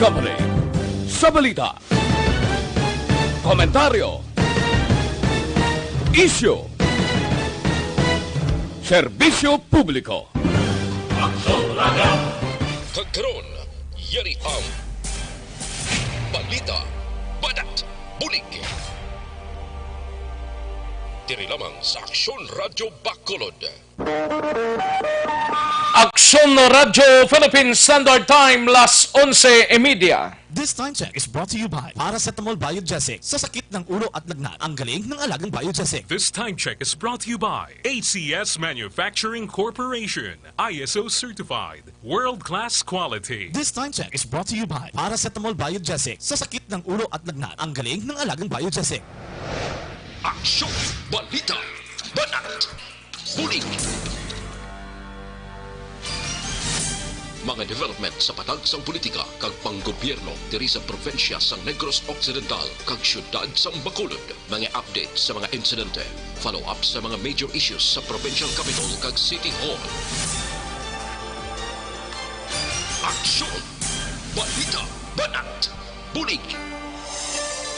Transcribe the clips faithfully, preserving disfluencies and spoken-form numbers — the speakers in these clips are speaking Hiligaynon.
Company. Sa balita, komentaryo, isyu, serbisyo publiko. Aksyon Radyo. Kag karon, yari ang balita, banat, bulig. Diri lamang sa Aksyon Radyo Bacolod. Aksyon Radyo Philippine Standard Time, las onse y media. This time check is brought to you by Paracetamol Biogesic. Sa sakit ng ulo at lagnat, ang galing ng alagang Biogesic. This time check is brought to you by A C S Manufacturing Corporation, I S O certified, world-class quality. This time check is brought to you by Paracetamol Biogesic. Sa sakit ng ulo at lagnat, ang galing ng alagang Biogesic. Aksyon, balita, banat, bulig. Mga development sa patag sang politika kag panggobyerno diri sa probinsya sang Negros Occidental kag siyudad sang Bacolod. Mga update sa mga insidente, follow-up sa mga major issues sa provincial capitol kag city hall. Aksyon! Balita! Banat! Bulig!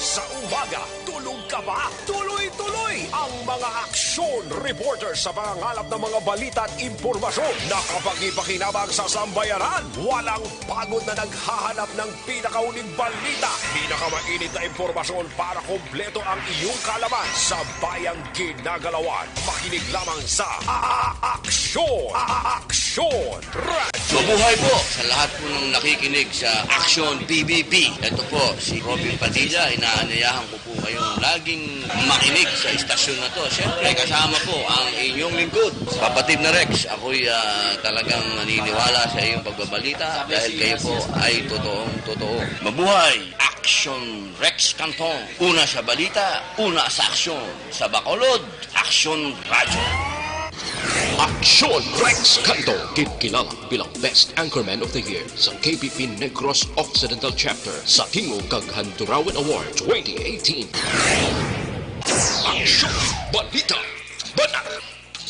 Sa umaga, tulog ka ba? Tuloy-tuloy ang mga aksyon reporter sa pangangalap ng mga balita at impormasyon na kapakipakinabang sa sambayanan. Walang pagod na naghahanap ng pinakauling balita, pinakamainit na impormasyon para kompleto ang iyong kaalaman sa bayang ginagalawan. Makinig lamang sa A-, A-, Aksyon, A-, A-, Aksyon Radyo. Mabuhay po sa lahat po ng nakikinig sa Aksyon P B B. Ito po si Robin Padilla, inaanyayahan ko po kayong laging makinig sa istasyon na to. Siyempre, kasama po ang inyong lingkod, Papa Tim na Rex. Ako'y, ah, talagang naniniwala sa iyong pagbabalita dahil kayo po ay totoong totoo. Mabuhay! Aksyon Rex Cantong. Una sa balita, una sa aksyon. Sa Bacolod, Aksyon Radyo. Aksyon Rex Cantong, ginkilala bilang Best Anchorman of the Year sa K B P Negros Occidental Chapter sa Tingog kag Handurawan Award twenty eighteen. Aksyon, balita, banat,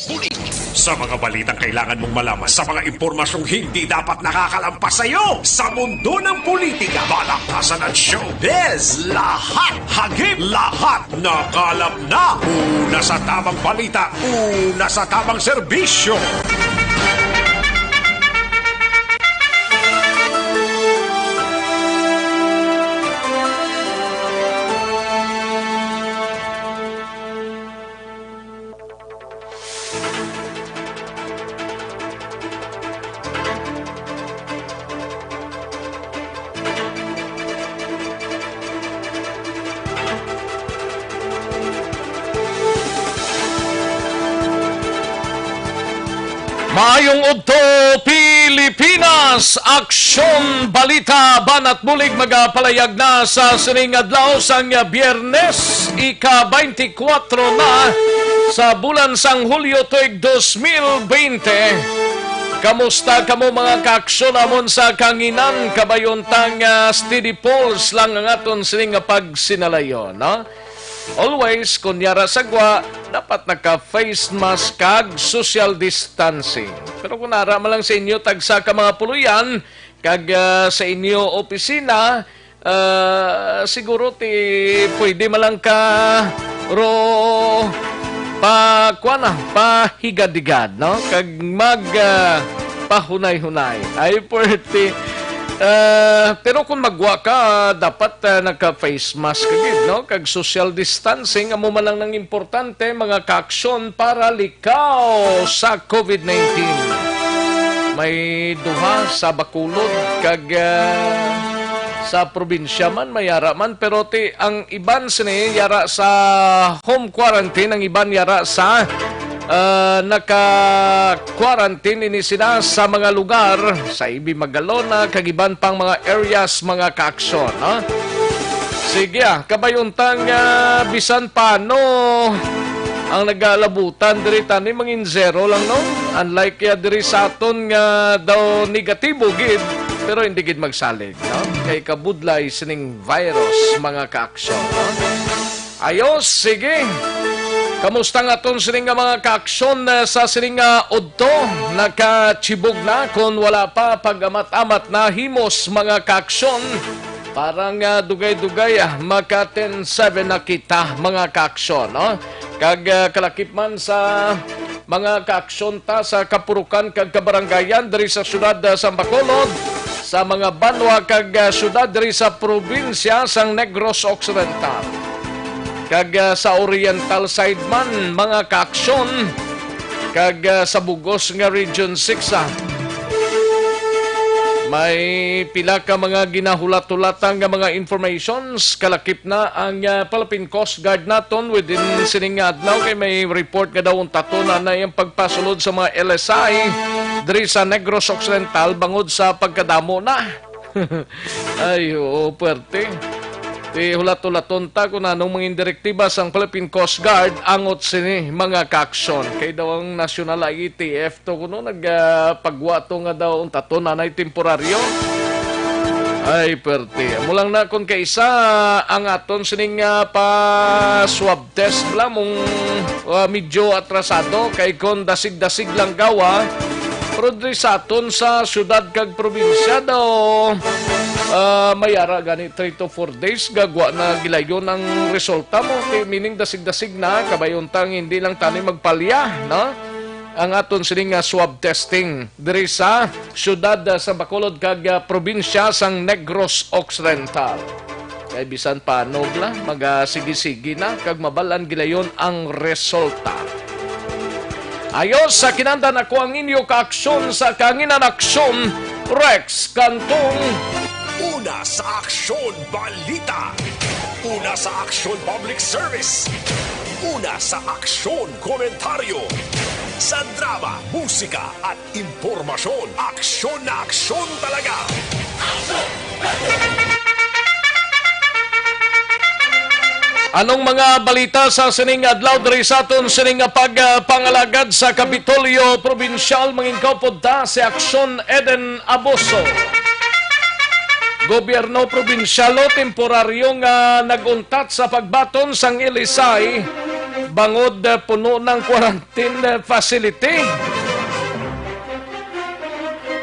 bulig. Sa mga balitang kailangan mong malaman, sa mga impormasyong hindi dapat nakakalampas sa iyo, sa mundo ng politika, balaktasan at showbiz, lahat hagip, lahat nakalap na. Una sa tamang balita, una sa tamang serbisyo. Maayong udto, Pilipinas! Aksyon, balita, banat bulig magapalayag na sa sining adlaw sang Biyernes, ika-twenty-four na sa bulan sang Hulyo tuig dos mil bente. Kamusta kamo, mga kaaksyon, amon sa kanginan? Kabayon ta nga steady pulse lang ang aton sining nga pagsinalayon, no? Always, kon yara sa gwa, dapat naka-face mask kag social distancing. Pero kung ara man lang sa inyo tagsa ka mga puloy-an, kag, ah, sa inyo opisina, ah, siguro ti pwede man lang ka ro pa, kuwan na, pahigad-higad, no? Kag mag, ah, pahunay-hunay. Ay, pwerte. Ah, pero kung magwa ka, dapat, ah, naka-face mask ka gid, no? Kag social distancing, amo man lang nang importante, mga kaaksyon, para likaw sa COVID nineteen. May duha sa Bacolod kag, ah, sa probinsya man, may ara man, pero ti ang iban sini yara sa home quarantine, ang iban yara sa, ah, naka-quarantine ini sila sa mga lugar sa Ibi Magalona kag iban pang mga areas, mga kaaksyon, no? Sige, ah, kabay unta nga bisan paano ang nagalabutan diri tani mangin zero lang, no? Unlike, ah, diri sa aton nga daw negatibo gid, pero hindi gid magsalig, no? Kay kabudlay sining virus, mga kaaksyon, no? Ayos, sige. Kamusta nga aton sini nga mga kaaksyon, eh, sa sini nga udto? Nakachibog na, kon wala pa, pag-amat-amat na himos, mga kaaksyon. Parang, ah, dugay-dugay, ah, maka ten seven na kita, mga kaaksyon, no? Kag, ah, kalakip man sa mga kaaksyon ta sa kapurukan kag kabarangayan diri sa siyudad, ah, sang Bacolod, sa mga banwa kag, ah, siyudad diri sa probinsya sang Negros Occidental, kag, ah, sa oriental side man, mga kaaksyon, kag, ah, sa bug-os nga Region six, ah. May pila ka mga ginahulat-hulatan nga mga informations. Kalakip na ang, ah, Philippine Coast Guard naton within sining nga adlaw, kay may report nga daw untaton na ang pagpasulod sa mga L S I diri sa Negros Occidental bangod sa pagkadamo na. Ay, oo, puwerte. Di hulat-hulaton ta kung anong mga direktiba sang Philippine Coast Guard angot sini mga kaaksyon. Kay daw ang National I A T F to kuno nagapagwa to nga daw untaton anay temporaryo. Ay, puwerte. Amo lang na kung kaisa ang aton sining, ah, pa-swab test bala mong, ah, medyo atrasado kay kon dasig-dasig lang gawa, pero diri sa aton sa syudad kag probinsya daw, ah, may ara gani three to four days gagwa na gilayon ang resulta mo. Kay meaning dasig-dasig na, kabay untang hindi lang tani magpalya, no? Ang aton sini nga swab testing diri sa syudad, ah, sa Bacolod kag, ah, probinsya sang Negros Occidental. Kay bisan pa ano bala, magasigi-sigi na kag mabalan gilayon ang resulta. Ayos, sa kinandan ako ang inyo kaaksyon sa Kaanginan Aksyon, Rex Cantong. Una sa Aksyon Balita. Una sa Aksyon Public Service. Una sa Aksyon Komentaryo. Sa drama, musika, at impormasyon, aksyon na aksyon talaga. Anong mga balita sa sining adlaw diri sa aton sining nga pagpangalagad sa Kapitolyo Probinsyal? Mangin kaupod ta si Aksyon Eden Abuso. Gobyerno probinsyal o temporaryo nga nag-untat sa pagbaton sang L S I bangod, eh, puno ng quarantine, eh, facility.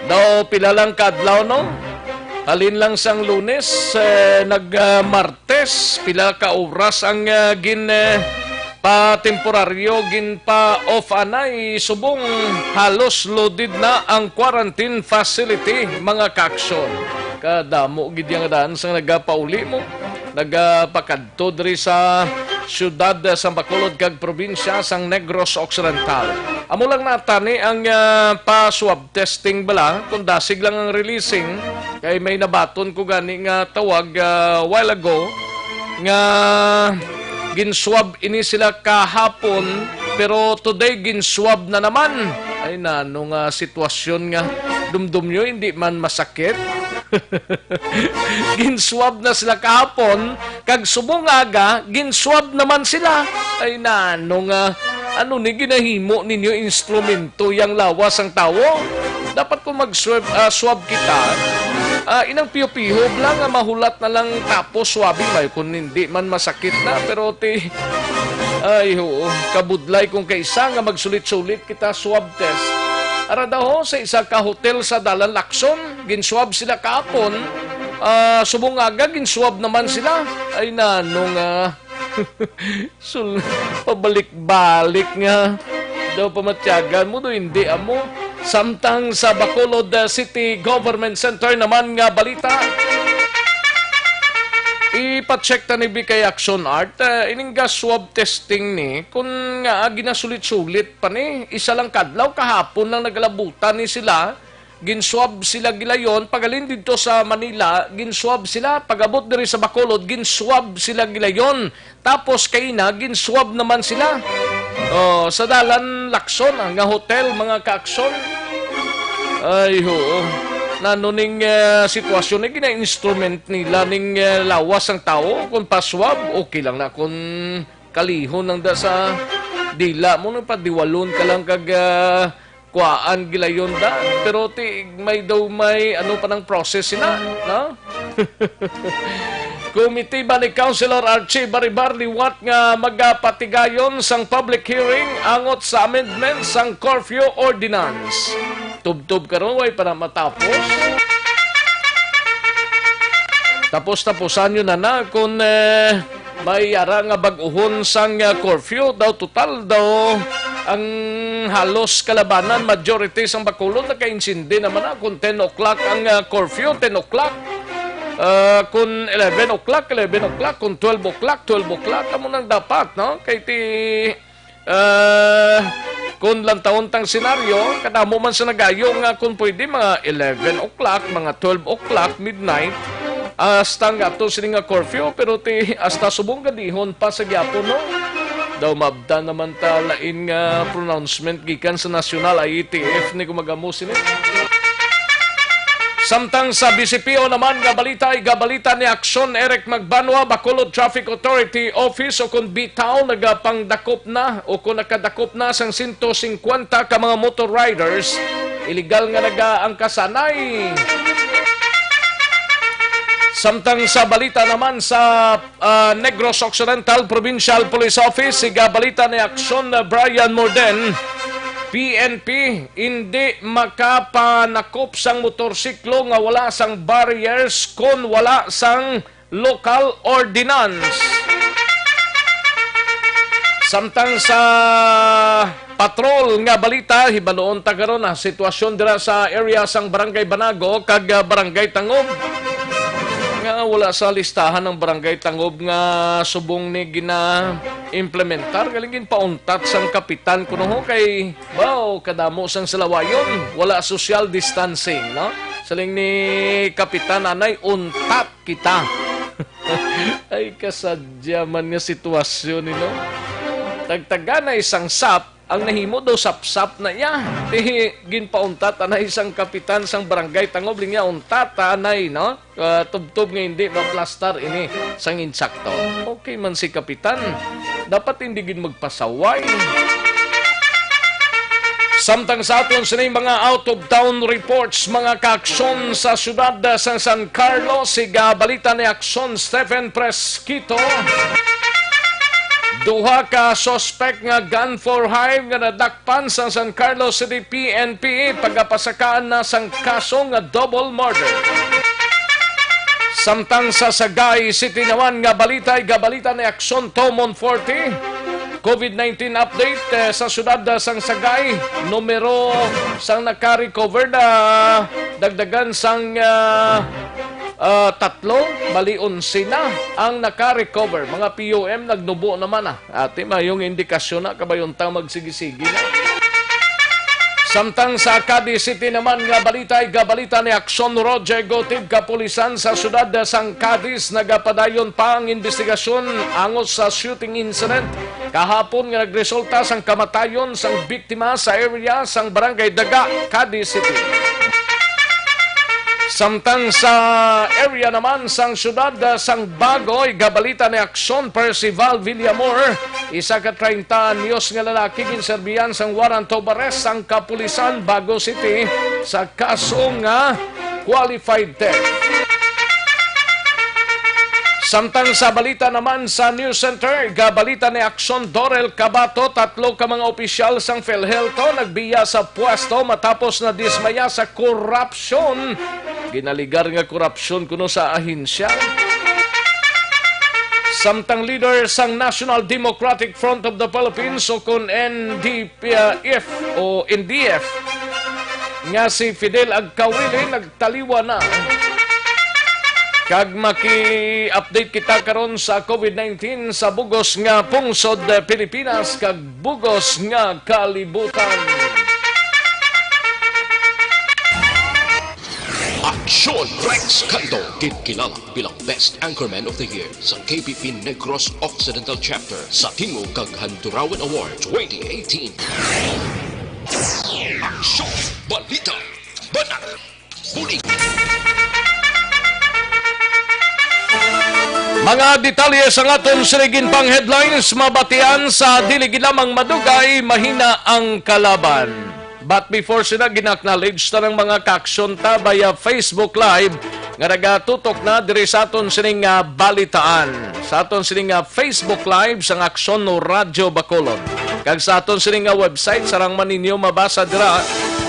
Daw pila lang ka adlaw, no? Halin lang sang Lunes, eh, nag, ah, Martes, pila ka oras ang, ah, gin, eh, pa temporaryo, gin pa off anay, subong halos loaded na ang quarantine facility, mga kaaksyon. Kadamo gid yang daan sang nagapauli mo, nagapakadto diri sa siyudad sa Bacolod kag probinsya sang Negros Occidental. Amo lang na tani ang, ah, pa-swab testing bala, kung dasig lang ang releasing, kay may nabaton ko gani nga tawag, ah, while ago, nga ginswab ini sila kahapon, pero today ginswab na naman. Ay, nano nga sitwasyon nga dumdum nyo, hindi man masakit? Ginswab na sila kahapon, kag subong aga, ginswab naman sila. Ay, nano nga, ano ni ginahimo ninyo instrumento yang lawas sang tawo? Dapat kung mag-swab, ah, swab kita, ah, inang piho-piho lang nga mahulat na lang tapos swabi may kung hindi man masakit na, pero ti, ay, oo, kabudlay kung kaisa nga magsulit-sulit kita swab test. Ara daw ho, sa isa ka hotel sa Dalan Lacson, ginswab sila kahapon. Ah, subong aga, ginswab naman sila. Ay, nano nga. Sul-, pabalik-balik nga. Daw pamatyagan mo, do hindi amo. Samtang sa Bacolod, ah, City Government Center naman nga balita. Ipa-check ta ni B K Action Art, ah, ining ga swab testing ni, kung nga, ah, ginasulit-sulit pa ni, isa lang kadlaw, kahapon lang nagalabutan ni sila, ginswab sila gilayon, pagaling didto sa Manila, ginswab sila, pag-abot diri sa Bacolod, ginswab sila gilayon, tapos kaina, ginswab naman sila. Oh, sa dalan, Lacson, ah, nga hotel, mga kaaksyon. Ay, oo. Nano ning, eh, sitwasyon na gina-instrument nila ning, eh, lawas sang tawo, kung pa-swab, okay lang na kung kalihon lang da sa dila mo, no, padiwalon ka lang kag, ah, kuhaan gilayon da. Pero ti, may daw may ano pa ng process sila, no? Komitiba ni Councilor Archie Baribar liwat nga magapatigayon sang public hearing angot sa amendment sang curfew ordinance. Tubtob karon, way pa na matapos. Tapos-tapusan nyo na na kung, eh, may ara nga bag-uhon sang, ah, curfew. Daw total daw ang halos kalabanan, majority sang Bacolod nakaintindi naman na kung ten o'clock ang, ah, curfew, ten o'clock. Ah, kung eleven o'clock, eleven o'clock, kung twelve o'clock, twelve o'clock, amo nang dapat, no? Kay ti, ah, kung lantawon tang senaryo, kadamo man sa nagayo nga kung pwede, mga eleven o'clock, mga twelve o'clock, midnight, hasta nga ato sini nga curfew, pero ti, hasta subong gadihon pa sa gyapon, no? Daw mabda naman ta lain nga pronouncement gikan sa National I A T F ni kumagamo sini. Samtang sa B C P O naman nga balita, igabalita ni Action Eric Magbanwa, Bacolod Traffic Authority Office o kon BTAO, nagapangdakop na o kon nakadakop na sang sento singkwenta ka mga motor riders illegal nga nagaangkasanay. Samtang sa balita naman sa ah, Negros Occidental Provincial Police Office, igabalita ni Action, ah, Brian Morden, P N P, hindi makapanakop sang motorsiklo nga wala sang barriers kon wala sang local ordinance. Samtang sa patrol nga balita, hibaluon ta karon ang sitwasyon dira sa area sang Barangay Banago kag, ah, Barangay Tangob. Nga wala sa listahan ang Barangay Tangob nga subong ni gina-implementar, galing ginpauntat sang kapitan kuno ho kay, wow, kadamo sang salawayon, wala social distancing, no? Siling ni Kapitan, anay untat kita. Ay, kasadya man nga sitwasyon, no? Tagtaga na isang sap, ang nahimo daw sapsap na iya. Ti, ginpauntat na isang kapitan sang barangay Tangob, linya untat anay, no? Ah, tubtob nga hindi maplastar ini sang insakto. Okay man si kapitan, dapat hindi gid magpasaway. Samtang sa aton sini mga out-of-town reports, mga kaaksyon sa siyudad sang San Carlos, siga balita ni Aksyon Stephen Presquito. Duha ka suspect nga gun for hire nga nadakpan sa San Carlos City P N P, pagapasakaan na sang kaso nga double murder. Samtang sa Sagay City naman nga balita, igabalita ni Aksyon Tomon forty. COVID nineteen update, eh, sa siyudad, ah, sang Sagay, numero sang naka-recover na dagdagan sang, ah, ah, tatlo, bali onse na ang naka-recover. Mga P U M nagnubo naman, ah. Ati, mayong indikasyon na, kabay unta magsigi-sigi na. Samtang sa Cadiz City naman nga balita, igabalita ni Aksyon Roger Gotib, kapulisan sa siyudad sang Cadiz, nagapadayon pa ang investigasyon angot sa shooting incident kahapon nga nagresulta sang kamatayon sang biktima sa area sang Barangay Daga, Cadiz City. Samtang sa area naman sang siyudad, ah, sang Bago, igabalita ni Aksyon Percival Villamor, isa ka treinta anyos nga lalaki ginserbihan sang warrant of arrest sang kapulisan Bago City sa kaso nga qualified theft. Samtang sa balita naman sa News Center, gabalita ni Aksyon Dorel Cabato, tatlo ka mga opisyal sang PhilHealth nagbiya sa pwesto matapos na dismaya sa korupsyon. Ginaligar nga korupsyon kuno sa ahensya. Samtang leader sang National Democratic Front of the Philippines o kon N D P F o N D F nga si Fidel Agkawili nagtaliwan na. Kag maki-update kita karon sa COVID nineteen sa bugos nga pungsod, eh, Pilipinas kag bugos nga kalibutan. Aksyon Rex Cando, ginkilala bilang Best Anchorman of the Year sa K P P Negros Occidental Chapter sa Tingog kag Handurawan Award twenty eighteen. Aksyon! Balita! Banat! Bulig! Mga detalye sa aton siligin pang headlines mabatian sa dili gid lamang madugay, mahina ang kalaban. But before sila, gina-acknowledge ta ng mga kaaksyon ta via Facebook Live. nga nagatutok na diri sa aton sining nga balitaan, sa aton sining nga Facebook Live sang Aksyon Radyo Bacolod, kag sa aton sining nga website. Sarang man ninyo mabasa dira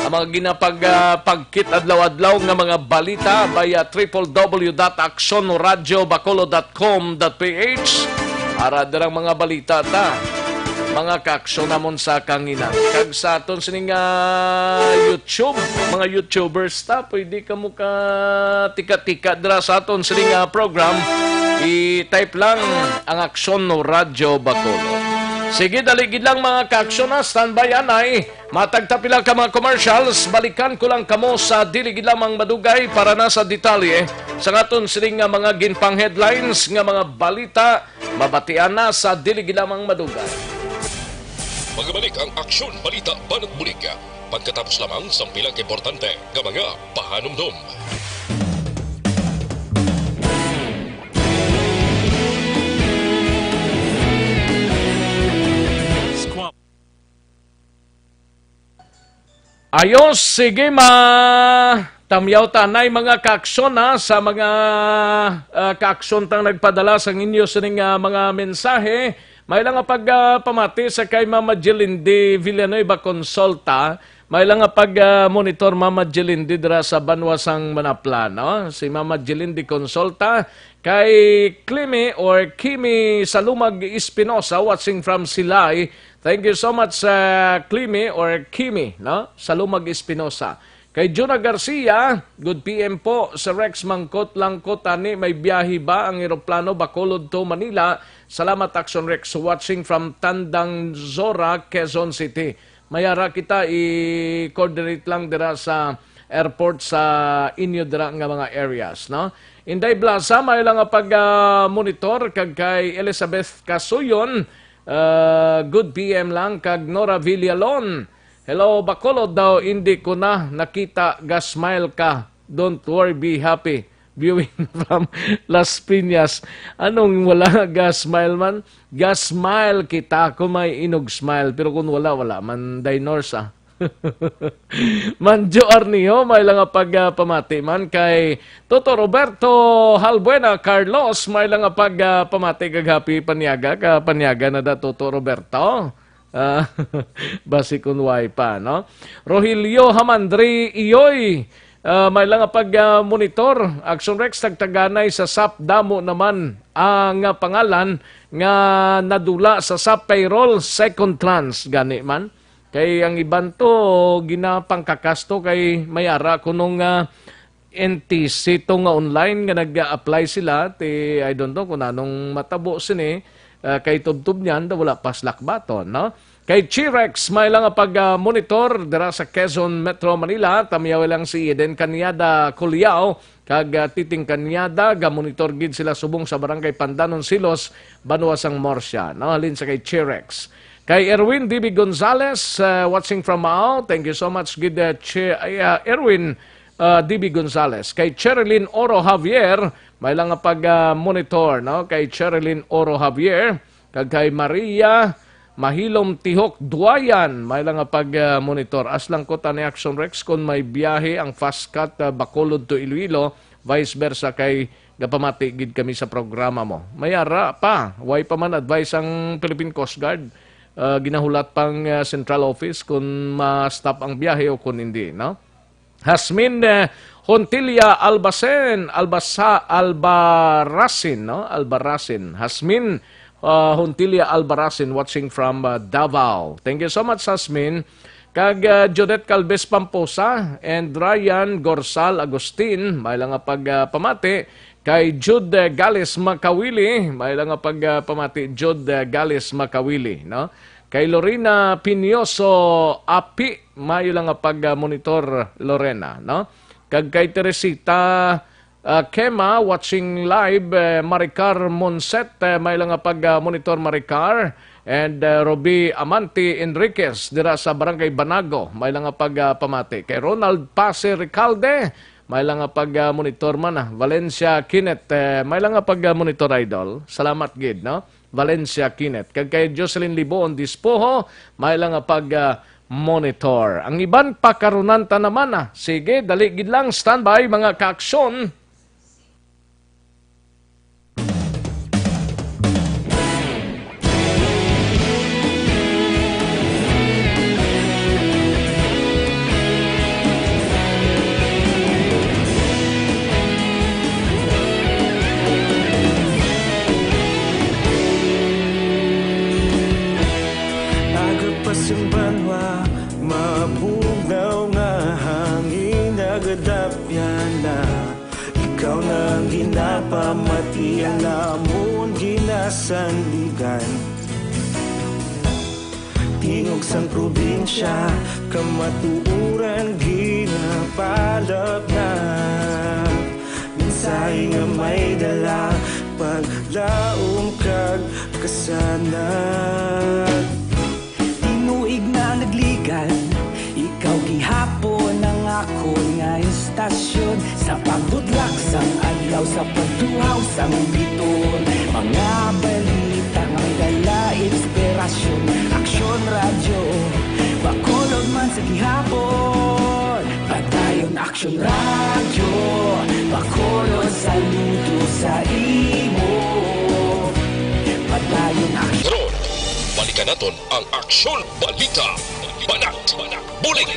ang mga ginapag, ah, pagkit adlaw-adlaw nga mga balita via triple W dot aksyon radyo bacolod dot com dot P H. Ara dirang mga balita ta, mga kaaksyon namon sa kanginan. Kag sa aton sining, ah, YouTube, mga YouTubers ta, pwede kamo ka tika-tika dira sa aton sining, ah, program. I-type lang ang Aksyon no Radyo Bacolod. Sige, dali gid lang, mga kaaksyon, ha. Standby anay. Matag ta pila ka mga commercials, balikan ko lang kamo sa dili gid lamang madugay para na sa detalye sa aton sining nga mga ginpang headlines nga mga balita. Mabatian na sa dili gid lamang madugay. Magabalik ang Aksyon Balita Banat Bulig pagkatapos lamang sang pila ka importante nga mga pahanumdom. Ayos, sige, ma-, tamyaw ta anay, mga kaaksyon, ha, sa mga, ah, kaaksyon tang nagpadala sang inyo sining, ah, mga mensahe. May lang nga pag, ah, pamati sa kay Mama Jelindi Villanueva Consulta. May lang nga pag, ah, monitor, Mama Jelindi, dira sa banwa sang Manapla, no? Si Mama Jelindi Consulta, kay Klimi or Kimi Salumag Espinosa, watching from Silay. Thank you so much, ah, Klimi or Kimi, no? Salumag Espinosa. Kay Juna Garcia, good P M po. Sir Rex, mangkot lang ko, tani may biyahe ba ang eroplano Bacolod to Manila? Salamat, Action Rex. Watching from Tandang Zora, Quezon City. May ara kita, i-coordinate lang dira sa airport sa inyo dira nga mga areas, no? Inday Blasa, may lang nga pag, ah, monitor, kag kay Elizabeth Casuyon, ah, good P M lang, kag Nora Villalon. Hello, Bacolod daw, hindi ko na nakita, ga-smile ka. Don't worry, be happy. Viewing from Las Piñas. Anong wala, ga-smile man? Ga-smile kita kung may inog smile, pero kung wala, wala man, Day Nors, ah. Manjo Arnio, may lang nga pag, ah, pamati man kay Toto Roberto Halbuena Carlos, may lang nga pag, ah, pamati kag happy panyaga, ka panyaga na da, Toto Roberto. Ah, basi kun way pa, no? Rogelio Hamandri Iyoy, ah, may lang nga pag, ah, monitor. Action Rex, tagtaganay sa sap, damo naman ang, ah, pangalan nga nadula sa sap payroll, second tranche gani man. Kay ang iban to, ginapangkakas to kay may ara kuno nga N T C to nga online nga nag-a-apply sila, ti, I don't know kung anong matabo sini, ah, kay tubtob niyan, da wala pa sila kabaton, no? Kay Chirex, may lang nga pag, ah, monitor dira sa Quezon, Metro Manila, tamyaw lang si Eden Cañada Culiao, kag, ah, Titing Cañada, ga-monitor gid sila subong sa Barangay Pandanon, Silos, banwa sang Murcia, no? Halin sa kay Chirex. Kay Erwin D B Gonzales, ah, watching from Mao. Thank you so much, gid, ah, Chi-, ay, ah, Erwin, ah, D B Gonzales. Kay Cherilyn Oro Javier, may lang nga pag, ah, monitor, no? Kay Cherilyn Oro Javier, kag kay Maria Mahilom Tihok Duayan, may lang nga pag, ah, monitor. As lang ko tani, Action Rex, kung may biyahe ang Fast Cat, ah, Bacolod to Iloilo, vice versa, kay gapamati gid kami sa programa mo. May ara pa, way pa man advice ang Philippine Coast Guard. Ah, ginahulat pang, ah, Central Office kung ma-stop ang biyahe o kung hindi, no? Hasmin, eh, Hontilia Albasen, Albasa-, Albarasin, no? Albarasin. Hasmin, ah, Hontilia Albarasin, watching from, ah, Davao. Thank you so much, Hasmin. Kag, ah, Judith Calves Pamposa and Ryan Gorsal Agustin, may lang nga pag, ah, pamati. Kay Jude, eh, Gales Makawili, may lang nga pag, ah, pamati, Jude, eh, Gales Makawili, no? Kay Lorena Pinioso Api, mayo lang nga pag, ah, monitor, Lorena, no? Kag kay Teresita, ah, Kema, watching live, eh, Maricar Monset, eh, may lang nga pag, ah, monitor, Maricar. And, eh, Ruby Amante Enriquez dira sa Barangay Banago, may lang nga pag, ah, pamati. Kay Ronald Pase Recalde, may lang nga pag, ah, monitor man, ah. Valencia Kinet, eh, may lang nga pag, ah, monitor, idol. Salamat gid, no? Valencia Kinet. Kag kay Jocelyn Liboon Dispoho, may lang nga pag, ah, monitor. Ang iban pakarunan ta naman, ah. Sige, dali gid lang, standby, mga kaaksyon. Napamati ang amon ginasandigan. Tingog sang probinsya, kamatuoran ginapalapnag. Mensahe nga may dala, paglaom kag kasanag. Tinuig na ang nagligan, ikaw gihapon ang akon nga istasyon. Sa pagbudlak sang adlaw, sa pagduhaw sang biton, mga balita nga may dala inspirasyon. Aksyon Radyo Bacolod man sa gihapon. Padayon Aksyon Radyo Bacolod, saludo sa imo. Padayon Aksyon. Karon, balikan naton ang Aksyon Balita. Banat, Banat, Bulig.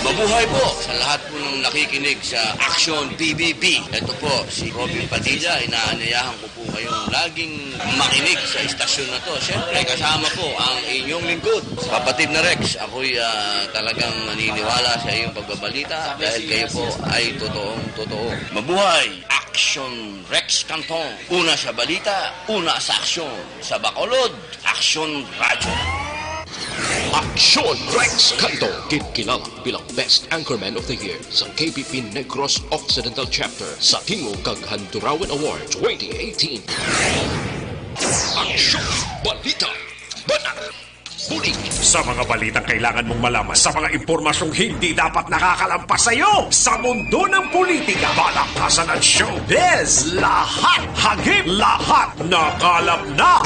Mabuhay po sa lahat po ng nakikinig sa Aksyon P B P. Ito po si Robin Padilla. Inaanyayahan ko po kayong laging makinig sa istasyon na to. Siyempre, kasama po ang inyong lingkod, kapatid na Rex. Ako'y, ah, talagang naniniwala sa iyong pagbabalita dahil kayo po ay totoong totoo. Mabuhay! Aksyon Rex Canton. Una sa balita, una sa aksyon. Sa Bacolod, Aksyon Radyo. Aksyon Rex Canto, ginkilala bilang Best Anchorman of the Year sa K B P Negros Occidental Chapter sa Tingog kag Handurawan Award twenty eighteen. Aksyon, balita, banat, bulig. Sa mga balitang kailangan mong malaman, sa mga impormasyong hindi dapat nakakalampas sa iyo, sa mundo ng politika, balakasan at showbiz, lahat hagip, lahat nakalap na.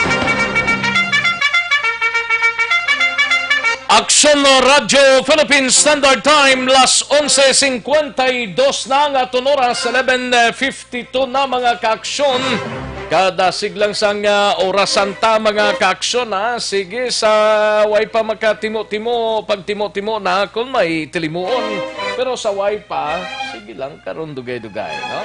Aksyon Radyo Philippine Standard Time, las onse cincuenta y dos na ang aton oras, eleven fifty-two na, mga kaaksyon. Kada siglang sang, ah, orasan ta, mga kaaksyon, ha. Sige, sa way pa makatimo-timo, pagtimo-timo na kung may tilimuon. Pero sa way pa, sige lang, karon dugay-dugay, no?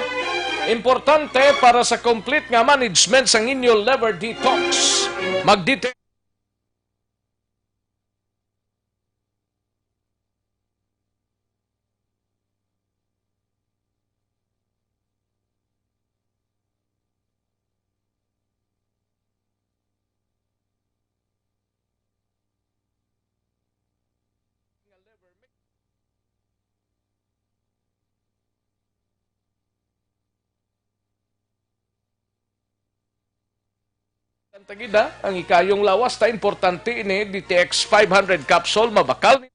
Importante para sa complete nga management sang inyo liver detox. Magdete- Ang tagida, ang ikayong lawas ta importante ini, D T X five hundred capsule, mabakal ni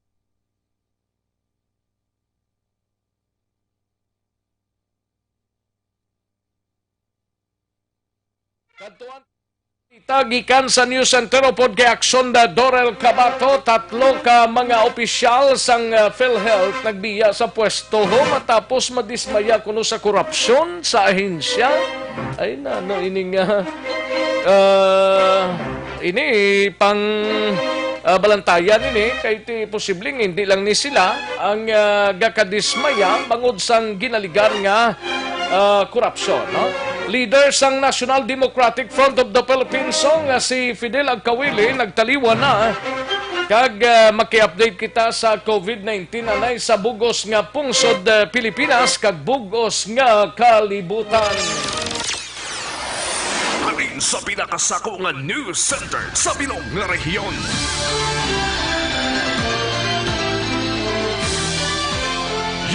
Kadtuan kita gikan sa News Center upod kay Aksyon da Dorel Cabato, tatlo ka mga opisyal sang, ah, PhilHealth nagbiya sa pwesto matapos madismaya kuno sa korupsyon sa ahensya. Ay, nano ini nga, ah, ini pang, ah, balantayan ini kay ti posibleng hindi lang ni sila ang, ah, gakadismaya bangod sang ginaligar nga, ah, korupsyon, no? Leader sang National Democratic Front of the Philippines, nga si Fidel Agkawili, nagtaliwan na, kag, ah, maki-update kita sa COVID nineteen anay sa bug-os nga pungsod, ah, Pilipinas kag bug-os nga kalibutan. Halin sa pinakasako nga news center sa bilog nga rehiyon.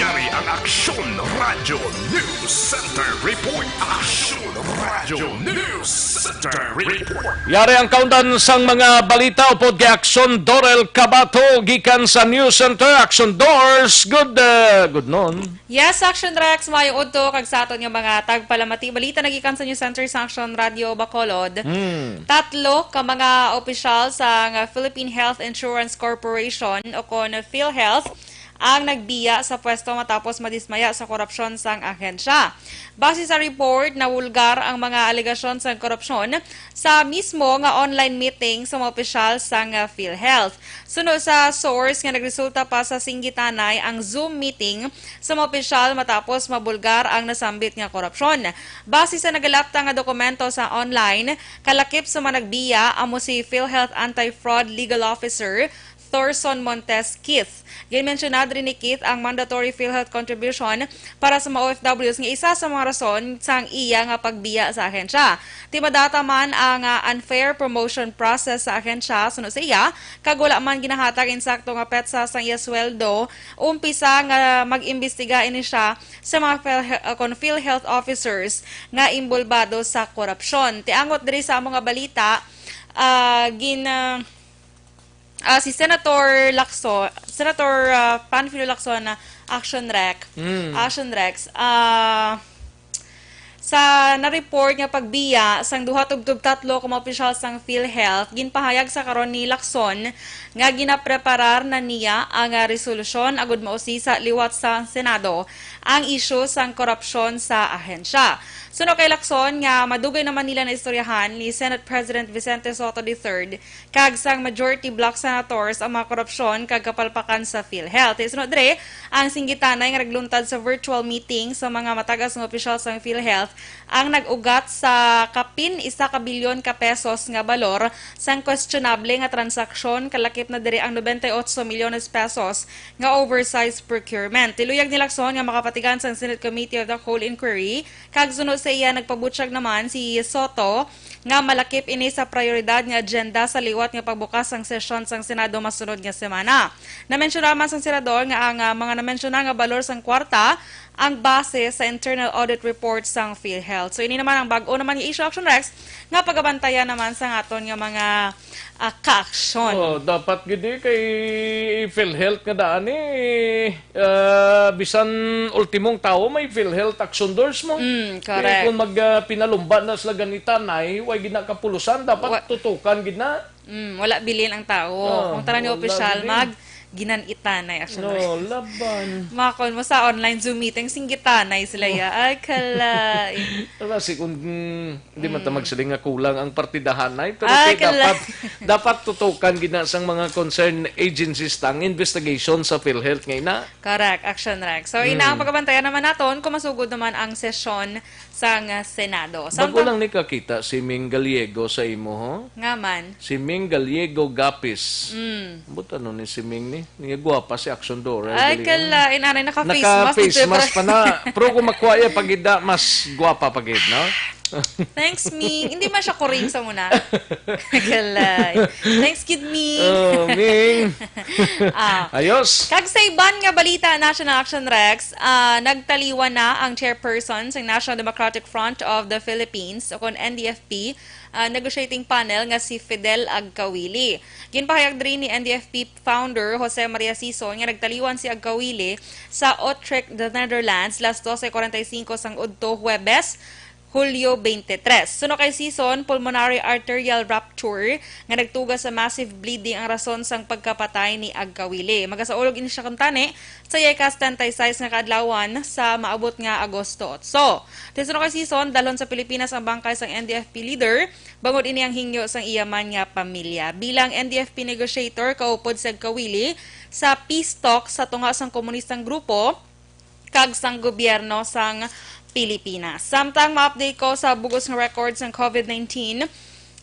Yari ang Aksyon Radyo News Center Report. Aksyon Radyo News Center Report. Yari ang kaundan sang mga balita upod kay Aksyon Dorel Cabato gikan sa News Center. Aksyon Dors, good, uh, good noon. Yes, Action Rex, maayong udto kag sa aton nga mga tagpalamati. Balita nagikan sa News Center sa Action Radio Bacolod. Hmm. Tatlo ka mga opisyal sang Philippine Health Insurance Corporation o kon PhilHealth ang nagbiya sa pwesto matapos madismaya sa korupsyon sang ahensya. Base sa report, nabulgar ang mga alegasyon sang korupsyon sa mismo nga online meeting sa mga opisyal sang PhilHealth. Suno sa source nga nagresulta pa sa singgitanay ang Zoom meeting sa mga opisyal matapos mabulgar ang nasambit nga korupsyon. Base sa nagalapta nga dokumento sa online, kalakip sa mga nagbiya amo si PhilHealth Anti-Fraud Legal Officer Torson Montes Keith. Ginmensyona diri ni Keith ang mandatory PhilHealth contribution para sa mga O F Ws nga isa sa mga rason sang iya nga pagbiya sa ahensya. Timadata man ang, ah, unfair promotion process sa ahensya, suno sa iya, kag wala man ginahatag insakto nga petsa sang iya sweldo. Umpisa nga mag-imbestiga ini siya sa mga PhilHe-, ah, kon PhilHealth officers nga imbolbado sa korupsyon. Tiangot diri sa amo nga balita, ah, gin-, ah, ah, si Senator Lacson, Senator, ah, Panfilo Lacson na Action Rec, Mm. Action Rex, ah, sa na-report nga pagbiya sang duha tubtob tatlo ka mga opisyal sang PhilHealth, ginpahayag sa karon ni Lacson nga ginapreparar na niya ang, ah, resolusyon agud mausisa liwat sa Senado ang isyu sang korupsyon sa ahensya. Suno kay Lacson nga madugay naman nila naistoryahan ni Senate President Vicente Sotto the third kag sang majority bloc senators ang mga korupsyon kag kapalpakan sa PhilHealth. Isuno diri, ang singgitanay nga nagluntad sa virtual meeting sa mga matagas nga opisyal sang PhilHealth ang nag-ugat sa kapin isa ka bilyon ka pesos nga balor sang questionable nga transaksyon, kalakip na diri ang noventa y ocho milyones pesos nga oversized procurement. Tiluyag ni Lacson nga makapatigan sang Senate Committee of the Whole Inquiry, kag suno sa iya nagpabutyag naman si Sotto nga malakip ini sa prioridad nga agenda sa liwat nga pagbukas sang sesyon sang Senado masunod nga semana. Namensyona man sang senador nga ang, ah, mga namensyona nga balor sang kwarta ang base sa internal audit report sang PhilHealth. So, ini naman ang bag-o naman nga issue, Action Rex, nga pagabantayan naman sa aton nga mga, ah, ka-aksyon. Oh, dapat gid eh, kay PhilHealth nga daan eh, ah, bisan ultimong tawo may PhilHealth action doors mo. Mm, Kay correct. kung mag, ah, pinalumba na sila ganitanay, way gid na kapulusan, dapat Wa- tutukan gid na. Mm, wala bilin ang tawo. Ah, Kung tanan ni wala opisyal, bilin. mag ginanitanay, Action No, Rex. laban. Makon mo sa online Zoom meeting, singgitanay sila ya. Ay, kalay. Wala si kung, mm, di man ta Mm. magsiling nga kulang ang partidahanay, pero Ay, kay kala- dapat, dapat tutukan gid na sang mga concerned agencies ta ang investigation sa PhilHealth nga ina. Correct, Action Rex. So, ina ang Mm. pagabantayan naman naton kung masugod naman ang sesyon sang, ah, Senado. Bago Samtang lang ni kakita si Ming Gallego sa imo, ho? Nga man. Si Ming Gallego Gapis. Mm. Ambot ano ni si Ming ni? Niya gwapa si Action Dora Ay, Gallego. kala, inanay naka-face mask, Naka-face di ba? mask pa na. Pero kung makuha iya pagida, mas gwapa pa gid, no? Thanks, Ming. Hindi man siya kuring sa muna. Kalay. Thanks, kid Ming. Oh, Ming. Ah. Ayos. Kag sa iban nga balita, National Action Rex, ah, nagtaliwan na ang chairperson sa National Democratic Front of the Philippines, o kon N D F P, ah, negotiating panel nga si Fidel Agkawili. Ginpahayag diri ni N D F P founder Jose Maria Sison nga nagtaliwan si Agkawili sa Utrecht, the Netherlands, las doce cuarenta y cinco sang udto Huwebes, Hulyo twenty-three. Suno kay Sison, pulmonary arterial rupture nga nagtuga sa massive bleeding ang rason sang pagkapatay ni Agkawili. Magasaulog ini siya kuntani sa iya ika-setenta y seis nga kaadlawan sa maabot nga Agosto otso. Suno kay Sison, dalhon sa Pilipinas ang bangkay sang N D F P leader, bangod ini ang hingyo sang iya man nga pamilya. Bilang N D F P negotiator, kaupod si Agkawili sa peace talk sa tunga sang komunistang grupo, kag sang gobyerno sang Pilipinas. Samtang ma-update ko sa bug-os nga record sang COVID nineteen,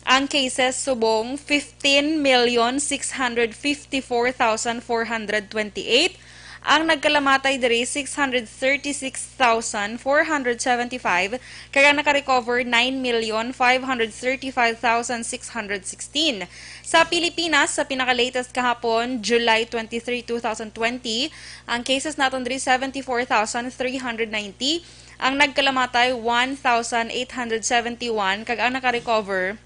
ang cases subong fifteen million six hundred fifty-four thousand four hundred twenty-eight, ang nagkalamatay diri six hundred thirty-six thousand four hundred seventy-five, kag ang nakarecover nine million five hundred thirty-five thousand six hundred sixteen. Sa Pilipinas, sa pinaka-latest kahapon, July twenty-three, two thousand twenty, ang cases naton diri seventy-four thousand three hundred ninety, ang nagkalamatay one thousand eight hundred seventy-one, kag ang nakarecover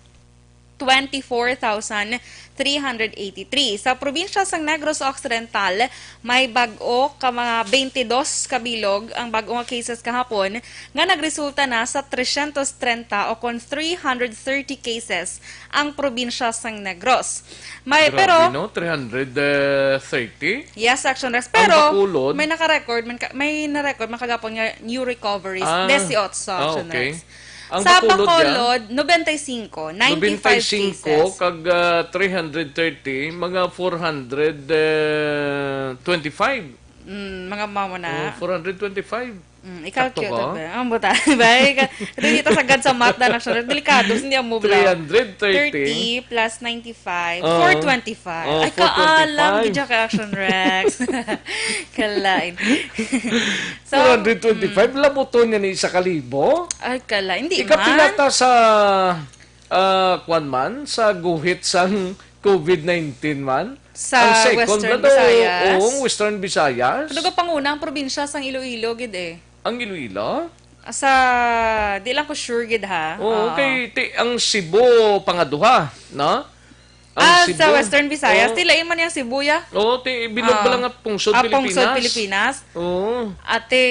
twenty-four thousand three hundred eighty-three. Sa probinsya sang Negros Occidental, may bag-o ka mga twenty-dos ka bilog ang bag-o nga cases kahapon nga nagresulta na sa tresyentos trenta o kon three hundred thirty cases ang probinsya sang Negros. May, Grabe, pero no? Three hundred thirty? Yes, Action Rex. Ang Pero Bacolod? may naka-record, man ka, may na-record man kagapon nga new recoveries. Ah. Desiotso, Ah, Action okay. Rex. Ang Sa Bacolod, ya? Bacolod, nobenta y cinco, ninety-five Nobenta y cinco cases. kag, ah, three hundred thirty, mga four hundred twenty-five. Mm, mga mamo na. Oh, four hundred twenty-five. Mm, i-calculate ba? Ang buta. Ba, ika-, ito dito sa gad sa math na national. Delikado, hindi ang move lang. Three hundred thirty. Thirty plus ninety-five, Oh. four twenty-five. Oh, Ay, kaalam, four twenty-five. Gidya ka Action Rex. Kalain. So, Two hundred twenty-five, mm. Labuton niya ni isa ka libo? Ay, kala, hindi Ikapila man. Ta sa, ah, kwan man, sa guhit sang covid nineteen man? Sa Ang second Western na daw, Visayas? Oo, Western Visayas. Ano ga panguna ang probinsya sang Iloilo, gid eh? Ang Iloilo? Sa, di lang ko sure gid ha. Oo, Ah. Kay ti, ang Cebu pangaduha, no? Ang Ah, Cebu. Sa Western Visayas, Oo. Ti lain man yang Cebu, ya? Oo, ti bilog Ah. Ba lang nga pungsod Ah, pungsod Pilipinas? Pilipinas. Oo. Ate,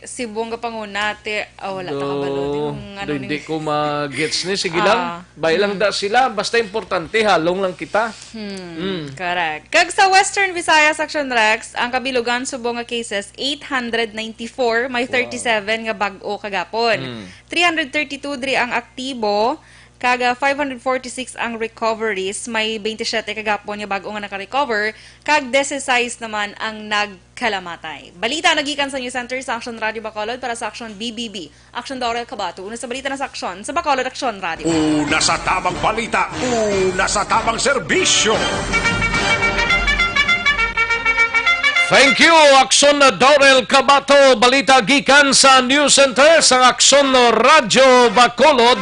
Cebu nga panguna, ate, ah, wala ta kabalo. Do, Yung ano do, ni hindi ko mag-gets ni. Sige Ah. lang. Bay lang Hmm. Da sila. Basta importante, halong lang kita. Hmm, Mm. Correct. Kag sa Western Visayas, Action Rex, ang kabilugan subong nga cases, eight hundred ninety-four, may Wow. thirty-seven nga bag-o kagapon. Mm. Three hundred thirty-two diri ang aktibo, kag, ah, five hundred forty-six ang recoveries, may twenty-seven kagapon nga bag-o nga naka-recover, kag disisais naman ang nagkalamatay. Balita nagikan sa News Center sa Action Radio Bacolod para sa Action B B B. Action Daurel Cabato. Una sa balita na sa Aksyon, sa Bacolod Aksyon Radio. Una sa tabang balita, una sa tabang serbisyo. Thank you, Aksyon Daurel Cabato. Balita gikan sa News Center sa Aksyon Radio Bacolod.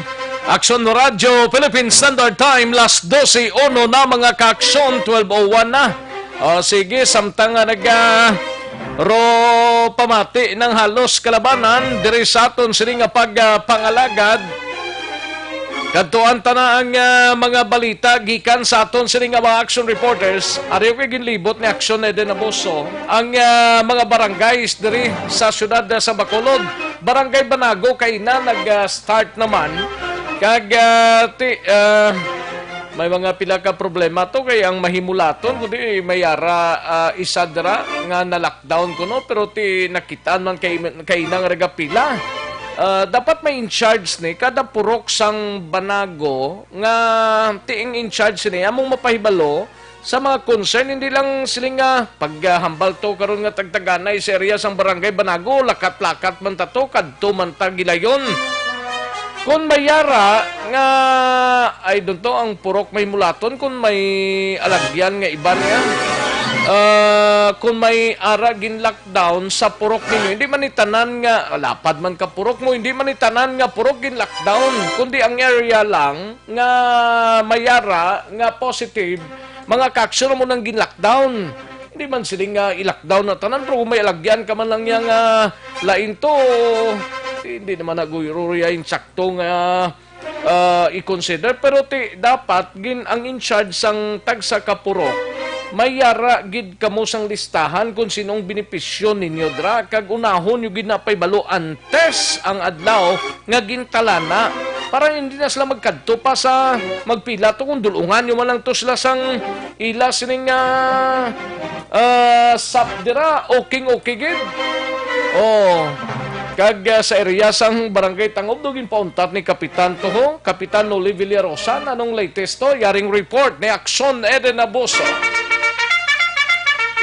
Aksyon Radio Philippine Standard Time, las dose uno na, mga ka-aksyon, twelve oh one na. O, sige, samtang nga nag, ah, ro pamati ng halos kalabanan diri sa aton sini nga pag, ah, pangalagad. Kadtuan ta na ang, ah, mga balita gikan sa aton sini nga mga action reporters. Ari ko ginlibot ni Action Eden Abuso ang, ah, mga barangays diri sa siyudad sa Bacolod. Barangay Banago kay na nag, ah, start naman. Kag, ah, ti, ah, May mga pila ka problema to kay ang Mahimulaton, kundi may ara, ah, isa dira nga na-lockdown kuno, pero ti nakitaan man kay, kay nang regapila. Ah, dapat may in charge ni kada purok sang Banago nga ti ang in charge ni among mapahibalo sa mga concern, hindi lang siling nga paghambal to karon nga tagtaganay sa area sang Barangay Banago, lakat-lakat man ta to, kadto man ta gilayon. Kun may ara nga, ay, dunto ang purok Mahimulaton, kun may alagyan nga iban niya. Ah, kun may ara gin-lockdown sa purok ninyo, hindi man ni tanan nga, lapad man ka purok mo, hindi man ni tanan nga purok gin-lockdown, kundi ang area lang nga may ara nga positive, mga ka-aksyon mo nang gin-lockdown. Hindi man siling nga i-lockdown na tanan, pero kung may alagyan ka man lang niya nga lain to, hindi naman naguyruya yung sakto nga, ah, i-consider. Pero ti, dapat gin, ang in charge sang tagsa ka purok, may yara gid kamo sang listahan kung sinong benepisyo ninyo dra, kag unahon nyo gid na paibaluan test ang adlaw nga gintalana, para hindi na sila magkadto pa sa magpila to kung dulungan nyo man lang to sila sang ila sining, ah, ah, sap dira, okay, okay gid. Oh. Kag, ah, sa area sang Barangay Tangob, do ginpauntat ni Kapitan Toho, Kapitan Noli Villarosa, nanong latest to, yaring report ni Action Eden Abuso.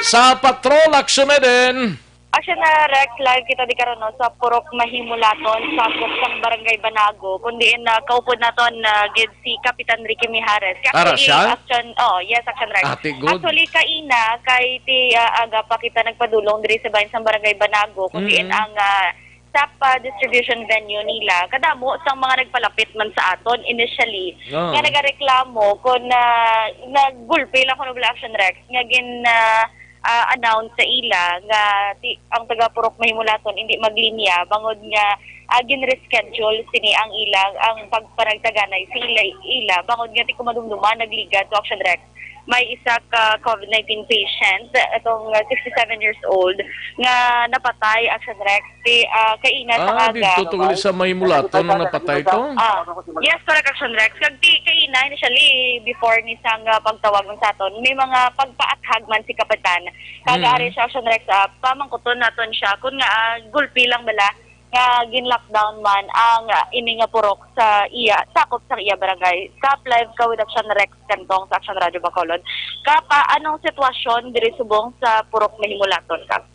Sa Patrol, Action Eden. Action na, Rex, live kita di karon, no, sa Purok Mahimulaton, sakop sang Barangay Banago, kun diin na kaupod naton na gid si Kapitan Ricky Mijares. Ara Actually, siya? Action, oh, yes, Action Rex. Ate, good. Actually, kaina, kay ti, ah, aga pa kita nagpadulong diri sa bahin sang Barangay Banago, kun diin Mm. ang, ah, sap, ah, distribution venue nila. Kadamo sang mga nagpalapit man sa aton initially, Ah. nga nagareklamo kun, ah, naggulpi lang kuno bala, Action Rex, nga gin, ah, ah, announce sa ila nga ti, ang taga Purok Mahimulaton hindi maglinya bangod nga, ah, gin-reschedule sini ang ilang, ang pagpanagtaganay sa ila, ila bangod nga ti kumadumduman nagliga to, Action Rex. May isa ka covid nineteen patient, itong, ah, sixty-seven years old, nga napatay, Action Rex. Ti, ah, kaina sa Ah, aga, dito tungod sa Mahimulaton ang napatay to? Ah, yes, correct, Action Rex. Kag ti, kaina, initially, before ni sang, ah, pagtawag man sa aton, may mga pagpaathag man si Kapitan. Kag Mm. ari siya, Action Rex, ah, pamangkuton naton siya kung nga, ah, gulpi lang bala nga gin-lockdown man ang, ah, ini nga purok sa iya, sakop sa iya barangay. Kap, live ka with Action Rex Cantong sa Action Radio Bacolod. Kap, ah, anong sitwasyon diri subong sa Purok Mahimulaton, Kap?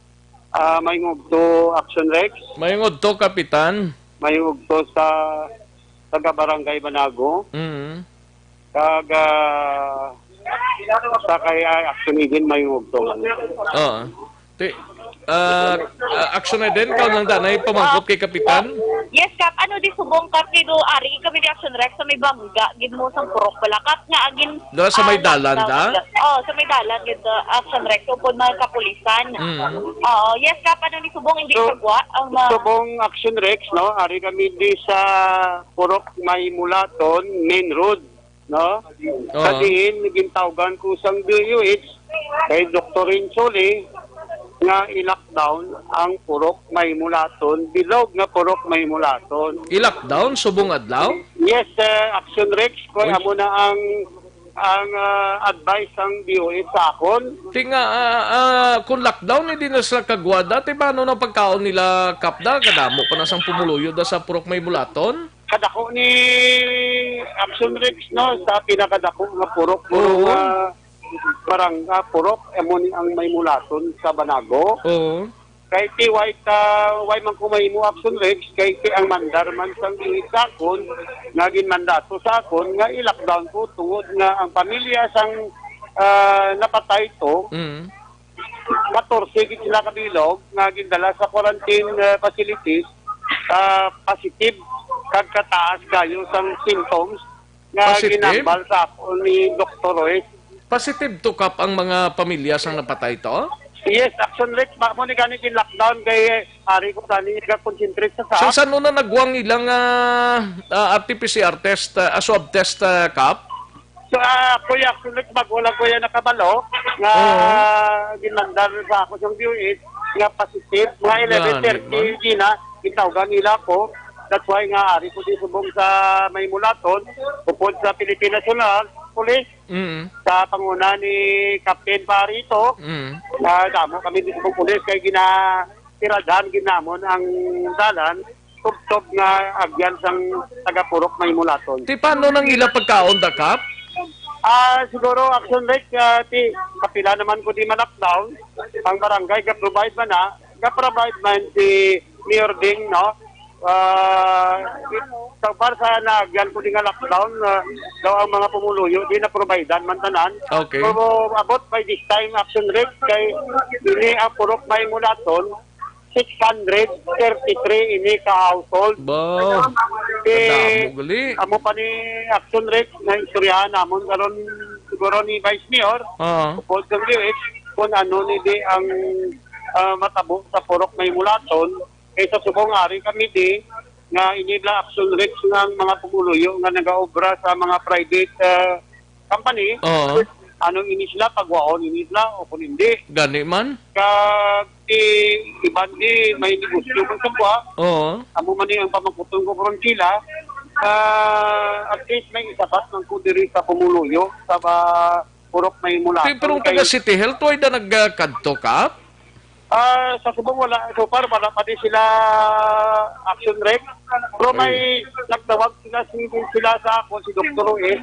Ah, may ngugto, Action Rex. May ngugto, Kapitan. May ngugto sa taga Barangay Banago. Mm. Kag, ah, sa kay, ah, Action Agent, may ngugto. Oo. Ti, ah, ah, Action Agent, ikaw lang danay pamangkot kay Kapitan? Yes, Kap. Ano di subong, Kap, kay do ari kami di Action Rex sa may bangga gid mo sang purok bala, Kap, nga agin Dala sa may ah, dalan, lockdown da? Sila. Oh, sa may dalan gid, uh, Action Rex, upod mga kapulisan. Mm. Oo, yes, Kap, ano ni subong, hindi So, kagwa ang mga subong Action Rex, no? Ari kami di sa Purok May Mulaton, main road, no? Sa Oo. diin, gintawgan ko sang D O H kay Doktor Rinsoli nga i-lockdown ang Purok May Mulaton, bilog nga Purok May Mulaton. I-lockdown subong adlaw? Yes, uh, Action Rex, kay Uy. amo na ang ang, ah, advice sang D O H sa akon. Ti nga, ah, ah, kung lockdown, hindi na sila kagwada, ti paano na pagkaon nila, Kap, da? Kadamo pa na sang pumuluyo da sa Purok May Mulaton? Kadako ni Action Rex, no, sa pinakadako nga purok, puro Oo. nga barangay, purok, amo ni ang May Mulaton sa Banago. Oo. Kay ti way ta, way man ko mahimo Action Rex, kay ti ang mandar man sang D O H sa akon, nga ginmandato sa akon, nga i-lockdown ko tungod nga ang pamilya sang, ah, napatay to, Mm. katorse gid sila kabilog nga gindala sa quarantine, ah, facilities, ah, positive kag kataas kayo sang symptoms nga Positive? ginambal sa akon ni Doktor Royce. Positive to, Kap, ang mga pamilya sang napatay to? Yes, Action Rex, ba mo ni gani gin-lockdown kay ari ko tani nag-concentrate sa So, sa saan na nagwang ilang, ah, ah, R T P C R test, ah, ah, swab test, ah, Kap? So, ah, Kuya Action Rex, bago lang Kuya nakabalo nga Oo. ginandar sa ako sa D O H nga positive, mga Gani, eleven thirty man. Gina, gitawgan nila ko. That's why nga ari ko di subong sa May Mulaton, upod sa Philippine National Police, Mm. sa panguna ni Captain Parito, Mm. na damo kami dito sa pulis kay gina-, tiradan ginamon ang dalan, tubtob nga agyan sang taga-Purok May Mulaton. Ti paano nang ila pagkaon, da, Kap? Ah, siguro, Action Rex, ah, ti, kapila naman ko di ma-lockdown, ang barangay ga-provide man na, ga-provide man si Mayor Ding, no? Ah, so far sa naagyan ko di nga lockdown, ah, daw ang mga pumuluyo, di na-providean man tanan. Okay. So, about by this time, Action Rex, kay ini ang Purok May Mulaton, six hundred thirty-three ini ka household. Ba, Eh, kadamo gali. Amo pa ni Action Rex na istoryahan namon karon siguro ni Vice Mayor, Ah. upod sa V O H, kung ano ni di ang, ah, matabo sa Purok May Mulaton. Kay sa subong ari kami di nga ini la Action Rex nga ang mga pumuluyo nga nagaobra sa mga private, ah, company, Oo. ano ini sila, pagwaon ini sila o kung hindi. Gani man. Kag ti iban di may negosyo man sa kuha. Oo. Amo man ni ang pamangkuton ko karon sila. Ah, at least may isapat man ko diri sa pumuluyo sa ba-, Purok May Mulaton. Ti, pero ang Kay taga City Health, way da nagkadto, Kap? Ah, sa subong wala, so far wala pa di sila Action Rex. Pero may Ay. nagtawag sila, si, sila sa ako, si Doktor Ruiz.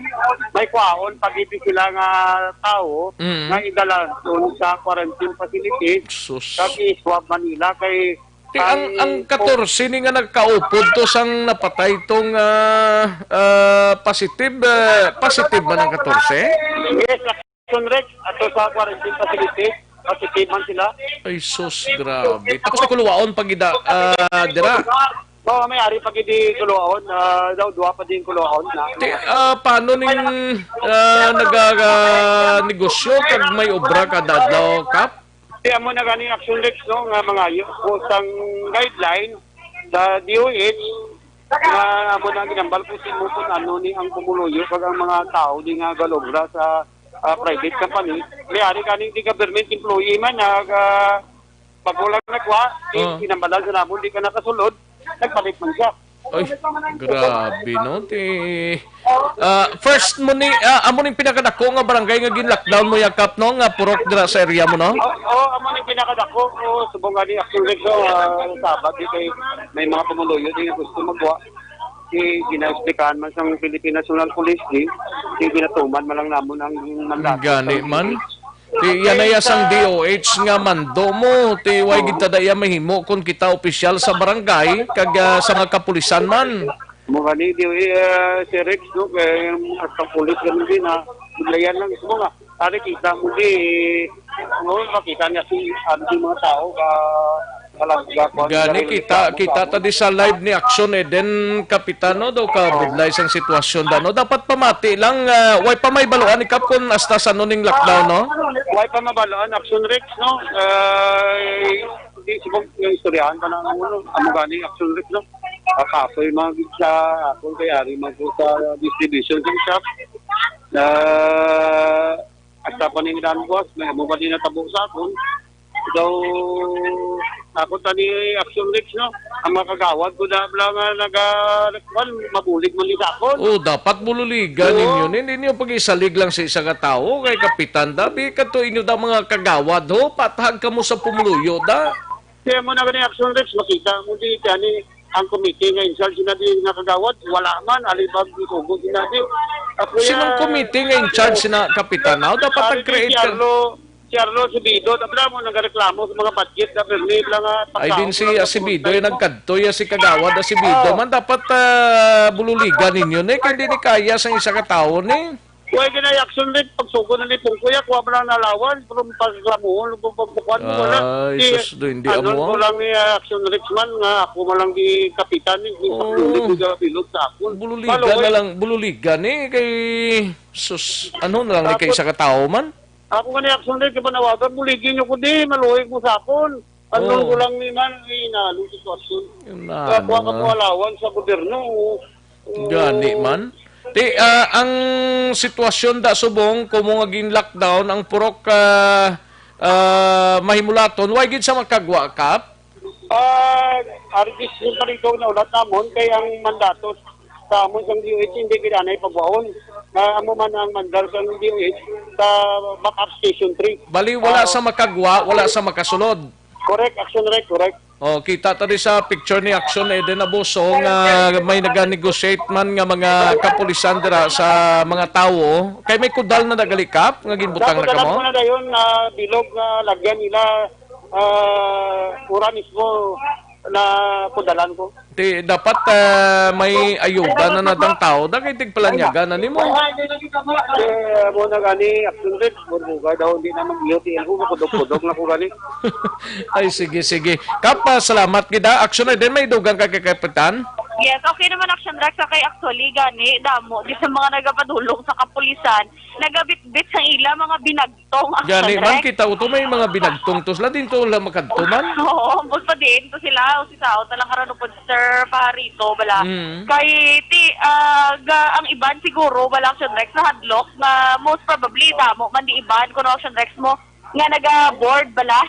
May kwaon pa gid sila nga tao Mm. nga idala doon sa quarantine facility. Sus. Kag i-swab Manila kay Ti, ang, ang ang katorse ni nga nagkaupod to sang napatay tong, ah, ah, positive, eh, positive man ang katorse? Yes, Action Rex, ato sa quarantine facility, positive man sila. Ay, sus, grabe. Tapos kuluwaon pa gid, ah, dira. Oo, may ari pa gid di kuluwaon, ah, daw duha pa din kuluwaon na. Ti, ah, paano ning, ah, nagaga-, negosyo kag may obra kada adlaw, Kap? Ti amo na gani Action Rex, no, nga mangayo ko sang guideline sa D O H nga amo na ginambal ko sa imo kung ano ni ang pumuluyo kag ang mga tao di nga galobra sa, ah, private company. May ari kaning di government employee man, nag, ah, bago lang nagwa, di Oh. ginambalan sa namon, di ka nakasulod, nagbalik man siya. Ay, grabe, no? Ti, ah, first mo ni, ah, amo ning pinakadako nga barangay nga gin-lockdown mo, Yakap, no? Nga purok dira sa area mo, no? Oh, oh, amo ning pinakadako. Oh, subong gani, actually, so, ah, sabat di kay may mga pumuluyo di nga gusto magwa. Di ginaesplikahan man sang Philippine National Police, di, di ginatuman man lang namon ang mandato. Gani man. Di, yan na ya sang D O H nga mando mo. Ti, way Oo. gid ta da iya mahimo kung kita opisyal sa barangay, kag, ah, sa mga kapulisan man. Mo gani, di, eh, si Rex, no? Kay, as kapulis gani din, ha? Biglayan lang mismo nga. Pare, kita mo di, no? Makita niya si, ano, yung mga tao, ka, kalang, ka, kuwan, Gani, kalang kita, reklamo kita sa ta di sa live ni Action Eden, Kapitan, no? Daw ka Oo. budlay sang sitwasyon da, no? Dapat pamati lang, ah, way pa may baluan ni Kap kung hasta sa nuning lockdown, no? Way pa mabaluan, Action Rex, no? Ah, di, subong yung istoryahan pa na, ano, amo gani, Action Rex, no? Kapoy mga gid sa akon kay ari man ko sa distribution sa shop. Na hasta pa ning dan, boss, may mo ba din natabo sa akon? So, ako tani Action Rex, no? Ang mga kagawad ko na lang nga naga-, kuwan, mabulig man din sa akon. Oh, dapat bululigan Oo. ninyo. Hindi niyo pag-isalig lang sa isa ka tawo kay kapitan. Dabi kadto inyo da mga kagawad, ho, patag kamo sa pumuluyo da. Kaya mo na gani Action Rex, makita mo di kani ang committee nga in charge na di nga kagawad, wala man, alibag di tugo di na di. Ako Sinong ya- committee nga in charge na kapitan? Now, dapat Ari nag-create si ka. Arlo, si Arlo Sibido, tabla mo nagareklamo sa mga budget na permi lang nga Ay, din si pagkaon, Asibido, pagkaon. yung nagkadto ya si kagawad Asibido. Oh. Man, dapat ah, bululigan ninyo ni, kay hindi ni kaya sa isa ka tawo ni. Kuya, ginay action rin, pagsugo na ni Pungkuya, kuha mo lang na allowance, pero paglamuhon, pag-, pag-, pagkuhan mo, wala. Ay, Di, sus, do, hindi ano, amo, ah. ko lang ni, ah, action Richman, nga ako mo lang di kapitan, ni, di Oo. paglulit, di ka bilog sa akon. Bululiga Malo, na eh. lang, bululiga ni kay, sus, ano na lang ni kay Tapos, isa ka tawo man? Ako nga ni action rin, kapanawagan, buligin niyo ko di, maluhig mo sa akon. Ano Oo. ko lang ni man, inalo sitwasyon. Yun na, Kaya ano kuha ka nga. mo allowance sa gobyerno, Gani man. Ti, ah, ang sitwasyon da subong, kumo nga gin-lockdown ang purok, ah, ah, Mahimulaton, way gid sa makagwa, Kap? Ah, R D C pa rin ito na ulat namon kay ang mandato sa amon sang D O H hindi gid anay pagwaon. Na amo man ang mandal sang D O H sa backup station three. Bali, wala Ah, sa makagwa, wala sa makasulod. Correct, action right, correct. Oh, kita ta di sa picture ni Action Eden Abuso nga may naga-negotiate man nga mga kapulisan dira sa mga tawo. Kay may kudal na nagalikap nga ginbutang na Dapat alam kamo? ko na dayon na bilog nga lagyan nila, ah, ura mismo na kudalan ko. Ti, dapat, ah, may ayuda na nadang tao. Dagay tigpalanyaga na nimo. Eh, mo na gani, Action Red, burbuga daw, hindi naman iyo, T L O, makudog-kudog na ko gani. Ay, sige, sige. Kap, ah, salamat gid, ah. Action na din, may dugang ka kay Kapitan? Yes, okay naman, Action Rex. Kay actually, gani, damo. Di sa mga nagapadulong sa kapulisan, nagabitbit sa ila, mga binagtong, Action Gani, man, Rex. kita ko to, may mga binagtong to sila, din to lang makadto man. Oo, ambot pa din to sila. O si Sao, talang karanupod, Sir Paharito, bala. Mm. Kay, ti, ah, ga, ang iban siguro, bala, Action Rex, nahadlok, na most probably, damo man di iban, kuno Action Rex mo, nga naga-board bala.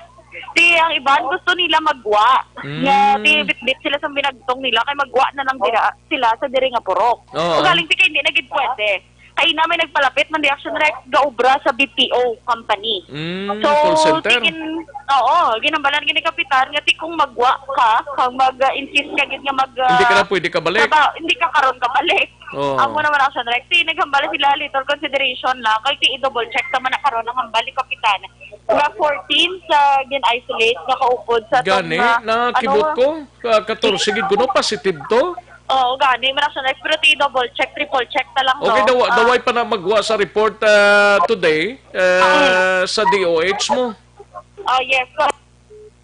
Ti ang iban gusto nila magwa. Mm. Nga ti bitbit sila sa binagtong nila kay magwa na lang dira sila sa diri nga purok. Oo. So, galing ti kay hindi na gid pwede. Kay na may nagpalapit man di Action Rex gaobra sa B P O company. Mm, So, call center. ti gin-, oo, ginambalan gini kapitan nga ti kung magwa ka, kung mag-insist ka gid nga mag, Hindi ka na ah, pwede kabalik. trabaho, hindi ka karon kabalik. Oo. Amo naman Action Rex. Ti naghambal sila little consideration lang kay ti i-double check naman na karon ang hambal ni kapitan. Nga fourteen sa gin-isolate nga kaupod sa tong, Gani, ah, nakibot ano, ko. Ka-, katorse gid kuno, positive to. Oo, gani, man Action Rex, pero ti double check, triple check na lang, Okay, no? dawa-, Ah. daway pa na magwa sa report, ah, today, ah, Ah. sa D O H mo. Ah, yes, correct.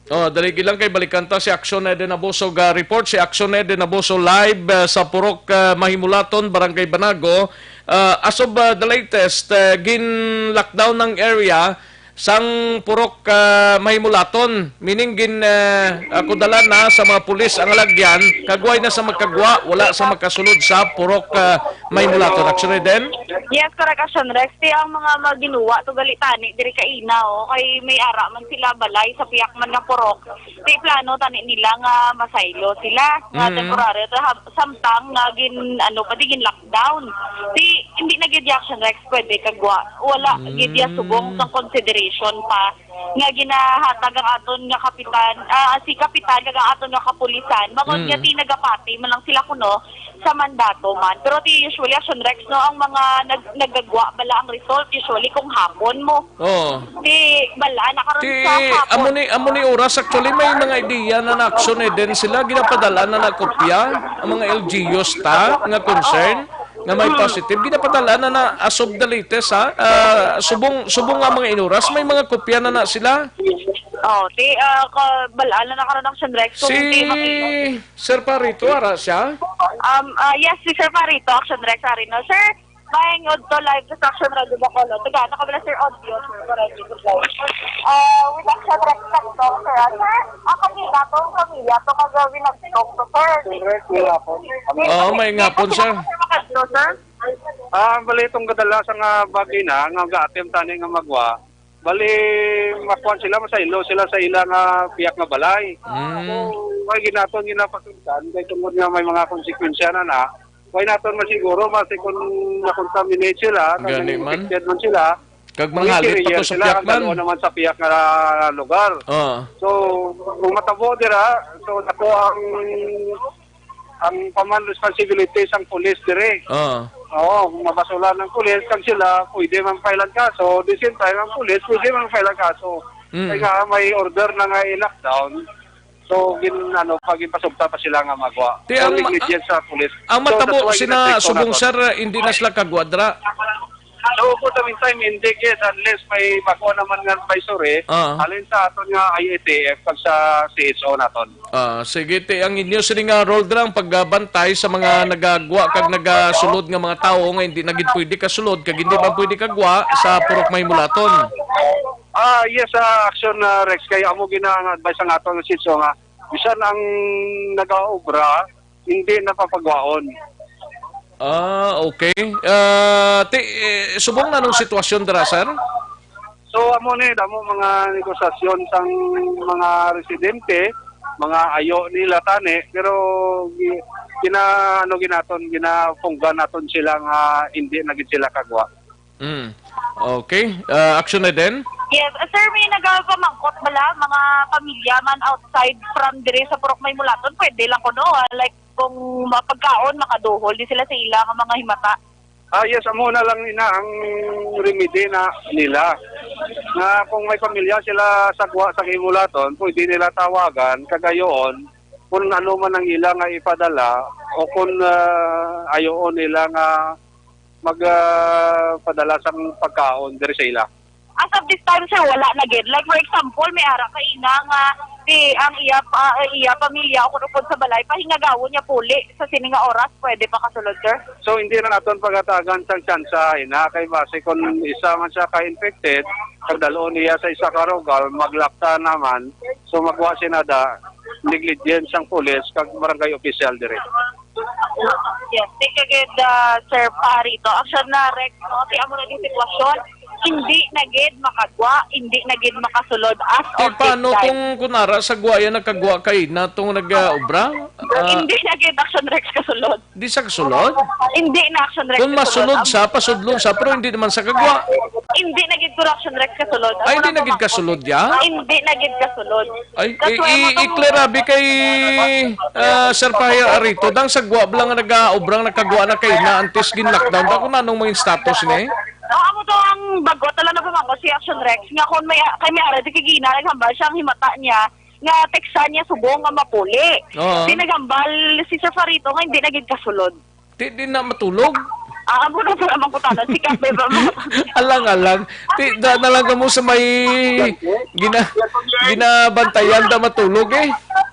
Oh, dali lang kay balikan ta si Action Eden Abuso ga report, si Action Eden Abuso live, ah, sa Purok, ah, Mahimulaton, Barangay Banago. Ah, as of, ah, the latest, ah, gin-lockdown ang area sang Purok, ah, Mahimulaton, meaning gin, ah, ah, kudalan na sa mga pulis ang halagyan, kag way na sa magkagwa, wala sa magkasulod sa Purok, ah, Mahimulaton. Action Eden? Yes, correct, Action Rex. Ti ang mga maginuwa to gali tani diri kaina, oh, kay may ara man sila balay sa piyak man nga purok. Ti plano tani nila nga masaylo sila nga Mm. temporary, ta hab-, samtang nga gin, ano, pa di gin-lockdown. Ti hindi na gid Action Rex pwede kagwa. Wala gid ya Mm. subong sang consideration pa nga ginahatag ang aton nga kapitan, ah, si kapitan kag ang aton nga kapulisan. Bangod nga Mm. ti nagapati man lang sila kuno, Sa mandato man. Pero ti usually, Action Rex, no, ang mga nag nagagwa bala ang result, usually kung hapon mo. Oo. Ti bala na karon Ti, sa hapon. Amo ni, amo ni oras, actually, may mga ideya na na-action na din sila, ginapadala na na kopya, ang mga L G Us ta, nga concern, nga may positive, ginapadala na na as of the latest, ha? Ah, subong, subong nga mga inuras, may mga kopya na na sila. Oh, ti, ah, ka, bala na na karon, Action Rex, kung Si ti maki- Sir Parito, ara siya? Um, ah, yes, si Sir Parito, Action Rex, ari, no? Sir, maayong udto, live sa Action Radio Bacolod. Taga, ano ka bala, Sir? Audio, sir, para di ko live. Ah, with Action Rex Cantong, sir. Ah, sir, ang kandidato, ang pamilya, to kagabi nagtong to, sir. Sir Rex, may hapon. Oo, may ngapon, sir. Sir, makadto, sir. Ah, bali, itong kadalasan nga bagay na, nga ga-attempt tani nga magwa, bali, makuan sila, masaylo sila sa ila nga piyak nga balay. Mm. So, may ginaton nga napasundan, kay tungod nga may mga konsekwensya na na, may naton masiguro, basi kung na-contaminate sila, kag Gani man. infected man sila, Kag may manghali pa carrier to sa sila, piyak ang man. dalawa naman sa piyak nga lugar. Oo. So, kung matabo dira, so, ako ang, ang command responsibility sang pulis dire. Oo. Oo, mabasulan ng pulis, kag sila, pwede man file ang kaso, the same time, ang pulis, pwede man file ang kaso. Mm. Kaya nga, may order na nga i-lockdown. So, gin, ano, pag ipasugta pa sila nga magwa. Ti So, ang ma-, negligence sa pulis. Ang So, matabo that's why sina ginastrikto subong, naton. sir, hindi na sila kagwadra. So, for the meantime, hindi gid, unless may bag-o naman nga advisory, Ah. halin sa aton nga I A T F kag sa C S O naton. Ah, sige, ti, ang inyo sini nga role dira ang pagbantay sa mga nagagwa kag nagasulod nga mga tawo nga hindi na gid pwede kasulod kag hindi man pwede kagwa sa Purok Maymulaton. Ah, yes, ah, Action, ah, Rex, kay amo gina-advise ang aton nga C S O nga bisan ang nagaobra, hindi na papagwaon. Ah, okay. Ah, ti, eh, subong na nung sitwasyon dira, sir? So, amo ni, damo mga negosasyon sang mga residente, mga ayo nila tani, pero gi-, gina-, ano, ginaton, ginapunggan naton sila nga hindi na gid sila kagwa. Mm. Okay. Ah, Action Eden? Yes, uh, sir, may nagapamangkot bala, mga pamilya man outside from dire sa Purok Maymulaton, pwede lang kuno, ah, like, kung mapagkaon, makaduhol di sila sa ila nga mga himata. Ah, yes, amo na lang ina ang remedy na nila. Nga kung may pamilya sila sa kuha sa Maymulaton, pwede nila tawagan, kagayoon, kung ano man ang ila nga ipadala, o kung, ah, ayoon nila nga mag, ah, padala sang pagkaon diri sa ila. As of this time, sir, wala na gid. Like, for example, may ara ka ina nga si ang iya pa, iya pamilya o kung upod sa balay, pahingagawon niya puli sa sini nga oras, pwede pa kasulod, sir? So, hindi na naton pagatagan sang tsansa, ina, kay base kung isa man siya ka-infected, kag dalon niya sa isa ka lugar, maglakta naman, so magwa sinada negligence sang pulis kag barangay official diri. Yes, thank you gid, ah, Sir Pajarito. Actually, na, Rex, no, ti amo na di sitwasyon, hindi na gid makagwa, hindi na gid makasulod as Ti, of this paano time. Kung kunara sa gwa yan nakagwa kay natong nag-obra? Ah, Hindi na gid, Action Rex, kasulod. Di sa kasulod? Hindi na, Action Rex, Kung kasulod. Masunod Ang sa, pasudlon sa, pero hindi naman sa kagwa. Hindi na gid, Action Rex, kasulod. Ay, hindi na gid kasulod ya? Hindi na gid kasulod. Ay, That's i-, why i-, mo tong i-clear abi kay, ah, Sir Pajarito, dang sagwa bala nga nag-aobrang nakagwa na kay na antes gin-lockdown. Ako na anong mga status ni? Oh, amo to ang bago talaga po, ma'am, si Action Rex. Nga kung may, kay may ara, di kay Gina, naghambal siya ang himata niya, nga teksan niya subong nga mapuli. Oo. Di naghambal si Sir Pajarito nga hindi na gid kasulod. Di, di na matulog. Ah, amo na pala mang kutana. Si Kape ba, mga Alang-alang. Ti, da na lang kamo sa may gina-, ginabantayan da matulog eh.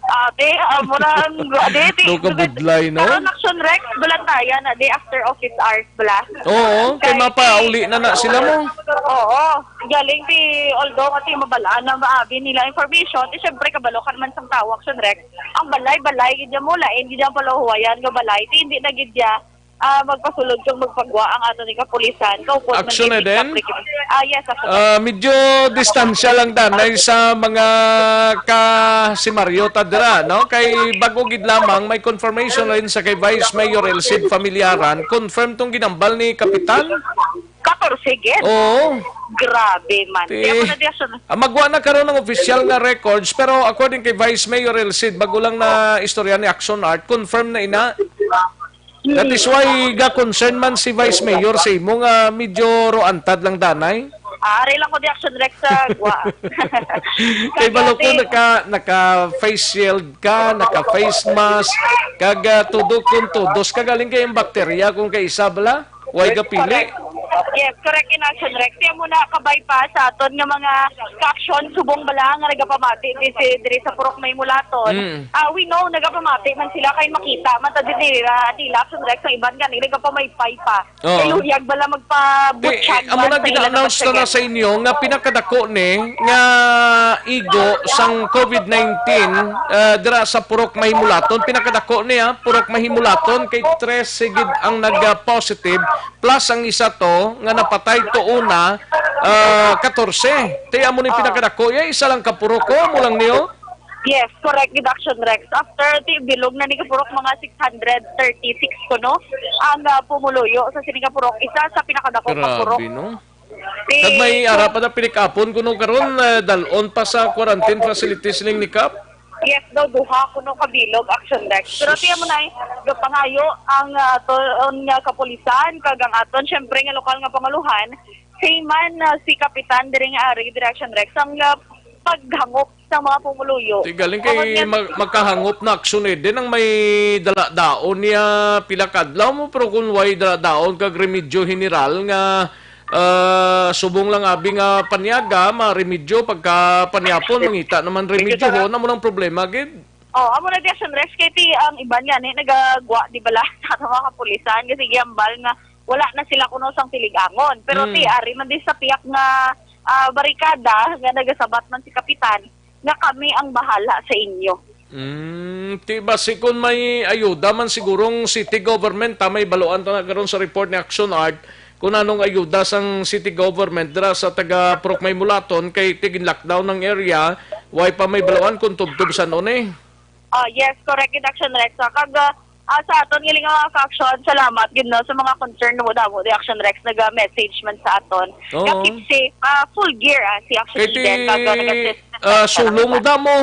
Ate, amo na ang, ate, ti, No, kabudlay, no? Karon, Action Rex, balantayan na, di after office hours, bala. Oo, kay Kay mapauli na na sila mo. Oo. Galing ti, although nga ti mabalaan na maabi nila information, ti syempre kabalo ka naman sang tawag, Action Rex. Ang balay, balay, gid mo, lain, gid ang palahuwayan nga balay. Ti, hindi na gid ya, ah, magpasulod kung magpagwa ang ato ni kapulisan. Kaupod man Action gid Eden? Kaprikin. Ah, yes, Action. Ah, medyo distansya lang danay sa mga ka si Mario ta dira, no? Kay bago gid lamang may confirmation rin sa kay Vice Mayor Elcid Familiaran. Confirm tong ginambal ni Kapitan? Katorse gid. Oo. Grabe man. Ti-, Di ako na di aso na. Ah, magwa na karon ng official nga records, pero according kay Vice Mayor Elcid, bago lang na istorya ni Action Art, confirm na ina. That is why ga-concern man si Vice Mayor sa imo nga medyo roantad lang danay. Ah, ari lang ko di Action Rex sa gwa. Kay balo ko naka, naka-face shield ka, naka-face mask, kag, ah, tudo kun tudos ka galing kay ang bakterya kung kay isa bala, way gapili. Yes, correct in Action Rex. Kaya muna kabay pa sa aton nga mga ka-action subong bala nga nagapamati di si diri sa Purok May Mulaton. Mm. Ah, we know nagapamati man sila kay makita man ta diri nila dila Action Rex ang iban gani nagapamaypay pa. Oo. Kay luyag bala magpabutyag. Di, eh, amo man na kay ila gina-announce na na nagpatyagan sa inyo nga pinakadako ni nga igo sang covid nineteen, ah, dira sa Purok Mahimulaton. Pinakadako ni, ah, Purok Mahimulaton kay trese gid ang nag-positive plus ang isa to nga napatay to una, ah, katorse. Ti amo ni pinakadako, ya isa lang ka purok, oh, amo lang niyo. Yes, correct gid Action Rex. After ti bilog na ni kapurok mga six hundred thirty-six kuno ang, ah, pumuluyo sa sini nga purok. Isa sa pinakadako nga purok. Grabe, no? Ti- Kag may ara pa na pinikapon kuno karon, eh, dalon pa sa quarantine facility siling ni Kap. Yes daw, duha kuno ka bilog Action Rex. Pero sus, tiyan mo na, eh, gapangayo ang, ah, aton nga kapulisan kag ang aton, syempre, nga lokal nga panguluhan. Same man, ah, si Kapitan diri nga ari, Direction Rex, ang, ah, paghangop sa mga pumuluyo. Ti galing kay mag-, magkahangop na aksyon, eh. Din ang may dala-daon niya pila kadlaw mo, pero kung way dala-daon kag remedyo general nga, ah, subong lang abi nga panyaga, maremedyo pagka panyapon, mangita naman remedyo ho, na mo lang problema, gid. Oh, amo na Direction Rex, kay ti ang iban nga ni nagagwa, di bala, sa mga kapulisan, kasi giyambal nga wala na sila kuno sang tilig-angon. Pero ti, ari man di sa piyak nga, ah, barikada nga nagasabat man si Kapitan nga kami ang bahala sa inyo. Mm, ti basi kun may ayuda man sigurong city government, ta may baluan ta na karon sa report ni Action Art kung anong ayuda sang city government dira sa taga Purok May Mulaton kay tig-lockdown ang area, way pa may baluan kung tubtob san-o ni. Ah, yes, correct gid, Action Rex. Ah, kag, ah, ah, sa aton nga lingaw nga ka-action, salamat gid, no, sa mga concern mo damo di Action Rex naga-message man sa aton. Oo. Nga keep safe, ah, full gear, ah, si Action Kay ti, Eden, kag, ah, nag-assist sa ah, sulo mo salamat. Damo.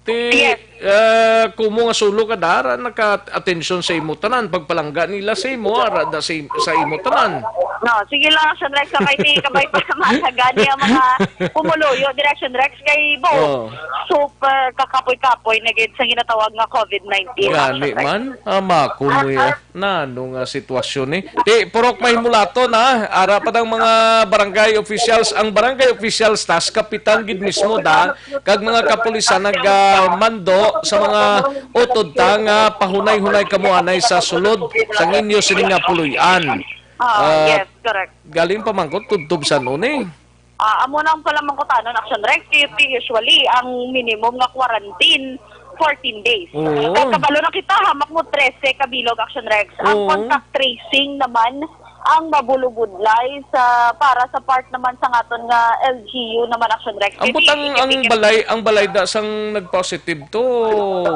Ti, Yes. ah, kumo nga sulo ka dara, naka-atensyon sa imo tanan, pagpalangga nila sa imo, ara da sa, sa imo tanan. No, sige lang, Action Rex, sa kay ti kabay pa naman, gani ang mga pumuluyo, Direction Rex, kay bo, Oh. super kakapoy-kapoy na gid sa ginatawag nga covid nineteen. Gani man, ama ko mo ya. Nano nga sitwasyon ni? Ti, Purok Mahimulaton, ha? Ara pa ang mga barangay officials. Ang barangay officials, tas kapitan gid mismo, da, kag mga kapulisan nagmando sa mga utod ta nga pahunay-hunay kamo anay sa sulod sang inyo sini nga puloy-an. Ah, Ah, yes, correct. Galing pa man ko, tubtob san-o ni? Ah, amo nang pala mangkutanon, Action Rex, kay usually ang minimum nga quarantine, fourteen days. Oo. Kag kabalo na kita, hamak mo trese ka bilog, Action Rex. Ang Oo. contact tracing naman ang mabulubudlay sa, para sa part naman sa ngaton nga L G U naman, Action Rex. Ang Kay butang, ti-, ang ti-, balay, ang balay da sang nag-positive to,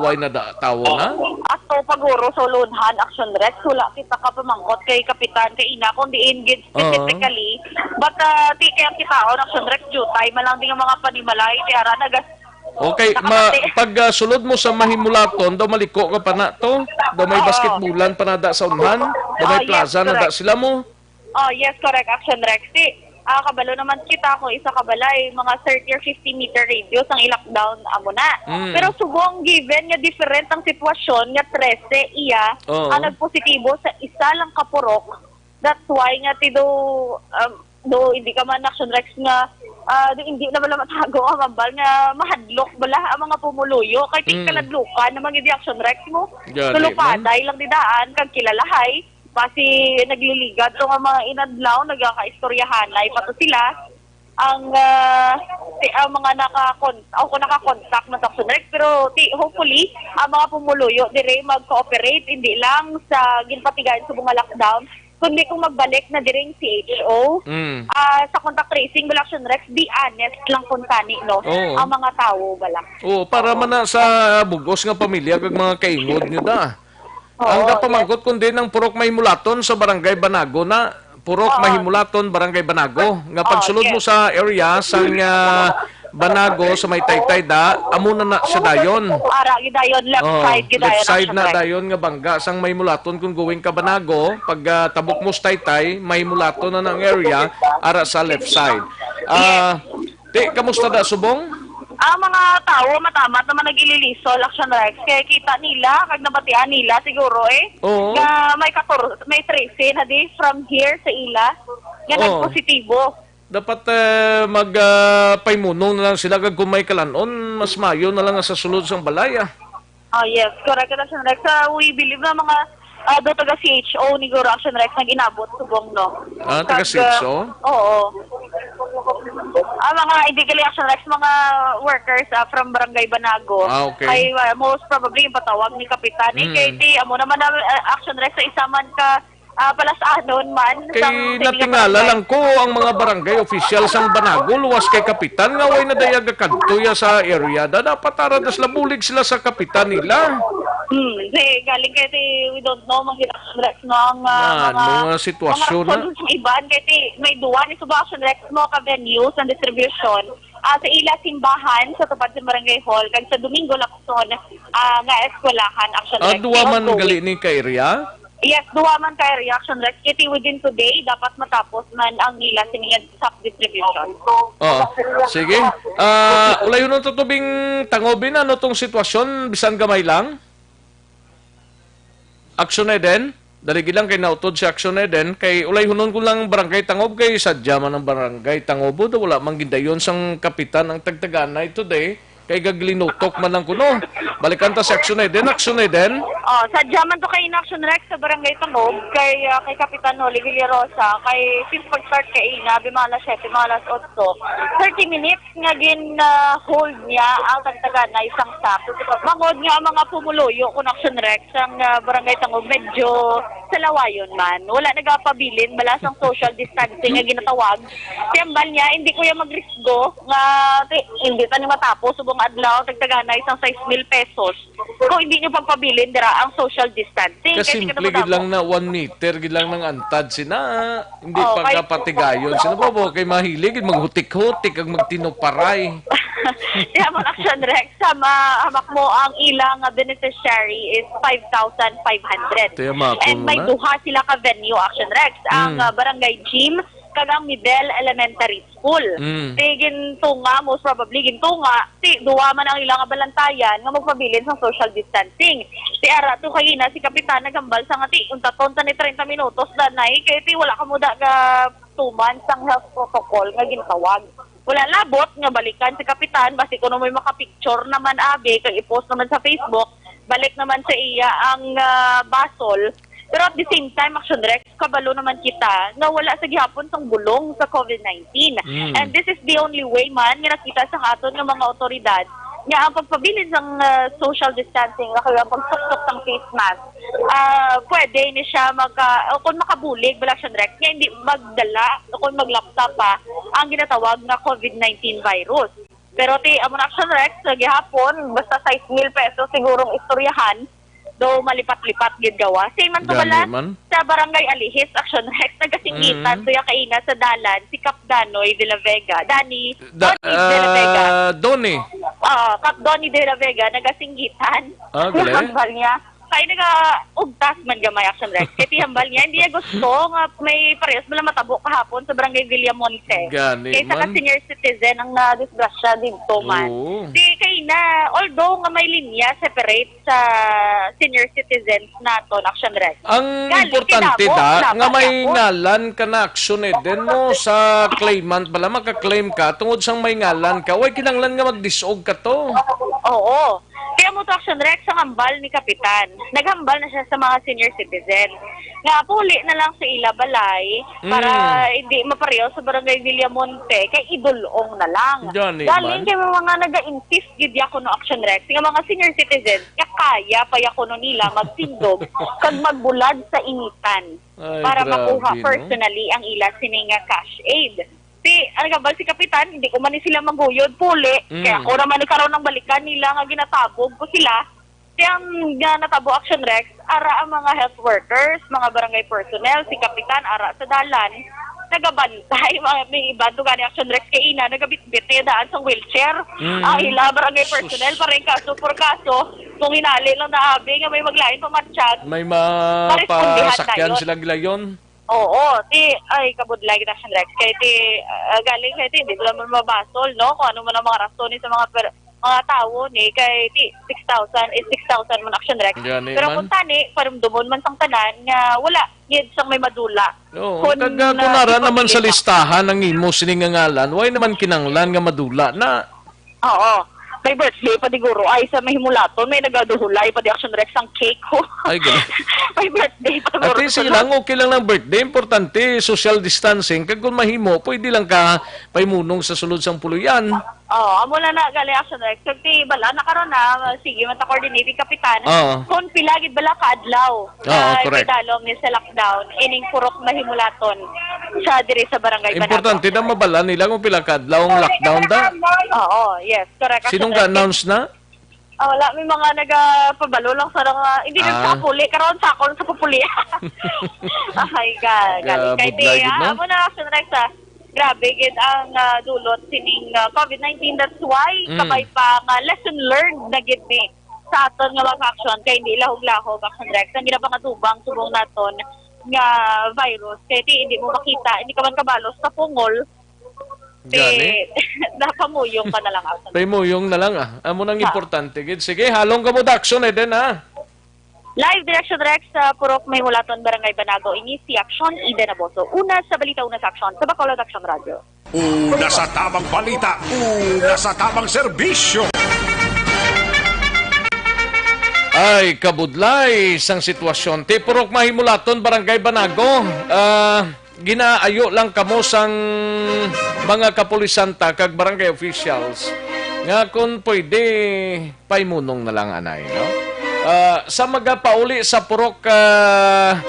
why na da tawo na? Ato paguro sa ulunhan, Action Rex, wala kita kapamangkot kay Kapitan, kay ina, kung diin gid Oo. specifically. But, ah, ti kaya kita, on Action Rex, jutay, malang di nga mga panimalay, ti ara nagas-, Okay, ma-, Nakapati. pag, ah, sulod mo sa Mahimulaton, daw maliko ka pa na to, daw may Oo. basketbulan pa na da sa unhan, daw may Ah, yes, plaza na da correct. sila mo. Oh, yes, correct, Action Rex. Ti, ah, kabalo naman kita kung isa ka balay, mga thirty or fifty meter radius ang i-lockdown, amo na. Mm. Pero subong, given nga different ang sitwasyon, nga trese iya Oo. ang nagpositibo sa isa lang ka purok, that's why nga ti do, um, do hindi ka man, Action Rex, nga, ah, di, hindi na bala matago ang hambal nga mahadlok bala ang mga pumuluyo kay ti Mm. kaladlukan naman gid, Action Rex, mo. Gali man. Tulupaday lang di daan kag kilalahay. Basi nagliligad to nga mga inadlaw, nagakaistoryahanay pa to sila. Ang, ah, ti-, ang mga nakakon-, ako nakakontak na sa Action Rex, pero ti-, hopefully, ang mga pumuluyo dire mag-cooperate, hindi lang sa ginpatigayon sa mga lockdown, kundi kung magbalik na diring C H O, Mm. ah, sa contact tracing, bala, Action Rex, be honest lang kung tani, no? Oo. Ang mga tao, bala. Oo, para Oo. man na sa bugos nga pamilya kag mga kaingod nyo da. Oo, Ang kapamangkot, yes. kundi ng Purok Mahimulaton sa Barangay Banago na, Purok Oo. Mahimulaton, Barangay Banago, nga Oo, pagsulod mo yes. sa area sang, ah, Banago sa may Taytay da, amo na na siya dayon. Ara, gidayon, left Oh, side, gidayon left side na ang dayon nga bangga sang may mulaton kung going ka Banago, pag ah, tabok mo sa Taytay, may mulaton na na ang area, ara sa left side. Ah, ti, kamusta da subong? Ang mga tawo matamat naman nagililisol, Action Rex. Kaya kita nila, kag nabatian nila siguro eh. Oo. Nga may kator, may trese na di from here sa ila. Nga Oo. nagpositibo. Dapat eh, mag ah, paymunong na lang sila kag kung may kalanon, mas mayo na lang nga sa sulod sang balay ah. Oh, yes. Correct ka, Action Rex. Uh, we believe na mga uh, do taga C H O ni Guro Action Rex nag-inabot subong, no? Ah, taga Kag, uh, C H O? Oo. Ah, mga, hindi gali Action Rex, mga workers ah, from Barangay Banago. Ah, okay. Ay, uh, most probably yung patawag ni Kapitan. Eh, Mm. K T, amo naman na uh, Action Rex sa isa man ka ah, palasanon man. Kay sang sini nga natingala barangay. lang ko ang mga barangay official sang Banago luwas kay kapitan nga way na dayag kadto ya sa area da dapat ara das labulig sila sa kapitan nila. Hmm, si galing kay si we don't know mga Rex no ang ah, Ano mga nga sitwasyon mga na? Response sa iban kay si may duwa ni Subaction Rex mo ka venues and distribution ah, sa ila simbahan sa tupad sa barangay hall kag sa Domingo Lacson ah, nga eskwelahan actually. Ah, duwa man gali ni ka area? Yes, duha man ka reaction rest kiti within today dapat matapos man ang ila sini nga stock distribution. Oh, sige. Ah, ulayhunon to tubing tangobin ano tong sitwasyon bisan gamay lang. Action Eden, dali lang kay nautod si Action Eden kay ulayhunon ko lang barangay Tangob kay sadya man ang barangay Tangobo do wala man gindayon sang kapitan ang tagtaganay today. Kay gaglinutok man lang kuno. Balikan ta si Action Eden. Action Eden. Oh, sadya man to kay Inaction Rex sa Barangay Tangog kay ah, kay Kapitan Noli Villarosa kay since pag-start kay ina abi mga alas siyete, mga alas otso. Thirty minutes nga gin ah, hold niya ang tagtaganay sang sak. Mangod nga ang mga pumuluyo kun Action Rex sang ah, Barangay Tangog medyo sa lawayon man. Wala nagapabilin bala sang social distancing nga ginatawag. Siyambal niya, hindi ko yung mag-risk go nga ti- hindi pa ni matapos subong adlaw tagtagana isang sais mil pesos kung hindi niyo pagpabilin dira ang social distancing. Kay di ka Kasimple gid lang na one meter gid lang nang antad sina. Hindi Oh, pa kay- kapatigayon sina bobo kay mahilig gid maghutik-hutik kag magtinuparay. Kaya mga Action Rex, sama, hamak mo ang ilang beneficiary is five thousand five hundred. Kaya mga And may puno na. duha sila ka venue, Action Rex. Ang Mm. ah, barangay gym kag ang Midel Elementary School. Mm. Ti gintunga, most probably gintunga, ti duwa man ang ila nga balantayan nga magpabilin sang social distancing. Ti ara to kay ina si Kapitan naghambal sa nga ti untaton ta ni treinta minutos danay kay ti wala kamo da ga tuman sang health protocol nga gintawag. Wala labot nga balikan sa Kapitan basi kuno may makapicture naman abi kag i-post naman sa Facebook, balik naman sa iya ang ah, basol. Pero at the same time, Action Rex, kabalo naman kita nga wala sa gihapon sang bulong sa covid nineteen. Mm. And this is the only way man nga nakita sang aton nga mga otoridad nga ang pagpabilin sang ah, social distancing nga kaya ang pagsuksok sang face mask, ah, pwede ni siya maka, o kung makabulig bala siya direct nga hindi magdala o kung maglapta pa ang ginatawag nga covid nineteen virus. Pero ti amo na Action Rex sa gihapon basta sais mil pesos sigurong istoryahan do malipat-lipat gid gawa. Same man to Gani bala man. sa Barangay Alihis, Action Rex, nagasinggitan Mm. tuya kaina sa dalan si Kap Danoy de la Vega. Dani, Da, Donny de la Vega. ah, Donnie. Ah, Kap Donny de la Vega, nagasinggitan. Ah, galing. Hambal niya. Kay naga-ugtas man gamay, Action Rex. Kay tihambal niya, hindi niya gusto nga may parehas bala matabo kahapon sa Barangay Villamonte. Gani Kay sa man. ka-senior citizen ang nadisgrasya dito man. Oo. Di kay na, although nga may linya separate sa senior citizens naton, Action Rex. Ang Galing importante kinamo, da, nga dapat may yapon. ngalan ka na action eh. Then mo sa claimant, bala maka-claim ka, tungod sang may ngalan ka, way kinanglan nga magdisog ka to. Oo. Kaya mo to, Action Rex, ang ambal ni Kapitan. Naghambal na siya sa mga senior citizen. Nga puli na lang sa ila balay para Mm. hindi mapareho sa barangay Villamonte, kay idulong na lang. Gani Galing man. kay mga naga-insist gid ya kuno Action Rex nga mga senior citizens nga kaya pa ya kuno nila magtindog kag magbulad sa initan Ay, para grabe, makuha no? personally ang ila sini nga cash aid. Si, ano ka ba, si Kapitan, hindi ko man ni sila maguyod, puli. Mm. Kaya ako naman ni karon ang balikan nila nga ginatabog ko sila. Kaya ang nga natabo Action Rex, ara ang mga health workers, mga barangay personnel, si Kapitan, ara sa dalan. nagabantay, mga, may iba to gani, Action Rex, kay ina, nagabitbit niya daan sa wheelchair. Mm. Ang ila barangay Sus. Personnel, parang kaso por kaso, kung hinali lang na abi nga may maglain pa matsyag, May marespondihan mapasakyan dayon. Silang gilayon. Oo, ti, ay, kabudlay kita, Action Rex. Kay ti, ah, galing kay ti, di ko naman mabasol, no? Kung ano man ang mga rason ni sa mga per-, mga tawo ni, kay ti, six thousand is six thousand man, Action Rex. Gani Pero man. Kung tani, parumdumon man sang tanan nga wala gid sang may madula. Oo, Kun, kag, ah, kung ah, nara naman sa ipagpili pa. Listahan ang imo sini nga ngalan, why naman kinanglan nga madula na? Oo. May birthday pa di guro. Ay, sa mahimulaton, may nagaduhulay pa di, Action Rex, ang cake ko. Ay, ganun. May birthday pa Ate, guro. Sige lang, okay lang ng birthday. Importante, social distancing. Kag kung mahimo, pwede lang ka paimunong sa sulod sang puluyan. Oo, amo na na, gali, Action Rex. Kag ti, bala na karon na, sige, man ta coordinate, kapitan. Oo. Kung pila gid bala ka adlaw. Oo, Kay correct. Dalom ni sa lockdown, ining purok mahimulaton sa diri sa Barangay Banago. Importante na mabala nila kung pila ka adlaw ang lockdown da. Oo, yes, correct. Sinong ga-announce na? Ah, wala, may mga nagapabalo lang sa mga, hindi na Ah. Sa puli, karon sa akon sa pupuli. Ay, ga-, galing kay Gabudlay gid, Tia. No? Amo na, Action Rex, ah. Grabe gid ang, ah, dulot sining, ah, covid nineteen. That's why, Mm. kabay pa nga lesson learned na gid ni sa aton nga mga action kay hindi lahog-lahog, Action Rex, ang ginapangatubang subong naton nga virus. Kay ti, hindi mo makita, hindi ka man kabalos sa pungol. Gani? Ti, napamuyong ka na lang, Action Rex. Pamuyong na lang, ah. Amo nang Ha. Importante gid. Sige, halong ka mo, Daxon, Eden, ah. Live, Direction Rex, sa Purok Mahimulaton, Barangay Banago. Ini si Action Eden Aboso. Una sa balita, una sa aksyon, sa Bacolod Action Radio. Una sa tamang balita, una sa tamang serbisyo. Ay, kabudlay sang sitwasyon. Ti Purok Mahimulaton, Barangay Banago. Ah, ginaayo lang kamo sang mga kapulisan ta kag barangay officials nga kung pwede, paimunong na lang anay, no? Ah, sa magapauli sa Purok, ah,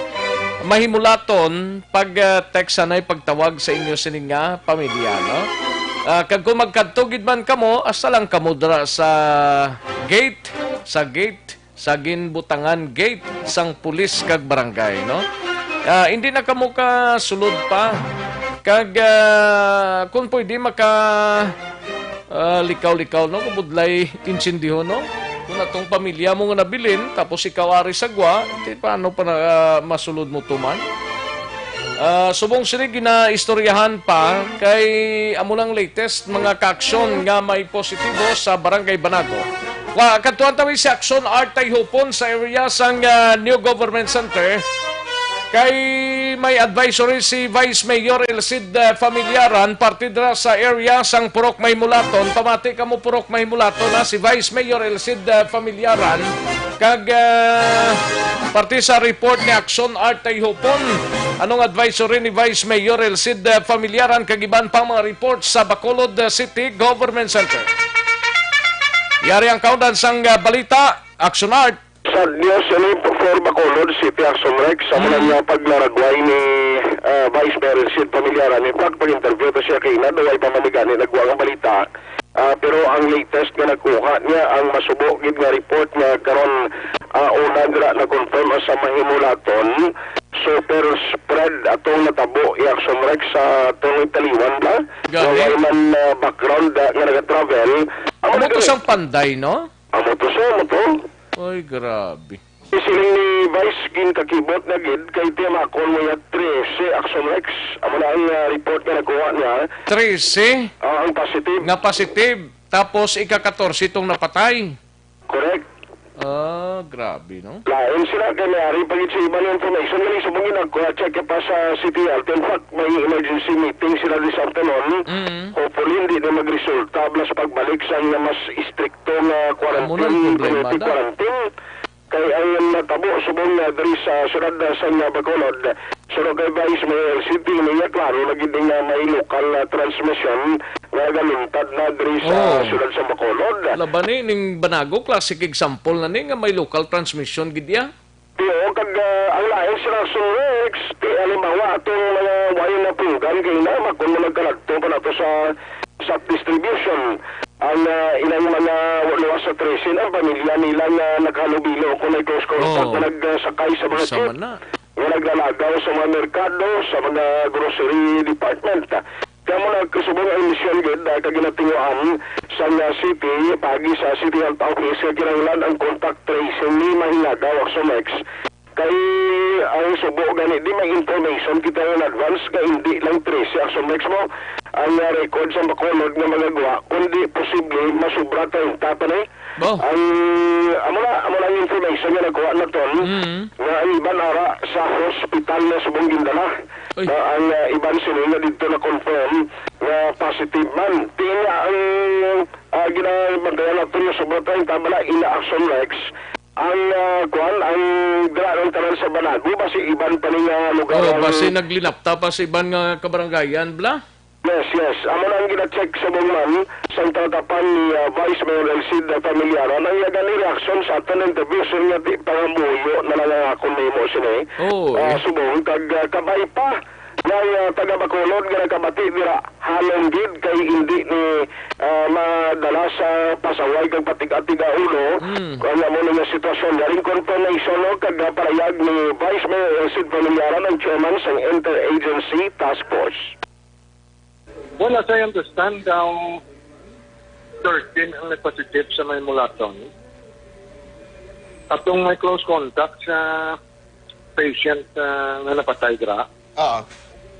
Mahimulaton, pag, ah, text anay pagtawag sa inyo sini nga pamilya, no? Ah, kag kung magkadto gid man kamo, hasta lang kamo dira sa gate, sa gate, sa ginbutangan gate sang pulis kag barangay, no? Ah, hindi na kamo ka sulod pa. Kag, ah, kung pwede, maka, ah, likaw-likaw, no? Kabudlay insindiho, no? Kung atong pamilya mo nga nabilin, tapos ikaw ari sa gwa, ti paano pa na, ah, masulod mo tuman? Ah, subong sini ginaistoryahan pa kay amo lang latest mga kaaksyon nga may positibo sa Barangay Banago. Wa, kadtuan ta mi si Action Art Tayhupon sa area sang, ah, New Government Center. Kay may advisory si Vice Mayor Elcid, ah, Familiaran, parte dira sa area sang Purok Mahimulaton. Pamati kamo, Purok Mahimulaton, ha, si Vice Mayor Elcid, ah, Familiaran. Kag, ah, parte sa report ni Action Art Tayhupon, anong advisory ni Vice Mayor Elcid, ah, Familiaran kag iban pang mga report sa Bacolod, ah, City Government Center. Yari ang kaundan sang, ah, balita, Action Art. Sa News Relief for Bacolod City, Action Rex, sa Mm. mga paglaragway ni, ah, Vice Mayor Elcid Familiaran. In fact, pag-interview to siya kay Ina, daw ay pamaligani nagwa ang balita. Ah, pero ang latest nga nakuha niya, ang masubo gid nga report nga karon, ah, una dira na-confirm sa Mahimulaton, super spread atong natabo, i-Action Rex, sa atong taliwan ba? Gani. Nga way man, ah, background, ah, nga nag-travel. Amo to nag- sang Panday, no? Amo to, sir, amo to. Ay, grabe. Siling ni Vice, ginkakibot na gid kay tiyamakon mo nga trese, Action Rex. Amo na ang, ah, report nga nakuha niya. Trese? Ah, ang positive. Nga positive. Tapos, ika-katorse itong napatay. Correct. Ah, grabe, no? Lain sila kay may ari pa gid sa iba nga information. Galing sa mga nag-check pa sa City Health. In fact, may emergency meeting sila this afternoon. Mm. Hopefully, hindi na magresulta plus pagbalik sa nga mas istrikto nga Amo na ang quarantine, problema, community da. Quarantine. Kay ang natabo subong nga diri sa siyudad sa nga Bacolod, suro kay Vice Mayor City niya, klaro na gid nga may local, ah, transmission nga galuntad na diri sa Oh. Siyudad sa Bacolod. Laban ni ning Banago, classic example na ni nga may local transmission gid iya. Tiyo, kag, ah, ang lain sila, Sir Rex, ti, halimbawa, atong mga way na punggan kay na, makon mo nagkaladto pa nato sa, sa distribution. Ang, ah, ilang mga luwas sa trese na pamilya nila nga naghalubilo kung may close contact Oh. Na nagsakay sa mga Isa jeep. Man na. Nga naglalagaw sa mga merkado, sa mga grocery department. Kamo nagkasubong ang misyon gid, ah, kag ginatinguhaan sa nga city, paagi sa City Health Office, nga kinahanglan ang contact tracing ni mahingagaw, Action Rex. Kay ang subo gani, di may information kita in advance nga hindi lang trese, Action Rex, mo ang, ah, record sa Bacolod nga mga gwa, kundi posible masubra treinta pa ni. Bo. Ang, amo na, amo na ang information nga nakuha naton, Mm. nga ang iban ara sa hospital na subong gindala. Uy. Na ang, ah, iban sini nga didto na confirm nga positive man. Ti nga ang, ah, ginabantayan naton nga sobra tayong tabala ina, Action Rex. Ang, ah, kuan, ang dala ng tanan sa Banago, basi iban pa ni nga lugar Oh, ang basi naglinapta pa sa iban nga kabarangayan, bla? Yes, yes. Amo na ang gina-check sa bungman sang tatapan ni, ah, Vice Mayor Elcid Familiaran ang iya gani reaksyon sa aton interview, sir, nga di pangamuyo na lang ang akon nimo sini. Oo, Ah, eh. Subong kag, ah, kabay pa nga, ah, taga Bacolod nga nakabati dira halong gid kay hindi ni, ah, madala sa pasaway kag patiga-tiga ulo. Mm. Kaya mo nga sitwasyon, yaring confirmation, no, kag, ah, parayag ni Vice Mayor Elcid Familiaran, ang chairman sang Interagency Task Force. Well, as I understand, daw thirteen ang nagpositive sa may mulaton. Atong may close contact sa patient, ah, nga napatay dira. Oo.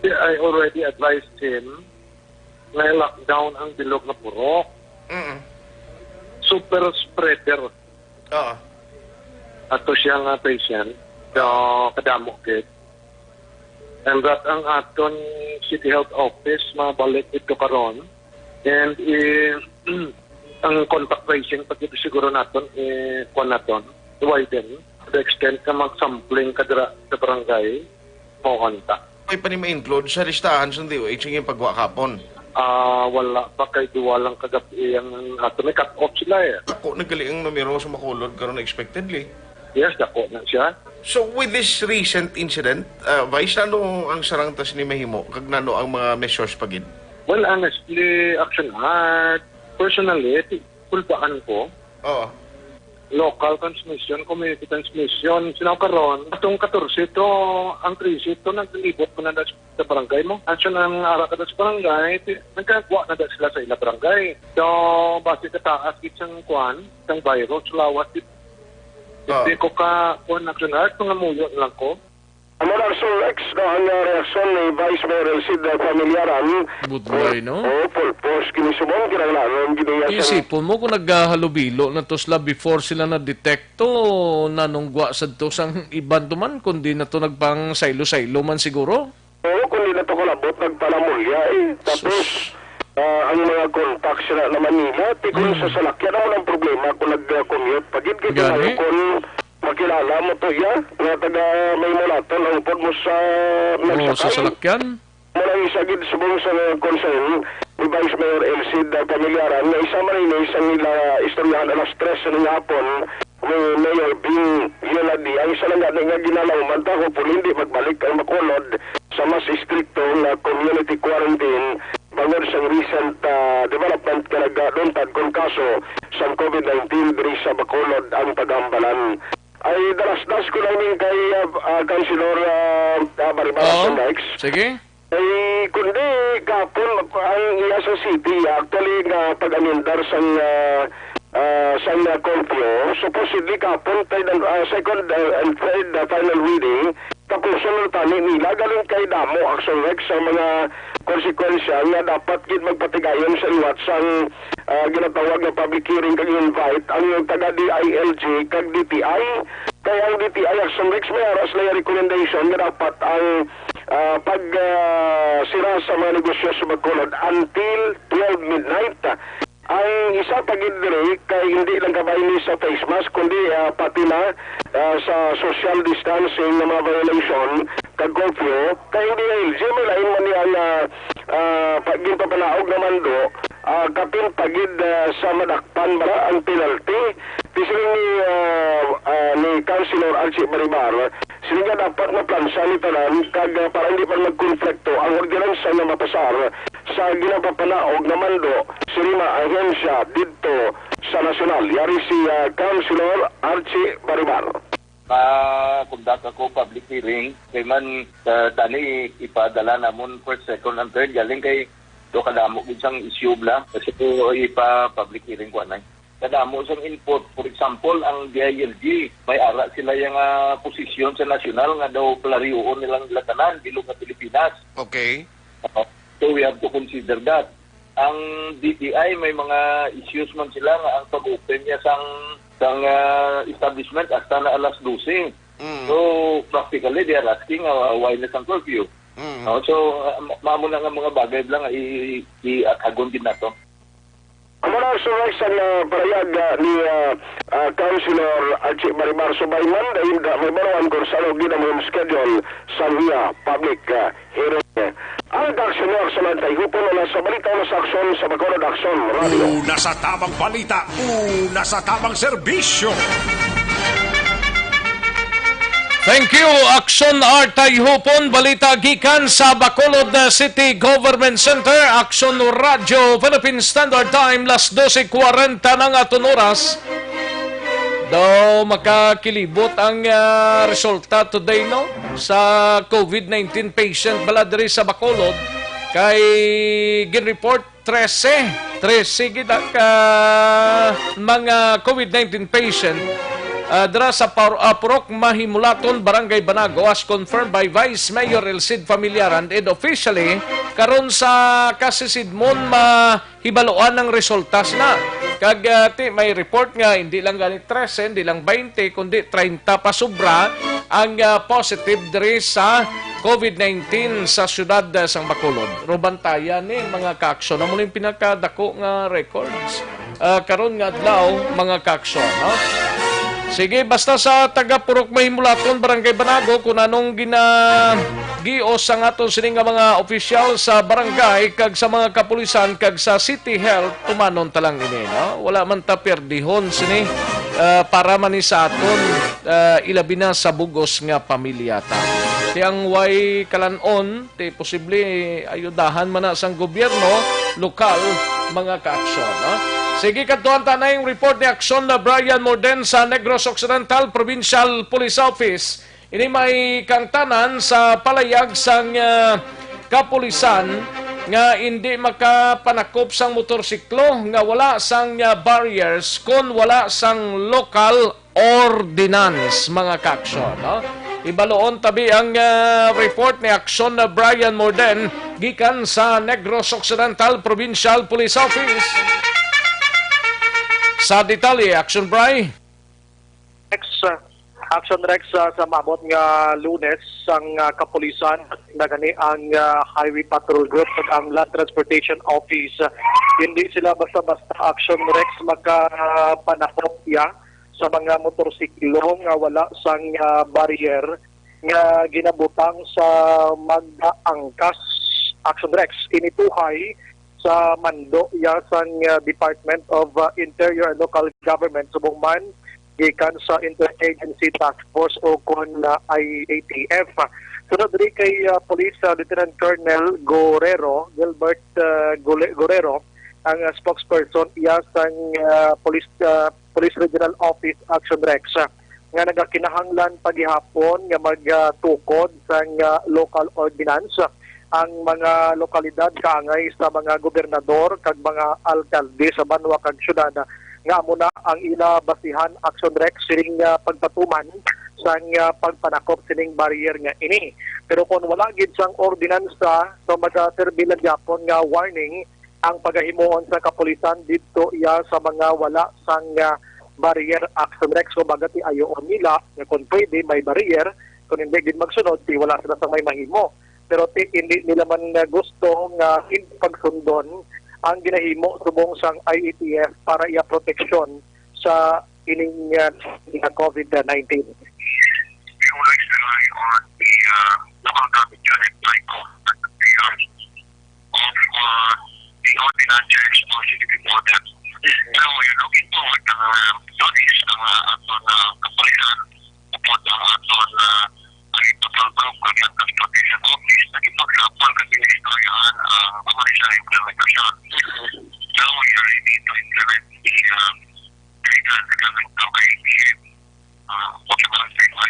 I already advised him nga i-lockdown ang bilog nga purok. Mm. Super spreader. Oo. Ato siya nga patient. So, kadamo gid. And that ang aton City Health Office mabalik ito karon. And, eh, ang contact tracing pa gid siguro naton, eh, kuwan naton, widen. To the extent nga mag-sampling ka dira sa barangay, mao unta. May pa ni ma-include sa listahan sa D O H ang iyang pagwa kapon? Ah, wala pa, kay duwa lang kagabi ang ato, may cut-off sila, eh. Dako na gali ang numero sa Bacolod karon, expectedly. Yes, dako na siya. So, with this recent incident, uh, Vice, nano ang sarang tas ni mahimo, kag nano ang mga measures pa gid? Well, honestly, Action Heart, personally, ti-, kulbaan ko. Oo. Local transmission, community transmission. Sinaw karon, atong katorse to, ang trese to, naglibot mo na sa barangay mo. Action ang ara ka sa barangay, ti-, nagkagwa na da sila sa ila barangay. So, base sa taas gid sang kuan, sang virus, lawas gid. Ah. Hindi ko ka, kuan, Action Heart, mga muyo na lang ko. Amo na, Sir Rex, no, ang, uh, reaksyon ni Vice Mayor Elcid Familiaran. Budlay, no? Oh, full force, kini subong, kinahanglan, gid niya sa Isipon mo kung naghahalubilo na to sila before sila na-detect to, nanunggwa sa to sang iban to man, kundi na to nagpang saylo-saylo man siguro. Oo, kundi na to kalabot, nagpalamulya, eh. Tapos, Sus. Ah, ang mga contacts na naman nila, ti kung Mm. sa salakyan, amo ang problema kung nag-commute pa gid, kay Gani? Kung makilala mo to, iya, nga taga may mulaton ang upod mo sa Oo, sa nagsakay. Salakyan. Mao lang isa gid subong sa concern ni Vice Mayor Elcid Familiaran, nga isa man ini sa ila istoryahan alas tres sa hapon ni Mayor Bing Yolandi. Ang isa lang gani nga ginalaw man ta, hopefully hindi magbalik ang Bacolod sa mas istrikto nga community quarantine bangod sa recent, ah, development nga nagaluntad kon kaso sang COVID nineteen diri sa Bacolod ang tagambalan. Ay, dalasdas ko lang ning kay, ah, ah, Councilor, ah, ah, Baribaras Oo. Ng Dikes. Sige. Ay, kundi kahapon, ang iya sa city, actually, nga pag-amendar sang, ah, ah, sang, ah, curfew, supposedly kahapon, third and, ah, second, ah, and third, ah, final reading, tapuson na tani nila, galing kay damo, Action Rex, sa mga konsekwensya nga dapat gid magpatigayon sa liwat sang, ah, ginatawag nga public hearing kag invite ang taga D I L G kag D T I. Kay ang D T I, Action Rex, may ara sila recommendation nga dapat ang, ah, pag, ah, sira sa mga negosyo sa Bacolod until twelve midnight. Ang isa pa gid diri kay hindi lang kabay ni sa face mask, kundi, ah, pati na, ah, sa social distancing nga mga violation kag curfew. Kay ang D I L G may lain man niya nga, ah, pa-, ginpapanaog nga mando, ah, kapin pa gid, ah, sa madakpan ba ang penalty. Di siling ni, ah, ah, ni Councilor Archie Baribar, sila nga dapat maplansa ni tanan kag, ah, para hindi man magkonflikto ang ordinansa nga mapasar sa ginapapanaog nga mando sini nga ahensya didto sa nasyonal. Yari si, ah, Councilor Archie Baribar. ma-conduct ako public hearing. Kay man, ah, tani ipadala namon first, second, and third. Galing kay do kadamo gid sang issue bla. Kasi ko ipa-public hearing ko anay. Kadamo sang input. For example, ang D I L G, may ara sila yang, ah, posisyon sa nasyonal nga daw palaryuon nilang gilatanan, bilog nga Pilipinas. Okay. So we have to consider that. Ang D T I, may mga issues man sila nga ang pag-open niya sang, sang, ah, establishment hasta na alas dose. Mm. So, practically, they are asking, uh, why na sang curfew. Mm. No? So, uh, ma- mamo na nga mga bagay lang i- i- iathagon din nato. Amo na ang suway sa, ah, parayag, ah, ni, ah, ah, Councilor Archie Baribar. Subay man, dahil da, may baruan kung saan gid ang mga schedule sa iya public, ah, hearing. Ang Aksyon News sa Lantay Hupon na sa balita na sa Aksyon sa Bacolod Aksyon Radio. Una sa tamang balita, una sa tamang serbisyo. Thank you, Aksyon Artay Hupon. Balita gikan sa Bacolod City Government Center. Aksyon Radyo Philippine Standard Time, las dose kwarenta na nga aton oras. Daw makakilibot ang, ah, resulta today, no? Sa COVID nineteen patient bala diri sa Bacolod. Kay ginreport trese, trese gid ang, ah, mga COVID nineteen patient, ah, dira sa par- ah, Purok Mahimulaton, Barangay Banago, as confirmed by Vice Mayor El Cid Familiaran, and officially karon sa kasisidmon ma- hibaluan ang resulta sina. Kag, ah, ti, may report nga hindi lang gani trese, hindi lang baynte, kundi treinta pa sobra ang, ah, positive diri sa COVID nineteen sa siyudad, ah, sang Bacolod. Pero bantayan ni mga kaaksyon, amo ni pinakadako nga records, ah, karon nga adlaw, mga kaaksyon, no? Sige, basta sa taga Purok Mahimulaton, Barangay Banago, kung anong gina- gios ang aton sini nga mga opisyal sa barangay kag sa mga kapulisan kag sa City Health, tumanon ta lang ini, no? Wala man ta pierdihon sini, ah, para man ni sa aton, ah, ilabi na sa bug-os nga pamilya ta. Ti ang way kalan-on, ti posible ayudahan man na sang gobyerno lokal, mga kaaksyon, no? Sige, kadtuan ta na yung report ni Aksyon na Brian Morden sa Negros Occidental Provincial Police Office. Ini may kangtanan sa palayag sang, ah, kapulisan nga indi makapanakop sang motorsiklo nga wala sang, ah, barriers kon wala sang local ordinance, mga kaaksyon, no? Ibaluon tabi ang, ah, report ni Aksyon na Brian Morden gikan sa Negros Occidental Provincial Police Office. Sa detalye, Aksyon Bry. Rex, uh, Action Rex, uh, sa maabot nga Lunes, ang, uh, kapulisan, na gani ang, uh, Highway Patrol Group ug ang Land Transportation Office, uh, hindi sila basta-basta Action Rex makapanakop ya sa mga motorsiklo nga wala sang, uh, barrier nga ginabutang sa mag-aangkas. Action Rex, inituhay sa mando ya sang, uh, Department of, uh, Interior and Local Government subong man gikan sa Interagency Task Force o kon, uh, I A T F. Sunod diri kay, uh, Police, uh, Lieutenant Colonel Guerrero, Gilbert, uh, Gule- Guerrero, ang, uh, spokesperson iya sang, uh, Police, uh, Police Regional Office Action Rex, uh, nga nagakinahanglan pa gihapon nga magtukod sang, uh, local ordinance ang mga lokalidad kaangay sa mga gobernador kag mga alkalde sa banwa kag syudad nga amo na ang ila basihan Action Rex sining, ah, pagpatuman sang, ah, pagpanakop sining barrier nga ini. Pero kon wala gid sang ordinansa, so magaserbi lang gyapon nga warning ang pagahimuon sa kapulisan didto iya sa mga wala sang, ah, barrier Action Rex. Kumbaga, ti ayoon nila nga kon pwede may barrier, kon hindi gid magsunod, ti wala sila sa may mahimo. Pero ti, hindi nila man, ah, gusto nga hindi pagsundon ang ginahimo subong sang I A T F para iya proteksyon sa ining, ah, nga COVID nineteen. Yung rights na ngayon, the, uh, local government unit, like, uh, the, uh, of, uh, the ordinance exposed to the order. Now, we're looking forward na, uh, notice ang, uh, aton, uh, kapulisan, upod ang aton, uh, ang ipatulog kag ang transportation office, nagipag-rapol kag inistoryahan ang commercial implementasyon. Now, we are ready to implement the, uh, legal development of I A T F. Uh, what you gonna say, my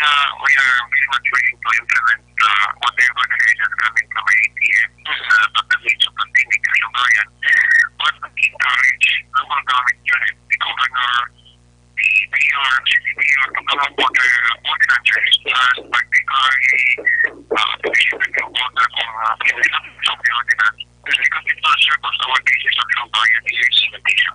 uh, we are very much willing to implement, uh, whatever the guidance coming from A T M, uh, but the age of pandemic, kalugayan. But encourage local government unit, the governor, the mayor, city mayor, to come up with the ordinances, and particularly, uh, the issue with the border, kung, uh, kailangan sa ordinance, because it's not sure kung sa one cases of kalugayan is implementation.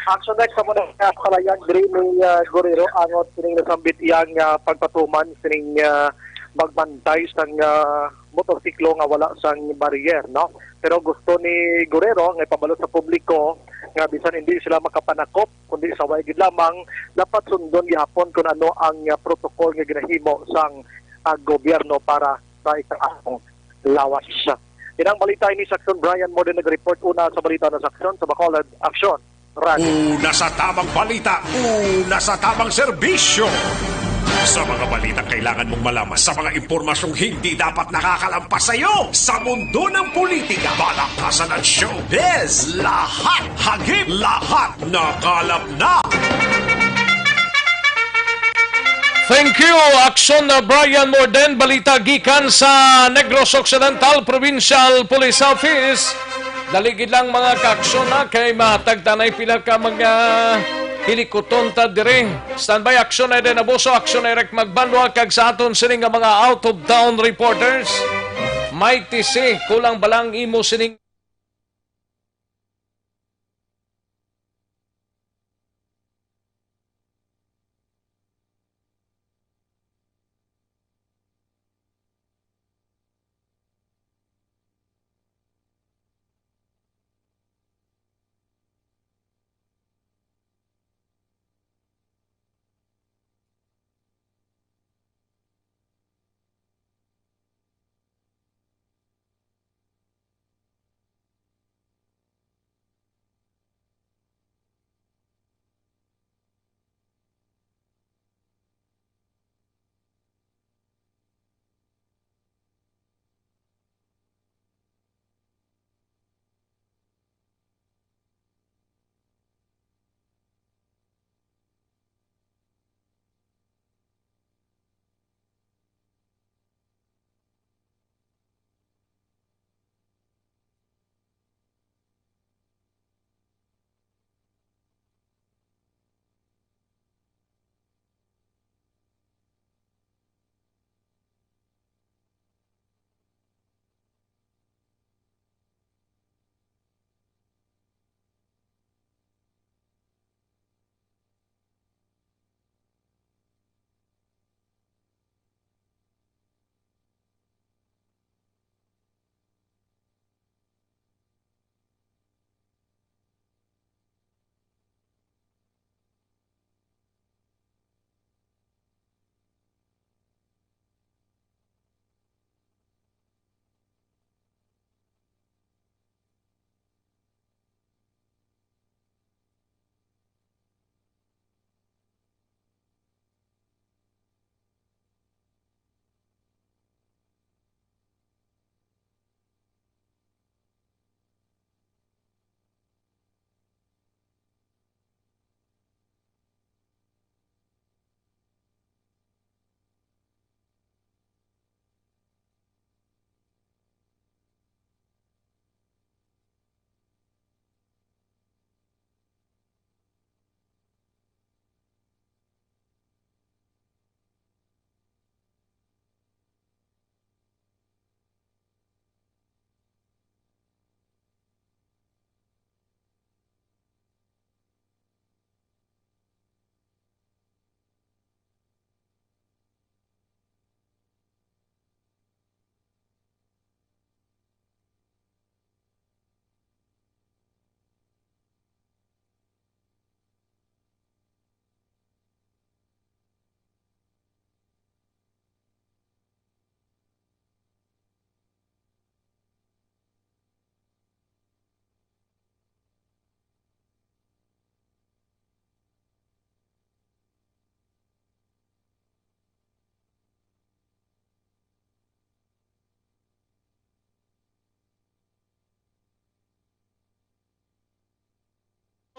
Action next sa muna nga palayag diri ni, ah, Guerrero angot sining nasambit iyang, ah, pagpatuman sining, ah, magbantay sang, ah, motorsiklo nga wala sang barrier, no? Pero gusto ni Guerrero nga ipabalo sa publiko nga bisan hindi sila makapanakop, kundi sa way gid lamang dapat sundon gihapon kung ano ang, ah, protocol nga ginahimo sang, ah, gobyerno para sa ikaatong lawas. Inang balita ini, Saksyon Brian Morden nag-report. Una sa balita na Saksyon sa Bacolod, Aksyon, Radyo. Una sa tamang balita, una sa tamang serbisyo. Sa mga balitang kailangan mong malaman, sa mga impormasyong hindi dapat nakakalampas sa iyo, sa mundo ng politika, balakasan at showbiz, lahat hagip, lahat nakalap na. Thank you, Aksyon na Brian Morden. Balita gikan sa Negros Occidental Provincial Police Office. Dali gid lang, mga kaaksyon, na kay mahatag tanay pila ka mga hilikuton ta diri. Standby, Aksyon na din Abuso, Aksyon na Eric Magbanwa, kag sa aton sini nga mga out of town reporters. May tisi, kulang balang imo sining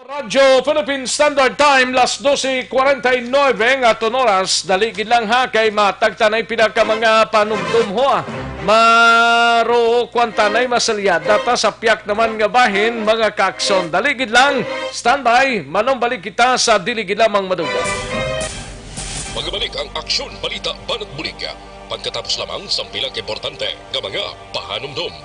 Radyo Philippine Standard Time, las doce cuarenta y nueve nga aton oras. Dali gid lang ha, kay matagtanay pila ka mga panumdum ho, ah. Maro kwantanay masalyada ta sa piyak naman nga bahin, mga kaakson. Dali gid lang, standby, manumbalik kita sa dili gid lamang madugay. Magabalik ang Aksyon Balita Banat Bulig pagkatapos lamang sang pila ka importante nga mga pahanumdom.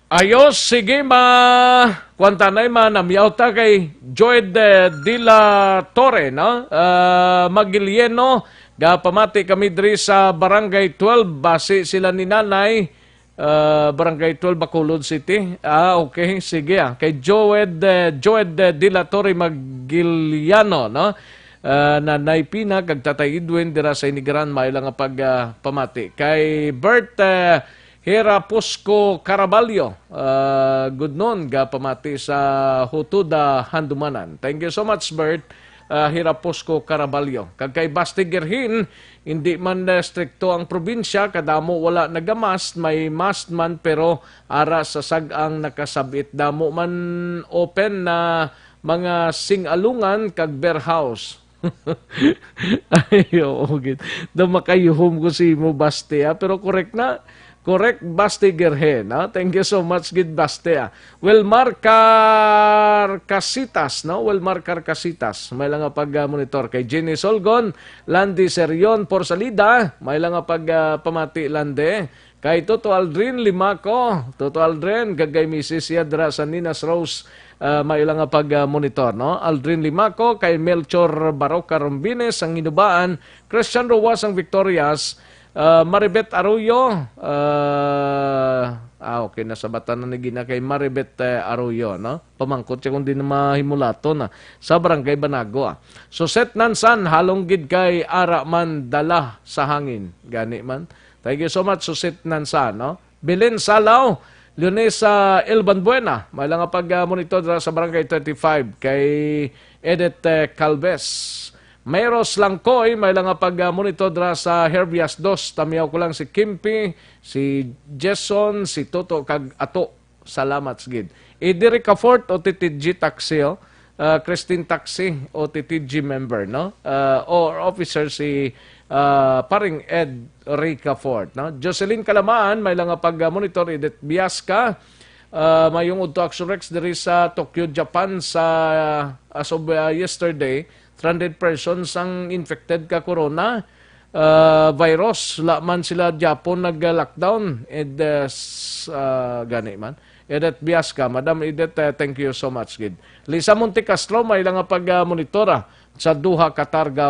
Ayos, sige, ma-, kwantanay, manamyaw ta kay Joed, eh, de la Torre, no? Ah, Magilieno, gapamati kami diri sa Barangay twelve, basi sila ni Nanay, ah, Barangay twelve, Bacolod City. Ah, okay, sige, ah. Kay Joed, eh, Joed, eh, de la Torre Magiliano, no? Ah, Nanay Pina kag Tatay Edwin dira sa Inigaran, may lang nga pag, ah, pamati. Kay Bert, eh, Hera Pusco Caraballo, ah, good noon, gapamati sa Hutuda Handumanan. Thank you so much, Bert, ah, Hera Pusco Caraballo. Kag kay Basti Gerhin, hindi man, ah, strikto ang probinsya, kadamo wala nagamask, may mask man, pero ara sa sag-ang nakasabit. Damo man open na mga sing-alungan kag beer house. Ay, oo, gid. Daw makayuhom ko si imo, Baste, ah. Pero correct na. Correct, Baste Gerhen, ah. Thank you so much, gid, Baste, ah. Wilmar Carcasitas, no? Wilmar Carcasitas. May lang nga pag, ah, monitor kay Jenny Solgon, Landy Serion Porsalida. May lang nga pag, ah, pamati, Landy. Kay Toto Aldrin Limaco, Toto Aldrin, kag kay misis siya dira sa Ninas Rose, ah, may lang nga pag, ah, monitor, no? Aldrin Limaco, kay Melchor Baroca Rombines ang Hinubaan, Christian Roa sang Victorias, ah, Maribet Arroyo, ah, ah, okay, nasabatan na ni gina kay Maribet, eh, Arroyo, no? Pamangkot siya kung di na mahimulaton, ah, sa Barangay Banago, ah. Suset Nansan, halong gid kay ara man dala sa hangin. Gani man. Thank you so much, Susit Nansa, no? Belen Salaw, Leonesa Elbanbuena, may lang nga pag, ah, monitor dira sa Barangay thirty-five kay Edith, eh, Calves. Mayros Langkoy, may lang nga pag, ah, monitor dira sa Herbias dos. Tamiyaw ko lang si Kimpi, si Jason, si Toto, kag Ato. Salamat, gid. Edi Ricafort, o T T G Taxi, oh. Ah, Christine Taxi, o T T G member, no? Ah, or officer si, ah, Paring Ed Ricafort, no? Jocelyn Calamaan, may lang nga pag, ah, monitor, Edith Biasca. Ah, mayong udto, Action Rex, diri sa Tokyo, Japan, sa, as of, ah, yesterday, three hundred persons ang infected ka corona, ah, virus. Wala man sila Japon nag-lockdown. And, ah, s-, ah, gani man. Edith Biasca, Madam Edith, eh, thank you so much, gid. Lisa Montecastro, may lang nga pag, ah, monitora sa duha ka targa,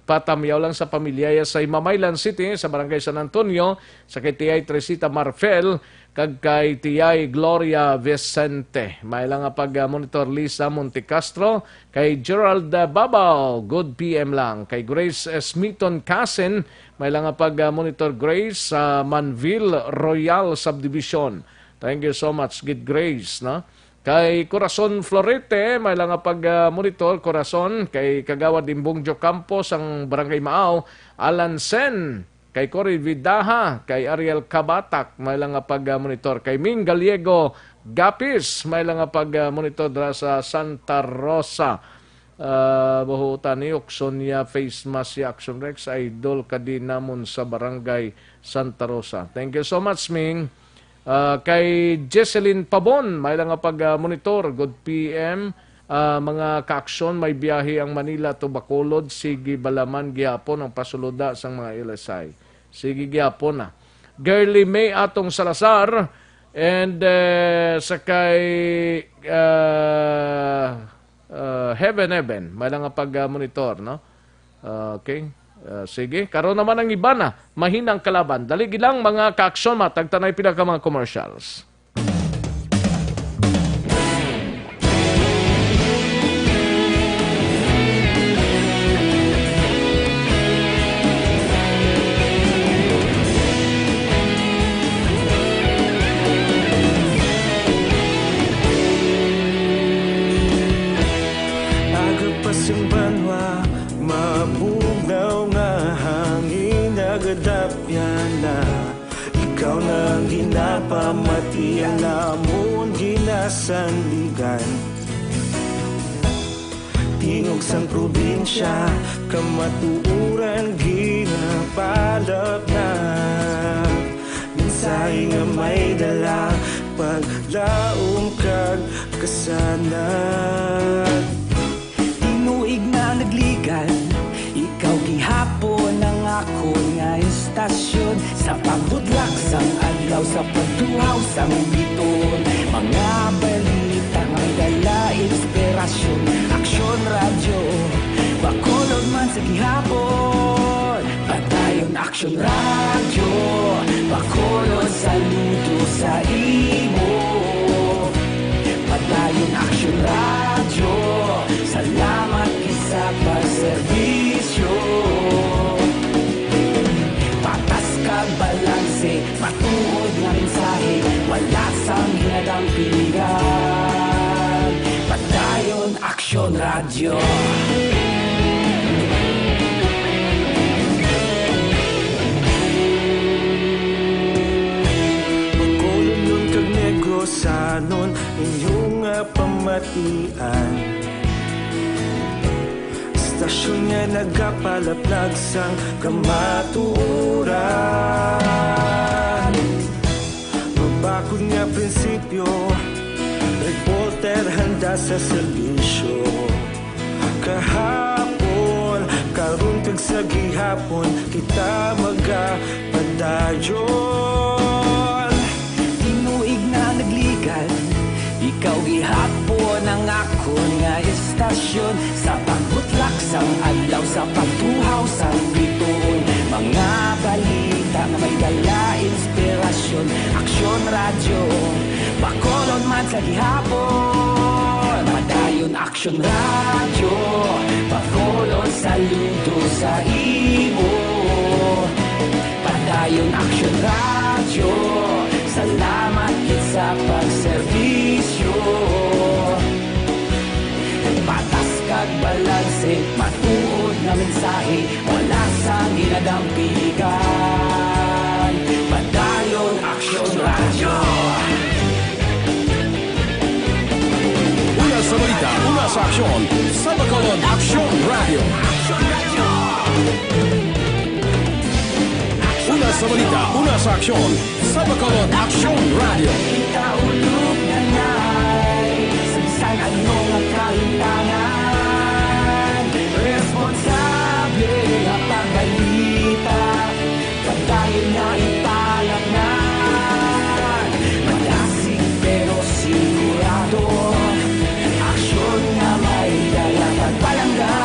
patamiyaw lang sa pamilya ya sa Himamaylan City, sa Barangay San Antonio, sa kay T I Teresita Marfel, kag kay T I Gloria Vicente. May lang nga pag, ah, monitor, Lisa Montecastro, kay Gerald, ah, Babao, good P M lang. Kay Grace Smiton Casin, may lang nga pag, ah, monitor, Grace, sa Manville Royal Subdivision. Thank you so much, gid, Grace, no? Kay Corazon Florete, may lang nga pag, ah, monitor, Corazon, kay Kagawad Imbong Jocampo sang Barangay Maaw, Alan Sen, kay Cory Vidaha, kay Ariel Kabatak, may lang nga pag, ah, monitor. Kay Ming Gallego Gapis, may lang nga pag, ah, monitor dira sa Santa Rosa. Ah, buhutan ni Oksonia face mask si Action Rex, idol ka di namon sa Barangay Santa Rosa. Thank you so much, Ming. Ah, kay Jesselyn Pabon, may lang nga pag, ah, monitor. Good P M. Ah, mga kaaksyon, may biyahe ang Manila to Bacolod. Sige, balaman gihapon ang pasuluda sang mga L S I. Sige gihapon na. Girly May Atong Salazar and, eh, sa kay, ah, ah, Heaven Heaven, may lang nga pag, ah, monitor, no? Ah, okay. Ah, sige, karon naman ang iba na, mahinang kalaban. Dali gid lang, mga kaaksyon, matagtanay pila ka mga commercials. Mabugnaw nga hangin nagadapya na. Ikaw na ang ginapamati, ang amon ginasandigan. Tingog sang probinsya, kamatuoran ginapalap na. Mensahe nga may dala, paglaom kag kasanag. Tinuig na nagligan, ikaw gihapon ang akon nga istasyon. Sa pagbudlak sang adlaw, sa pagtuhaw sang bituon, mga balita nga may dala inspirasyon. Aksyon Radyo, Bacolod man sa gihapon. Padayon Aksyon Radyo, Bacolod, saludo sa imo. Padayon Aksyon Radyo, salamat gid sa pagserbisyo. Patas kag balanse, matuod nga mensahe, wala sang ginadampingan. Padayon Aksyon Radyo. Bacolodnon kag Negrosanon, inyo nga pamatian. Istasyon nga nagapalaplag sang kamatuoran. Mabakod nga prinsipyo, reporter handa sa serbisyo. Kahapon, karon kag sa gihapon, kita magapadayon. Tinuig na nagligan, ikaw gihapon ang akon nga istasyon. Sa pagbutlak sang adlaw, sa pagtuhaw sang bituon, mga balita nga may dala inspirasyon. Aksyon Radyo, Bacolod man sa gihapon. Padayon Aksyon Radyo, Bacolod, saludo sa imo. Padayon Aksyon Radyo, salamat gid sa pagserbisyo. Patas kag balanse, matuod nga mensahe, wala sang ginadampigan. Padayon Aksyon Radyo. Una sa balita, una sa aksyon, sa Bacolod Aksyon Radyo. Una sa balita, una sa aksyon, sa Bacolod Aksyon Radyo. Kita ulog na nay, sa bisan ano nga kahintangan, responsable nga pagbalita, padayon nga ipalatnan. Madasig pero sigurado, aksyon nga may dala pagpalangga.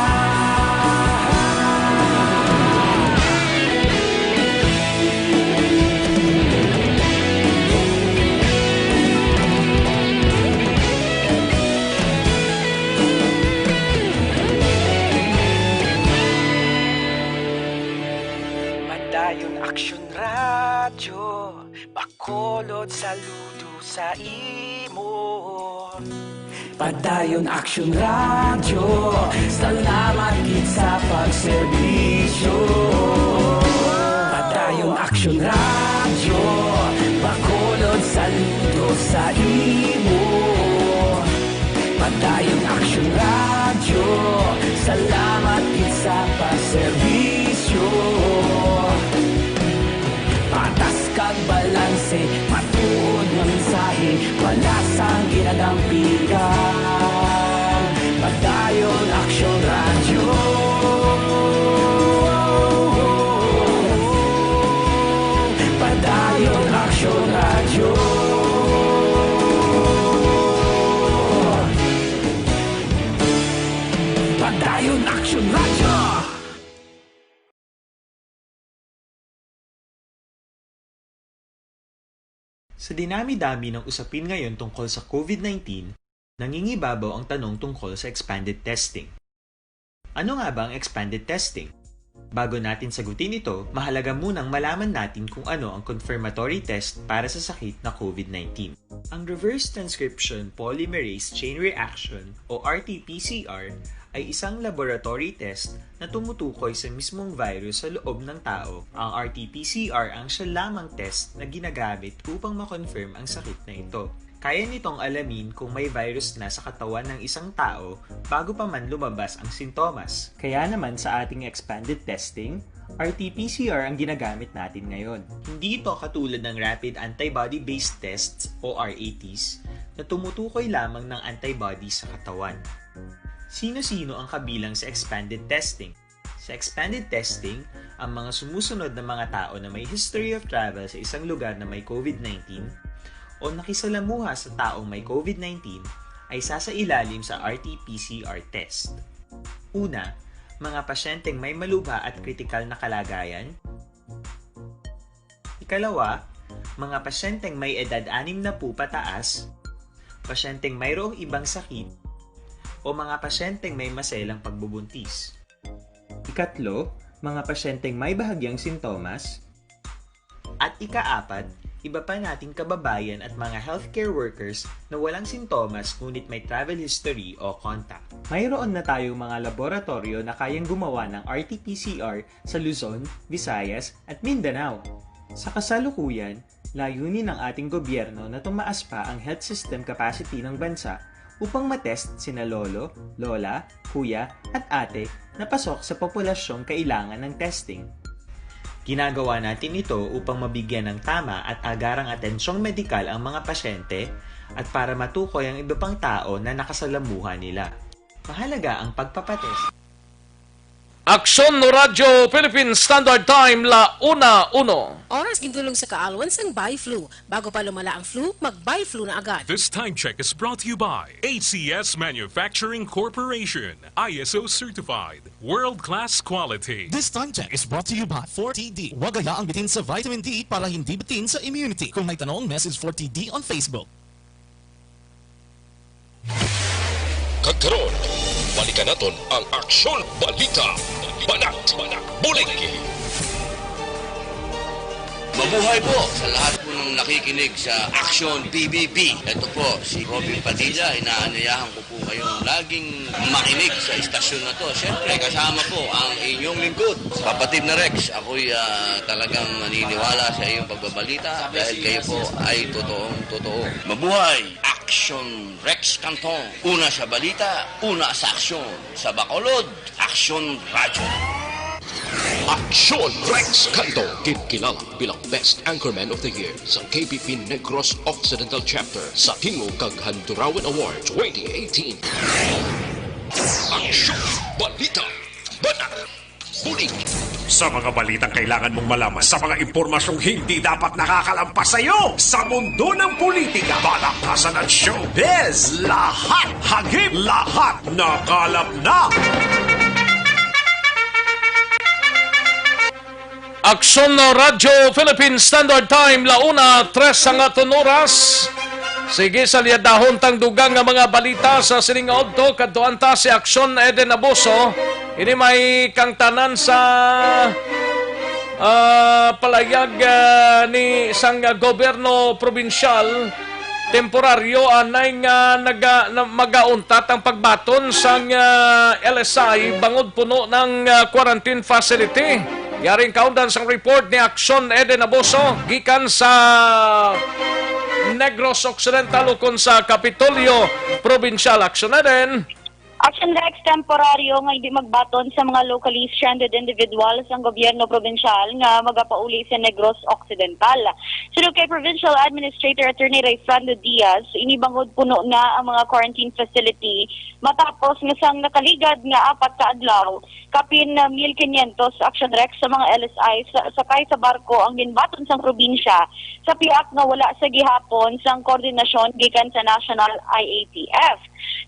Padayon Aksyon Radyo, Bacolod, saludo sa imo. Padayon Aksyon Radyo, salamat gid sa pagserbisyo. Padayon Aksyon Radyo, Bacolod, saludo sa imo. Padayon Aksyon Radyo, salamat gid sa pagserbisyo. Patas kag balanse, matuod nga mensahe, wala sang ginadampigan. Padayon Aksyon Radyo. Padayon Aksyon Radyo. Padayon Aksyon Radyo. Sa dinami-dami ng usapin ngayon tungkol sa COVID nineteen, nangingibabaw ang tanong tungkol sa expanded testing. Ano nga ba ang expanded testing? Bago natin sagutin ito, mahalaga munang malaman natin kung ano ang confirmatory test para sa sakit na COVID nineteen. Ang reverse transcription polymerase chain reaction o R T P C R ay isang laboratory test na tumutukoy sa mismong virus sa loob ng tao. Ang R T P C R ang siya lamang test na ginagamit upang ma-confirm ang sakit na ito. Kaya nitong alamin kung may virus na sa katawan ng isang tao bago pa man lumabas ang sintomas. Kaya naman sa ating expanded testing, R T P C R ang ginagamit natin ngayon. Hindi ito katulad ng rapid antibody-based tests o R A Ts na tumutukoy lamang ng antibody sa katawan. Sino-sino ang kabilang sa expanded testing? Sa expanded testing, ang mga sumusunod na mga tao na may history of travel sa isang lugar na may COVID nineteen o nakisalamuha sa taong may COVID nineteen ay sasailalim sa R T P C R test. Una, mga pasyenteng may malubha at kritikal na kalagayan. Ikalawa, mga pasyenteng may edad anim na po pataas, pasyenteng mayroong ibang sakit, o mga pasyenteng may maselang pagbubuntis. Ikatlo, mga pasyenteng may bahagyang sintomas. At ikaapat, iba pa nating kababayan at mga healthcare workers na walang sintomas ngunit may travel history o contact. Mayroon na tayong mga laboratoryo na kayang gumawa ng R T P C R sa Luzon, Visayas, at Mindanao. Sa kasalukuyan, layunin ng ating gobyerno na tumaas pa ang health system capacity ng bansa upang matest sina lolo, lola, kuya, at ate na pasok sa populasyong kailangan ng testing. Ginagawa natin ito upang mabigyan ng tama at agarang atensyong medikal ang mga pasyente at para matukoy ang iba pang tao na nakasalamuha nila. Mahalaga ang pagpapatest. Aksyon no Radyo Philippine Standard Time, La Una Uno. Oras gintulong sa kaalwan sang Biflu. Bago pa lumala ang flu, mag-Biflu na agad. This time check is brought to you by A C S Manufacturing Corporation, I S O certified, world-class quality. This time check is brought to you by four T D. Huwag hayaang bitin sa vitamin D para hindi bitin sa immunity. Kung may tanong, message four T D on Facebook. Kag karon, balikan naton ang Aksyon Balita, Banat, Bulig. Mabuhay po sa lahat po ng nakikinig sa Aksyon P B B. Ito po si Robin Padilla, inaanyayahan ko po kayong laging makinig sa istasyon na to. Siyempre, kasama po ang inyong lingkod, Kapatid na Rex. Ako'y, ah, talagang naniniwala sa iyong pagbabalita dahil kayo po ay totoong totoo. Mabuhay! Aksyon Rex Canton. Una sa balita, una sa aksyon. Sa Bacolod, Aksyon Radyo. Aksyon Rex Canton, kinkilala bilang Best Anchorman of the Year sa K P P Negros Occidental Chapter sa Tingog kag Handurawan Award twenty eighteen. Aksyon, balita, banat, bulig. Sa mga balitang kailangan mong malaman, sa mga impormasyong hindi dapat nakakalampas sa iyo, sa mundo ng politika, palakpasan at showbiz, lahat hagip, lahat nakalap na. Aksyon Radyo Philippine Standard Time, La Una, tres ang aton oras. Sige, salyadahon tang dugang nga mga balita sa sining nga udto. Kadtuan ta si Aksyon Eden Abuso. Ini may kangtanan sa, ah, palayag, ah, ni sang gobyerno probinsyal. Temporaryo anay nga naga-, na, magauntat ang pagbaton sang, ah, L S I bangod puno ng, ah, quarantine facility. Yaring kaundan sang report ni Aksyon Eden Abuso gikan sa Negros Occidental ukon sa Kapitolyo Probinsyal. Aksyon Eden. Action Rex, temporaryo nga hindi magbaton sa mga locally stranded individuals ang gobyerno probinsyal nga magapauli sa Negros Occidental. Suno kay Provincial Administrator Attorney Rayfrando Diaz, ini bangod puno na ang mga quarantine facility matapos nga sang nakaligad nga apat ka adlaw, kapin na mil quinientos Action Rex sa mga L S I sa, sakay sa barko ang ginbaton sang probinsya sa piak nga wala sa gihapon sang koordinasyon gikan sa National I A T F.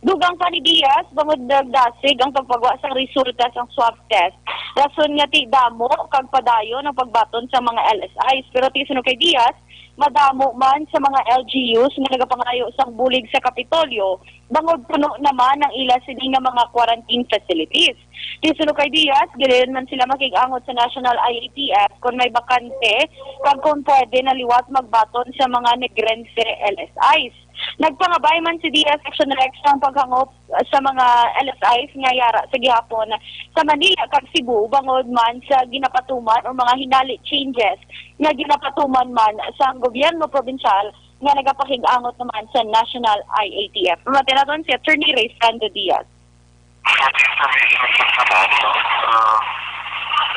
Dugang pa ni Diaz, bangod nagdasig ang pagpagwa sang resulta sang swab test, rason nga ti damo kag padayon ang pagbaton sa mga L S Is. Pero ti suno kay Diaz, madamo man sa mga L G Us nga nagapangayo sang bulig sa Kapitolyo bangod puno naman ang ila sini nga mga quarantine facilities. Ti suno kay Diaz, gilayon man sila makig-angot sa National I A T F kon may bakante kag kon pwede na liwat magbaton sa mga Negrense L S Is. Nagpangabay man si Diaz Action Rex sang paghangop sa mga L S Is nga yara sa gihapon sa Manila kag Cebu bangod man sa ginapatuman o mga hinali changes nga ginapatuman man sang gobyerno probinsyal nga nagapakig-angot naman sa National I A T F. Pamati naton si Attorney Ray Fernando Diaz. For the information of the command, no? Uh,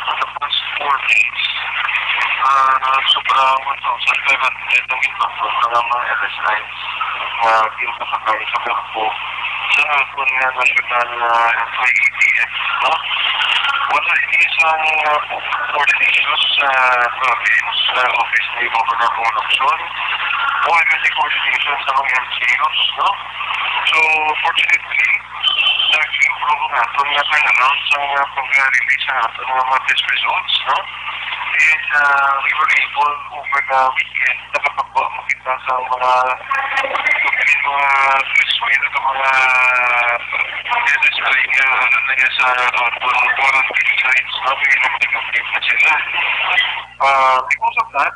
for the past four days, uh, sobra one thousand five hundred ang ginpasok sa mga L S I nga ginpasakay sa barko sa aton nga national, uh, I A T F, no? Wala ini isang, uh, coordination sa province, sa office ni Governor Bong Lacson, o may coordination sa mga L G Us, no? So, fortunately, nag-improve ang aton nga turnaround sa mga pag-release sa aton nga mga test results, no? And, uh, we were able over the weekend, nakapagwa mo kita sa mga, mga test results ng mga L S I nga, ano na yan sa, uh, quarantine sites, no? May nag-update na sila. Uh, because of that,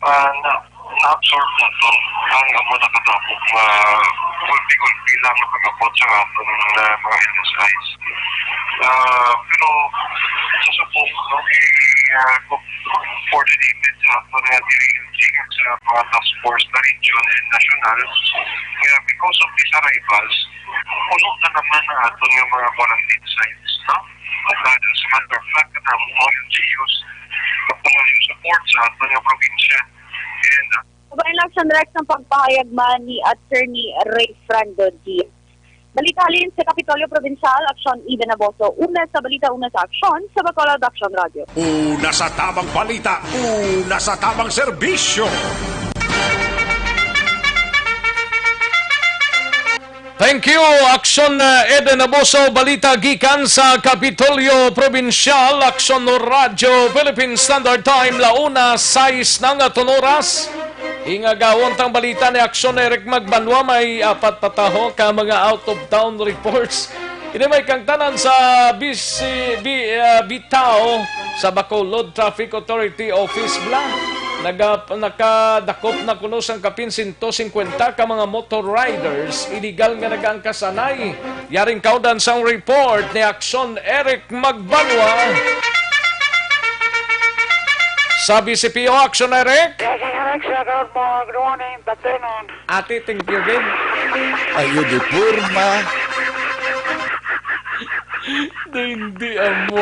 ah, na, na-absorb naton ang amo nakadapok nga gulpi-gulpi lang nga pag-abot sa aton nga mga L S Is. Ah, pero sa subong, no, i-, ah, co-, coordinated sa aton nga D I L G kag sa mga task force na region and national, kaya because of these arrivals, puno na naman ang aton nga mga quarantine sites, no? At, ah, as a matter of fact, ang mga L G Us, magpangayong support sa aton nga probinsya. And, uh, Kabayan lang sa Rex ang pagpahayag man ni Attorney Ray Frando Diaz. Balita halin sa Kapitolyo Provincial, Aksyon Eden Aboso. Una sa balita, una sa aksyon, sa Bacolod Aksyon Radio. Una sa tamang balita, una sa tamang serbisyo. Thank you, Aksyon, uh, Eden Aboso. Balita gikan sa Kapitolyo Provincial, Aksyon Radyo Philippine Standard Time, la una sais na nga aton oras. Ingagawon tang balita ni Aksyon Eric Magbanwa, may apat pa taho ka mga out-of-town reports. Ini may kangtanan sa B C, B, uh, Bitao sa Bacolod Traffic Authority Office, bla. Naga-, nakadakop na kuno sang kapin sento singkwenta ka mga motor riders illegal nga nagaangkasanay. Yaring kaudan sang report ni Aksyon Eric Magbanwa. Sa B C P O, Aksyon Eric. Yes, Eric, sir, good morning, good afternoon. Ate, thank you, Ben. Ayo, di porma. Di, hindi, amo.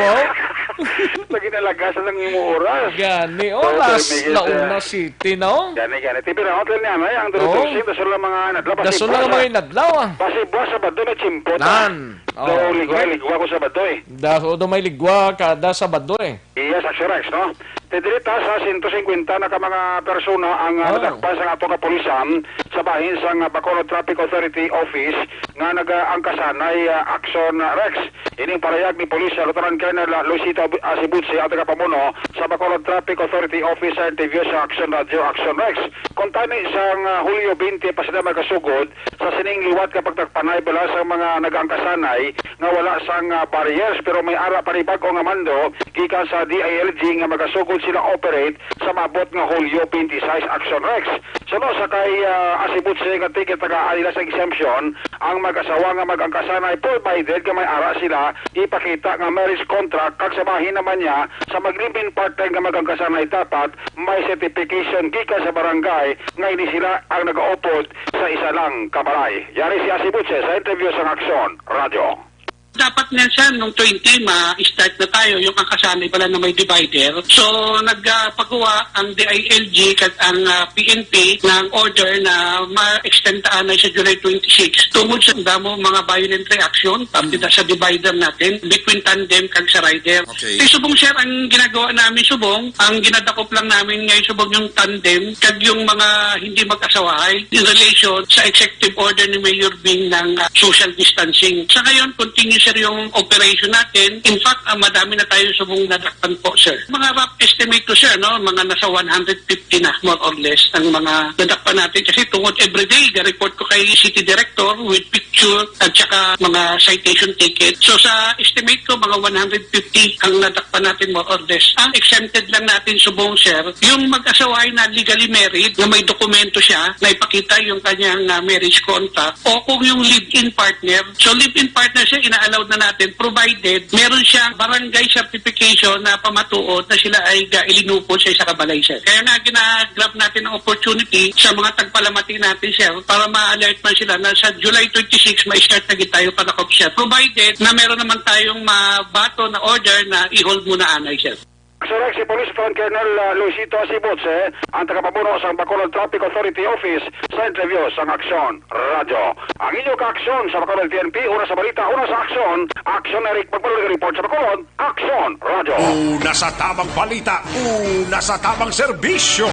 Lagi nalagas ang imo oras. Gani, oh, last, Miguel, La Una City, no? Gani, gani. Ti, pero hotel niya, no? Ang Oh. Dulutong Sing, dasol lang mga inadlaw, Dasol lang basibwa mga sa, inadlaw, ah. Basibwa sa Sabado, may chimpo, ta. Nan. Daw Oh, ligwa, good. Ligwa ko Sabado, eh. Daw, daw may ligwa kada Sabado, eh. Yes, Action Rex, no? Ti diri ta sa sento singkwenta na ka mga persona ang, ah, Oh. nadakpan sa atong kapulisan sa bahin sang, ah, Bacolod Traffic Authority Office nga nagaangkasanay, ah, Action Rex. Ining parayag ni Police Lieutenant Colonel, ah, Luisito Ab-, Asibutse, ang tagapamuno sa Bacolod Traffic Authority Office sa interview sa Action Radio, Action Rex. Kuntani sang, ah, Hulyo twenty pa sila magkasugod, sa sining liwat nga pagtakpanay bala sa mga nag-angkasanay nga wala sang, ah, barriers, pero may ara pa ni bag-o nga mando gikan sa D I L G nga magasugod sila operate sa maabot nga Hulyo twenty-six, Action Rex. Suno sa kay, ah, Asibutse nga ticket tagaan nila sa exemption ang mag-asawa nga mag-angkasanay, provided nga may ara sila ipakita nga marriage contract, kag sa bahin naman niya sa maglive-in partner nga mag-angkasanay dapat may certification gikan sa barangay nga ini sila ang nagaupod sa isa lang ka balay. Yari si Asibutse sa interview sa Aksyon Radio. Dapat nga siya, nung twenty, ma-start na tayo, yung angkasanay pala na may divider. So, nagpagawa ang D I L G kag ang, ah, P N P ng order na ma-extend ta anay sa July twenty-six. Tungod sa damo mga violent reaction, Mm. pati sa divider natin, between tandem kag sa rider. Okay. Ti subong, sir, ang ginagawa namin subong, ang ginadakop lang namin ngay subong yung tandem kag yung mga hindi mag-asawahay in relation sa executive order ni Mayor Bing ng, ah, social distancing. Sa ngayon, continuous sir, yung operation natin. In fact, ah, madami na tayo subong nadakpan po, sir. Mga rough estimate ko, sir, no, mga nasa one hundred fifty na, more or less, ang mga nadakpan natin. Kasi tungod everyday, ga-report ko kay city director with picture at saka mga citation ticket. So, sa estimate ko, mga one hundred fifty ang nadakpan natin, more or less. Ang exempted lang natin subong, sir, yung mag-asawa na legally married, na may dokumento siya, na ipakita yung kanyang, ah, marriage contract, o kung yung live-in partner. So, live-in partner siya, ina-allow na natin, provided meron siyang barangay certification na pamatuod na sila ay ga-, ilinupon sa isa ka balay, sir. Kaya nga, gina-grab natin ang opportunity sa mga tagpalamati natin, sir, para ma-alert man sila na sa July twenty-six, ma-start na gid tayo para, sir. Provided na meron naman tayong mabato na order na i-hold muna anay, sir. Sa Rexy Police Lieutenant Colonel, ah, Luisito Asibotse, ang tagapamuno sa Bacolod Traffic Authority Office, sa interview sa Aksyon Radyo. Ang inyo kaaksyon sa Bacolod P N P, una sa balita, una sa aksyon, Aksyon Eric Magpaluli report sa Bacolod, Aksyon Radyo. Una sa tamang balita, una sa tamang serbisyo.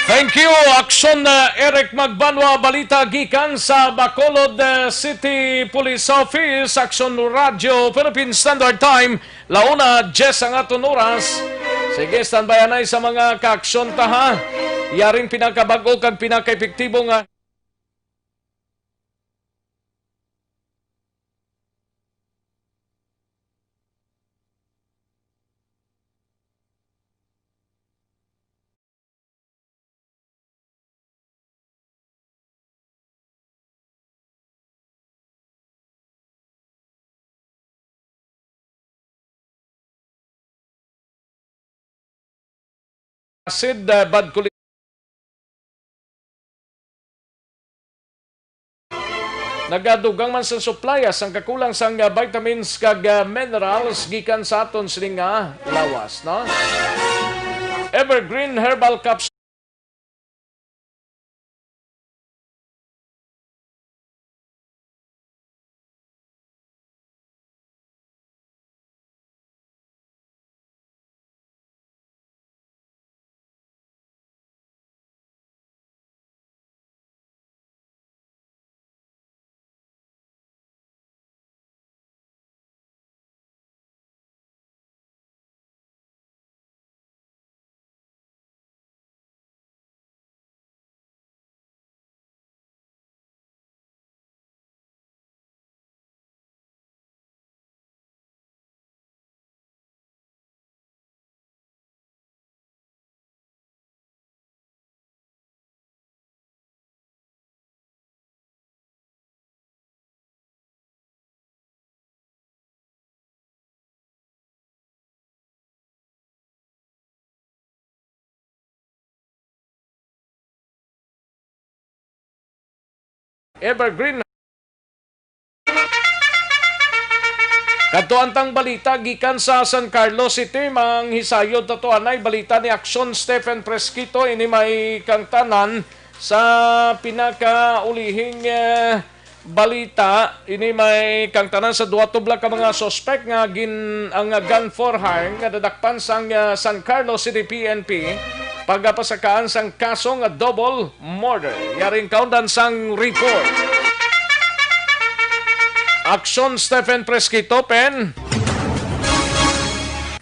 Thank you, Aksyon, uh, Eric Magbanwa. Balita gikan sa Bacolod, uh, City Police Office, Aksyon Radyo, Philippine Standard Time, launa, diyes ang aton oras. Sige, standby anay sa mga kaaksyon ta, ha. Yaring pinakabag-o kag pinakaepektibo nga Acid, uh, bad cholesterol. Nagadugang man sa supply sang kakulang sang, uh, vitamins kag, uh, minerals gikan sa aton sini nga lawas, no? Evergreen Herbal Capsule. Evergreen. Kadto antang balita gikan sa San Carlos City, manghisayod ta to anay balita ni Aksyon Stephen Fresquito, ini may kangtanan sa pinakaulihing, eh, balita, ini may kangtanan sa duha tubla ka mga suspek nga gin-, ang gun for hire nga nadakpan sang, ah, San Carlos City P N P pagapasakaan sang kaso nga double murder. Yaring kaundan sang report. Aksyon Stephen Fresquito, Pen.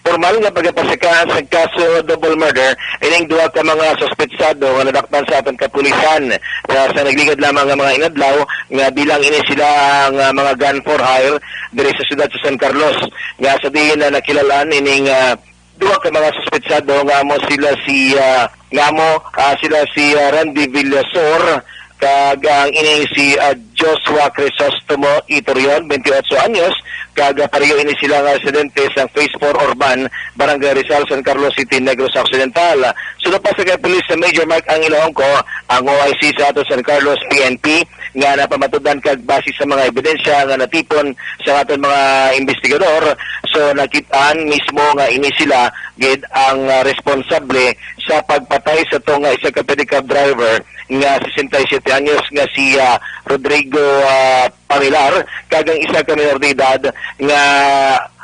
Formal nga pagapasaka sa kaso double murder ining duha ka mga suspetsado nga nadakpan sa aton kapulisan sa, sa nagligad lamang nga mga inadlaw, nga bilang ini sila ang, ah, mga gun for hire diri sa siyudad sa San Carlos, nga sa diin na nakilal-an ining, ah, duha ka mga suspetsado nga amo sila si, ah, nga amo, ah, sila si, ah, Randy Villasor kag ang ining si, ah, Joshua Crisostomo Itorion, twenty-eight anyos, kag, ah, pareho ini sila nga residente sa Phase four Urban, Barangay Rizal, San Carlos City, Negros Occidental. Suno pa sa kay Police Major Mark Angelo Ongco, ang O I C sa ato San Carlos P N P, nga napamatud-an kag base sa mga ebidensya nga natipon sa aton mga investigador, so nakit-an mismo nga ini sila gid ang, ah, responsable sa pagpatay sa to nga isa ka pedicab driver nga sesenta y siete anyos nga si, ah, Rodrigo, ah, Pamilar, kag ang isa ka minor de edad nga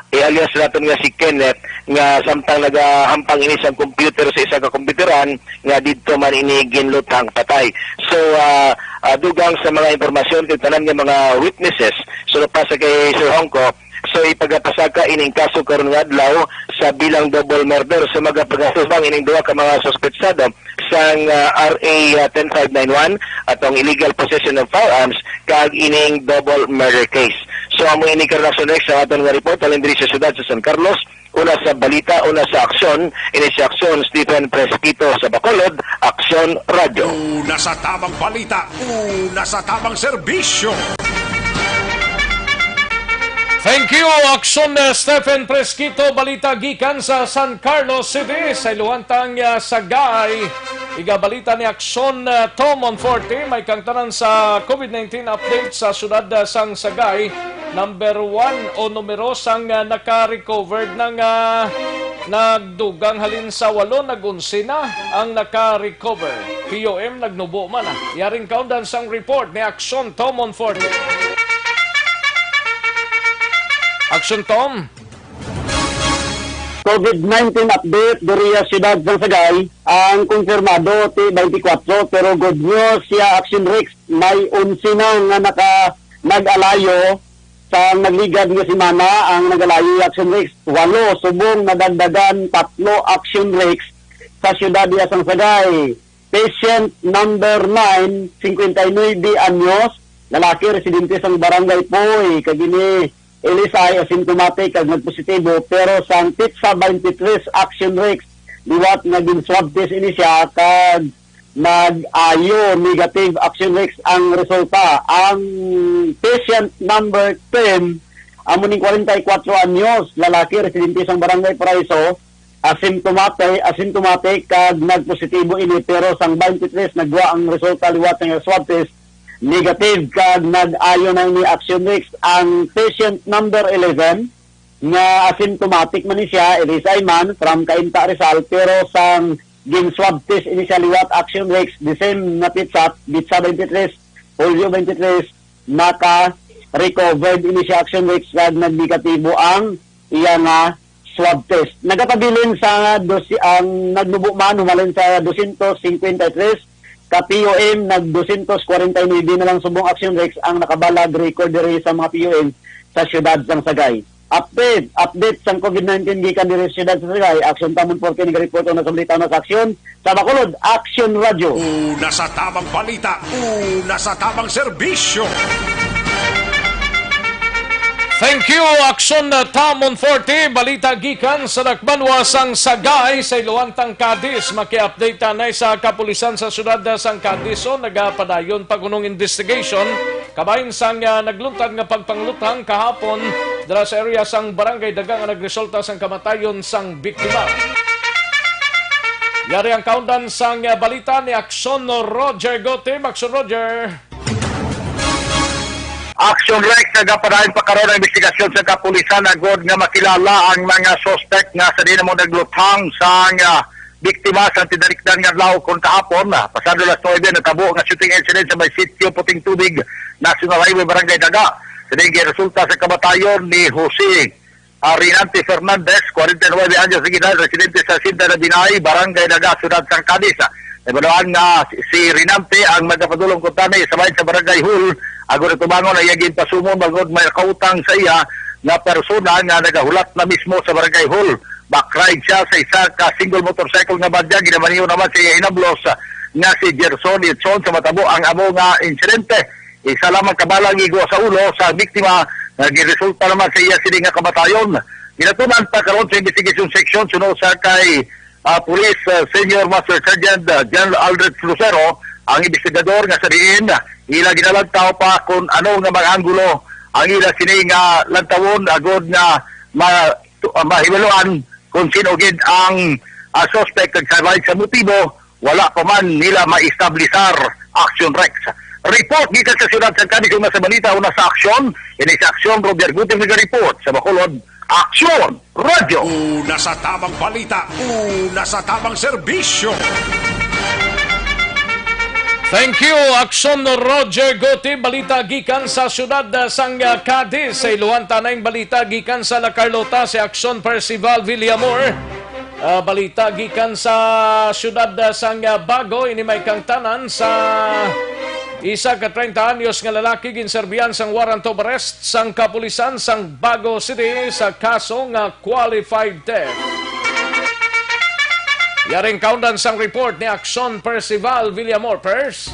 Alias naton nga si Kenneth, nga samtang nagahampang ini sang computer sa isa ka computeran, nga didto man ini ginluthang patay. So, ah, ah, dugang sa mga impormasyon kag tanan nga mga witnesses, suno pa sa kay Sir Hongko, so ipagapasaka ining kaso karon nga adlaw sa bilang double murder. So, magapagatubang ining duha ka mga suspetsado sang, ah, R A, ah, ten five nine one, atong illegal possession of firearms, kag ining double murder case. So, amo ini karon, Action Rex, sa aton nga report halin diri sa siyudad sa San Carlos. Una sa balita, una sa aksyon, ini si Aksyon Stephen Fresquito sa Bacolod, Aksyon Radyo. Una sa tamang balita, una sa tamang serbisyo. Thank you, Aksyon, uh, Stephen Fresquito. Balita gikan sa San Carlos City, sa iluhantang, uh, Sagay. Igabalita ni Aksyon, uh, Tom Monforte, may kangtanan sa COVID nineteen update sa siyudad, uh, sang Sagay. Number one o numero sang, ah, naka-recovered na nga nagdugang halin sa walo, nag-onse na ang naka-recover. P O M nagnubo man, ah. Yaring kaundan sang report ni Aksyon Tom Monforte. Aksyon Tom. COVID nineteen update diri sa siyudad sang Sagay. Ang konfirmado ti twenty-four, pero good news siya, Action Rex, may onse na nga naka-, nag-alayo. Sa nagligad nga semana, ang nag-alayo Action Rex, walo, subong nadagdagan tatlo Action Rex sa siyudad diya sang Sagay. Patient number nine, cincuenta y nueve anyos, lalaki, residente sang Barangay Poy, kag ini L S I asymptomatic kag nagpositibo, pero sang petsa twenty-three Action Rex, liwat nga gin-swab test ini siya kag nag-ayo, negative Action Rex ang resulta. Ang patient number ten, amo ning kwarenta y kwatro anyos, lalaki, residente sang Barangay Paraiso, asymptomatic, asymptomatic kag nagpositibo ini, pero sang twenty-three nagwa ang resulta liwat nga swab test, negative kag nag-ayo na ini Action Rex. Ang patient number eleven, nga asymptomatic man ni siya, L S I man, from Cainta, Rizal, pero sang gin-swab test ini siya liwat Action Rex, the same na petsa, petsa twenty-three, Hulyo twenty-three, naka-recovered ini siya Action Rex kag nag-negatibo ang iya nga swab test. Nagapabilin sa dosi-, ang nagnubo man, humalin sa dosyentos singkwenta y tres ka P O M, nag dosyentos kwarenta y nuebe na lang subong Action Rex ang nakabalag record diri sa mga P O M sa siyudad sang Sagay. Update, update sang COVID nineteen gikan diri sa siyudad sa Sagay. Action Tom Monforte nag-report, una sa balita, una sa aksyon. Sa Bacolod, Action Radyo. Una sa tamang balita, una sa tamang serbisyo. Thank you, Action, uh, Tom Monforte. Balita gikan sa dakbanwa sang Sagay sa iluhantang Cadiz. Maki-update anay sa kapulisan sa siyudad, uh, sang Cadiz. So, nagapadayon pa kunong investigation kabahin sang, ah, nagluntad nga pagpangluthang kahapon dira sa area sang Barangay Daga nga nagresulta sang kamatayon sang biktima. Yari ang kaundan sang, ah, balita ni Aksyon Roger Gotim. Aksyon Roger. Aksyon Rex, nagapadayon pa karon ang investigasyon sa kapulisan agod nga makilala ang mga suspect nga sa diin mo nagluthang sang, ah, biktima sa tinalikdan nga adlaw kon kahapon, ah, pasado las nuebe, natabo nga shooting incident sa may sitio Puting Tubig, National Highway, Barangay Daga. Sini ang resulta sa kamatayon ni Jose, ah, Rinante Fernandez, kwarenta y nuebe anyos de edad, residente sa Hacienda Labinay, Barangay Daga, Siyudad sang Cadiz. Nabaluan nga si, si Rinante ang nagapadulong kuntani sa bahin sa Barangay Hall, agod atubangon ang iya ginpasumon bangod may nakautang sa iya nga persona nga nagahulat na mismo sa Barangay Hall. Bakride siya sa isa ka single motorcycle nga badya. Ginamaniho naman sa iya hinablos nga si Gerson Itson sa matabo ang amo nga insidente. Isa lamang ka bala ang igwa sa ulo sa biktima nga giresulta naman sa iya sini nga kamatayon. Ginatunan pa karon sa investigation section suno sa kay, ah, Police, ah, Senior Master Sergeant, ah, General Aldrich Lucero ang investigador nga sa diin ila ginalantaw pa kung ano nga mga anggulo ang ila sini nga lantawon agod nga ma-, tu-, ah, mahibaluan kung sino gid ang, ah, suspect kag sa lain sa motibo, wala pa man nila maestablisar. Action Rex. Report gikan sa siyudad sa Cadiz, una sa balita, una sa aksyon. Ini sa aksyon, Roger Gutim nag-report sa Bacolod. Aksyon Radyo. Una sa tamang balita, una sa tamang serbisyo. Thank you, Action Roger Guti. Balita gikan sa siyudad, ah, sang, ah, Cadiz. Sa iluhan ta na ing balita gikan sa La Carlota, si Action Percival Villamor. Ah, balita gikan sa siyudad, ah, sang, ah, Bago. Ini may kangtanan sa isa ka treinta anyos nga lalaki ginserbihan sang warrant of arrest sang kapulisan sang Bago City sa kaso nga qualified theft. Yaring kaundan sang report ni Action Percival Villamor. Pers.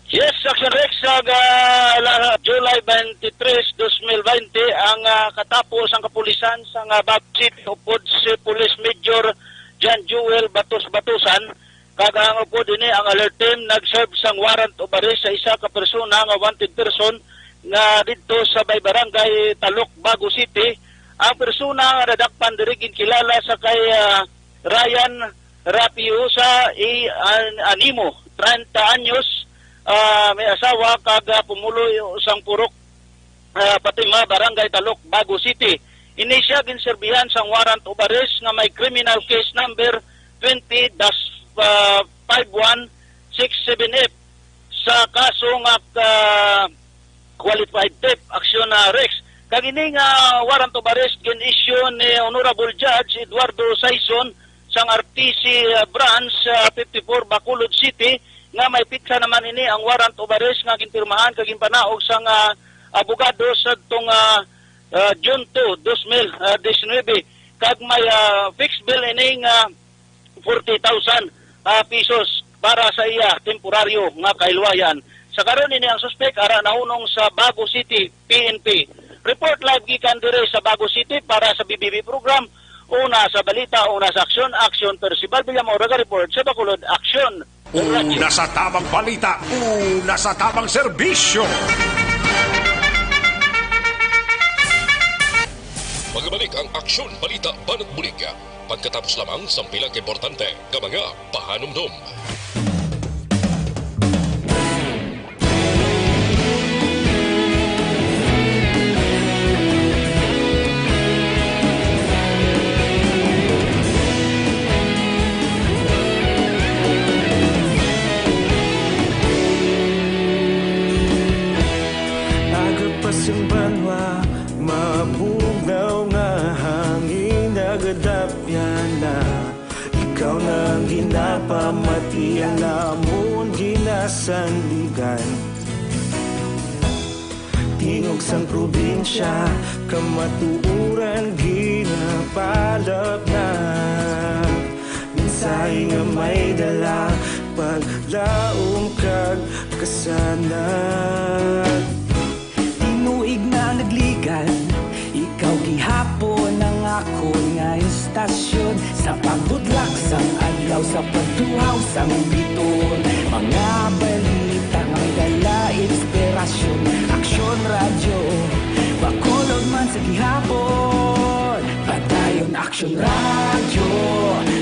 Yes, Action Rex, sa, ah, la-, July twenty-three, twenty twenty, ang, ah, katapo sang kapulisan sang, ah, Bago City, upod si Police Major John Joel Batos Batusan, kag ang upod ini ang alert team nag-serve sang warrant of arrest sa isa ka persona nga wanted person nga didto sa may barangay Talok, Bago City. Ang persona nga nadakpan diri ginkilala sa kay, ah, Ryan Rapiosa A. An-, Animo, treinta anyos, ah, may asawa kag, ah, pumuloy sang Purok, ah, Fatima, Barangay Talok, Bago City. Ini siya ginserbihan sang warrant of arrest nga may criminal case number twenty dash five one six seven F sa kaso nga, ah, qualified theft, Action, ah, Rex. Kag ini nga warrant of arrest gin-issue ni Honorable Judge Eduardo Saison sang R T C, ah, Branch, ah, fifty-four, Bacolod City, nga may pitsa naman ini ang warrant of arrest nga ginpirmahan kag ginpanaog sang, ah, abogado sa tong, ah, ah, June two, dos mil, ah, diecinuebe, kag may, ah, fixed bail ini nga forty thousand, ah, pesos para sa iya temporaryo nga kahilwayan. Sa karon ini ang suspek ara nahunong sa Bago City P N P. Report live gikan dire sa Bago City para sa B B B program. Una sa balita, una sa aksyon, Aksyon Percival Villamor, report sa Bacolod, Aksyon. Una sa tamang balita, una sa tamang serbisyo. Magbalik ang Aksyon Balita Banat Bulig. Pagkatapos lamang sang pila ka importante nga mga pahanumdom. Aga pa sing banwa, mabugnaw nga hangin nagadapyan na. Ikaw na ang ginapamati, ang amon ginasandigan. Tingog sang probinsya, kamatuoran ginapalapnap. Mensahe nga may dala, paglaom kag kasanag. Tinuig na ang nagligan, ikaw gihapon ang akon nga istasyon. Sa pagbutlak sang adlaw, sa pagtuhaw sang bituon, mga balita nga may dala inspirasyon. Aksyon Radyo, Bacolod man sa gihapon. Padayon Aksyon Radyo,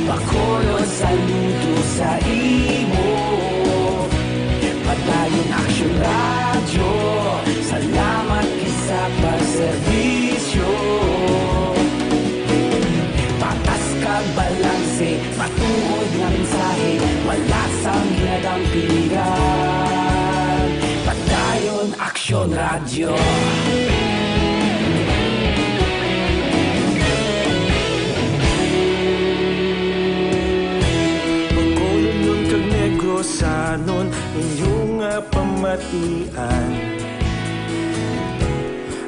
Bacolod, saludo sa imo. Padayon Aksyon Radyo, salamat gid sa pagserbisyo. Patas kag balanse, matuod nga mensahe, wala sang ginadampingan. Padayon Aksyon Radyo. Bacolodnon kag Negrosanon, inyo nga pamatian.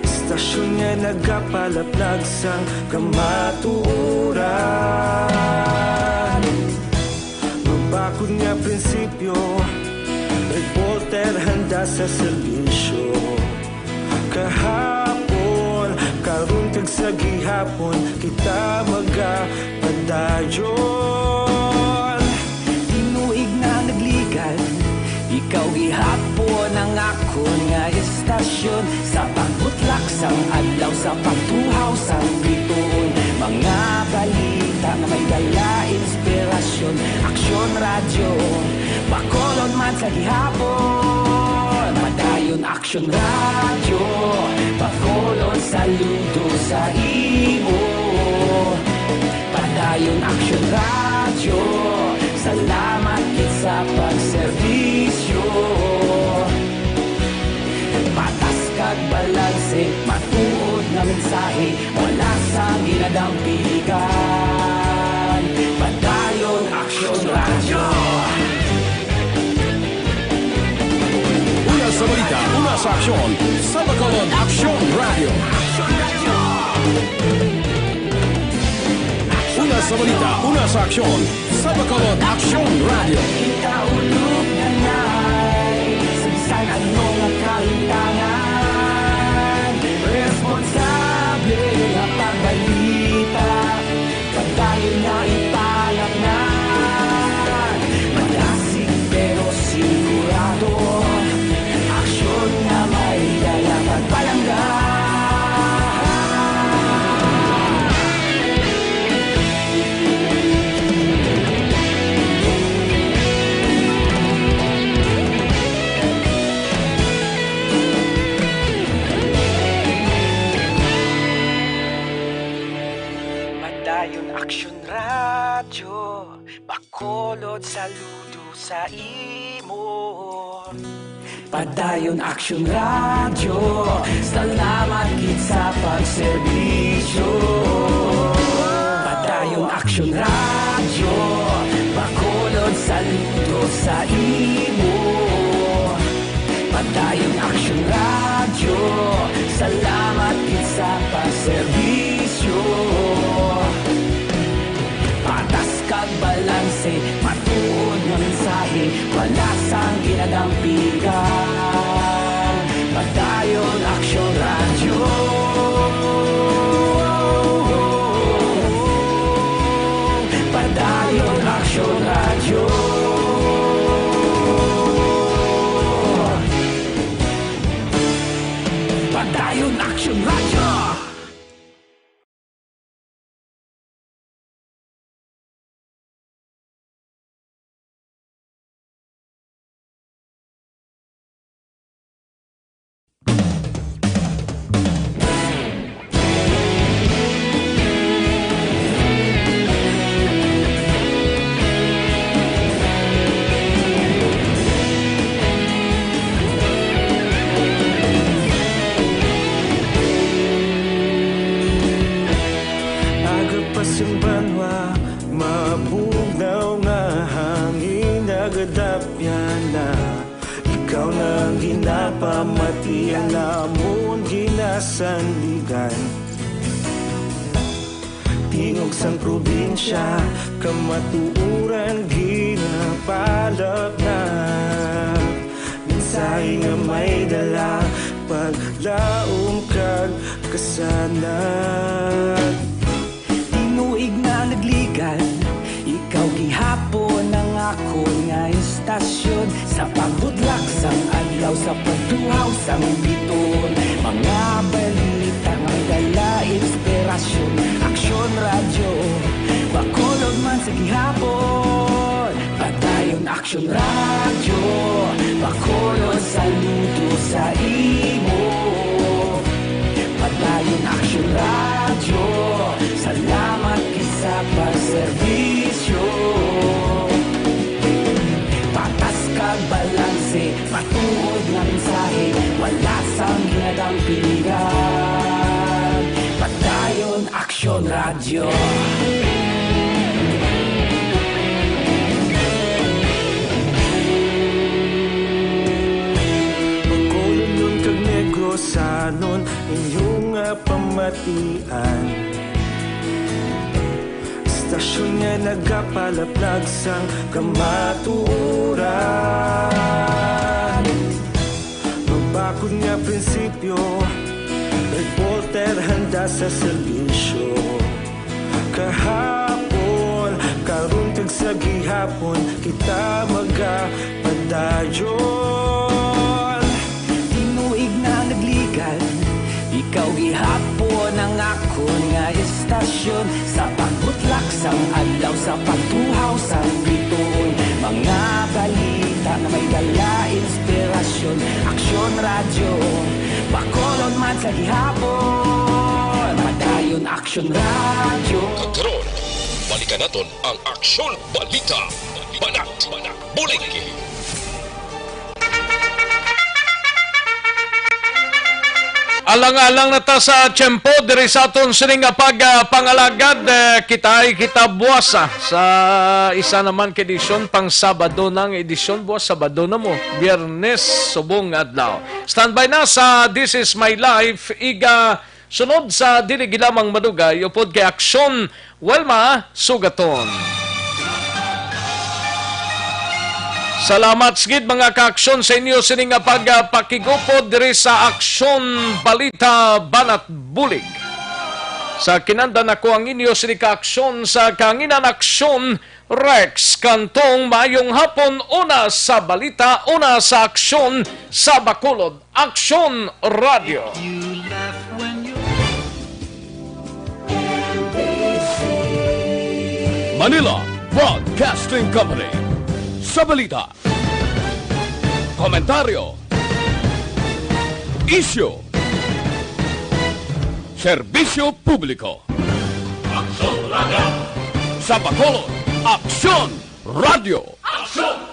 Istasyon nga nagapalaplag sang kamatuoran. Mabakod nga prinsipyo, reporter handa sa serbisyo. Kahapon, karon kag sa gihapon, kita magapadayon. Tinuig na ang nagligan, ikaw gihapon ang akon nga istasyon. Sa pagbutlak sang adlaw, sa pagtuhaw sang bituon, mga balita nga may dala inspirasyon. Aksyon Radyo, Bacolod man sa gihapon. Padayon Aksyon Radyo, Bacolod, saludo sa imo. Padayon Aksyon Radyo, salamat gid sa pag Matuod nga mensahe, wala sang ginadampigan. Padayon Aksyon Radyo. Una sa balita, una sa aksyon, sa Bacolod Aksyon Radyo. Una sa balita, una sa aksyon, sa Bacolod Aksyon Radyo. Ikaulog na na'y sa bisan ano nga kahitangan. Responsable nga pagbalita, padayon na ipalaknag. Madasig pero sigurado, aksyon nga may dala pagpalangga. Padayon Aksyon Radyo, Bacolod, saludo sa imo. Padayon Aksyon Radyo, salamat gid sa pagserbisyo. Padayon Aksyon Radyo, Bacolod, saludo sa imo. Padayon Aksyon Radyo, salamat gid sa pagserbisyo. Patas kag balanse, matuod nga mensahe, wala sang ginadampigan. Padayon Aksyon Radyo. Padayon Aksyon Radyo. Padayon Aksyon Radyo. Aga pa sing banwa, mabugnaw nga hangin nagadapyan na. Ikaw na ang ginapamatian namon ginasandigan. Tingog sang probinsya, kamatuoran ginapalapnag. Mensahe nga may dala, paglaom kag kasanag. Tinuig na nagligan, ikaw gihapon ang akon nga istasyon. Sa pagbutlak sang adlaw, sa pagtuhaw sang biton, mga balita nga may dala inspirasyon. Aksyon Radyo, Bacolod man sa gihapon. Padayon Aksyon Radyo, Bacolod, saludo sa imo. Padayon Aksyon Radyo, salamat gid sa pagserbisyo. Patas kag balanse, matuod nga mensahe, wala sang ginadampigan. Padayon Aksyon Radyo. Bacolodnon kag Negrosanon, inyo nga pamatian. Istasyon nga nagapalaplag sang kamatuoran. Mabakod nga prinsipyo, reporter handa sa serbisyo. Kahapon, karon kag sa gihapon, kita magapadayon. Tinuig na nagligan, ikaw gihapon ang akon nga istasyon. Sa pagbutlak sang adlaw, sa pagtuhaw sang bituon, mga balita nga may dala inspirasyon. Aksyon Radyo, Bacolod man sa gihapon. Padayon Aksyon Radyo. Karon, balikan naton ang Aksyon Balita. Banat, Bulig. Alang-alang na ta sa tiyempo diri sa aton sini nga pagpangalagad. Eh, kita ay kita buwas, ah, sa isa naman ka edisyon, pang Sabado na ang edisyon, buwas Sabado na mo, Biyernes subong adlaw. Standby na sa This Is My Life, iga sunod sa dili gilamang madugay, upod kay Aksyon Wilma Sugaton. Salamat sigid, mga kaaksyon, sa inyo sini nga pagpakigupod diri sa Aksyon Balita Banat Bulig. Sa kinanda nako ang inyo sini kaaksyon sa kanginan, Aksyon Rex Cantong. Maayong hapon, una sa balita, una sa aksyon sa Bacolod. Aksyon Radio. Manila Broadcasting Company. Sa balita, komentaryo, isyu, serbisyo publiko. Aksyon Radio. Sa Bacolod, Aksyon Radio. Aksyon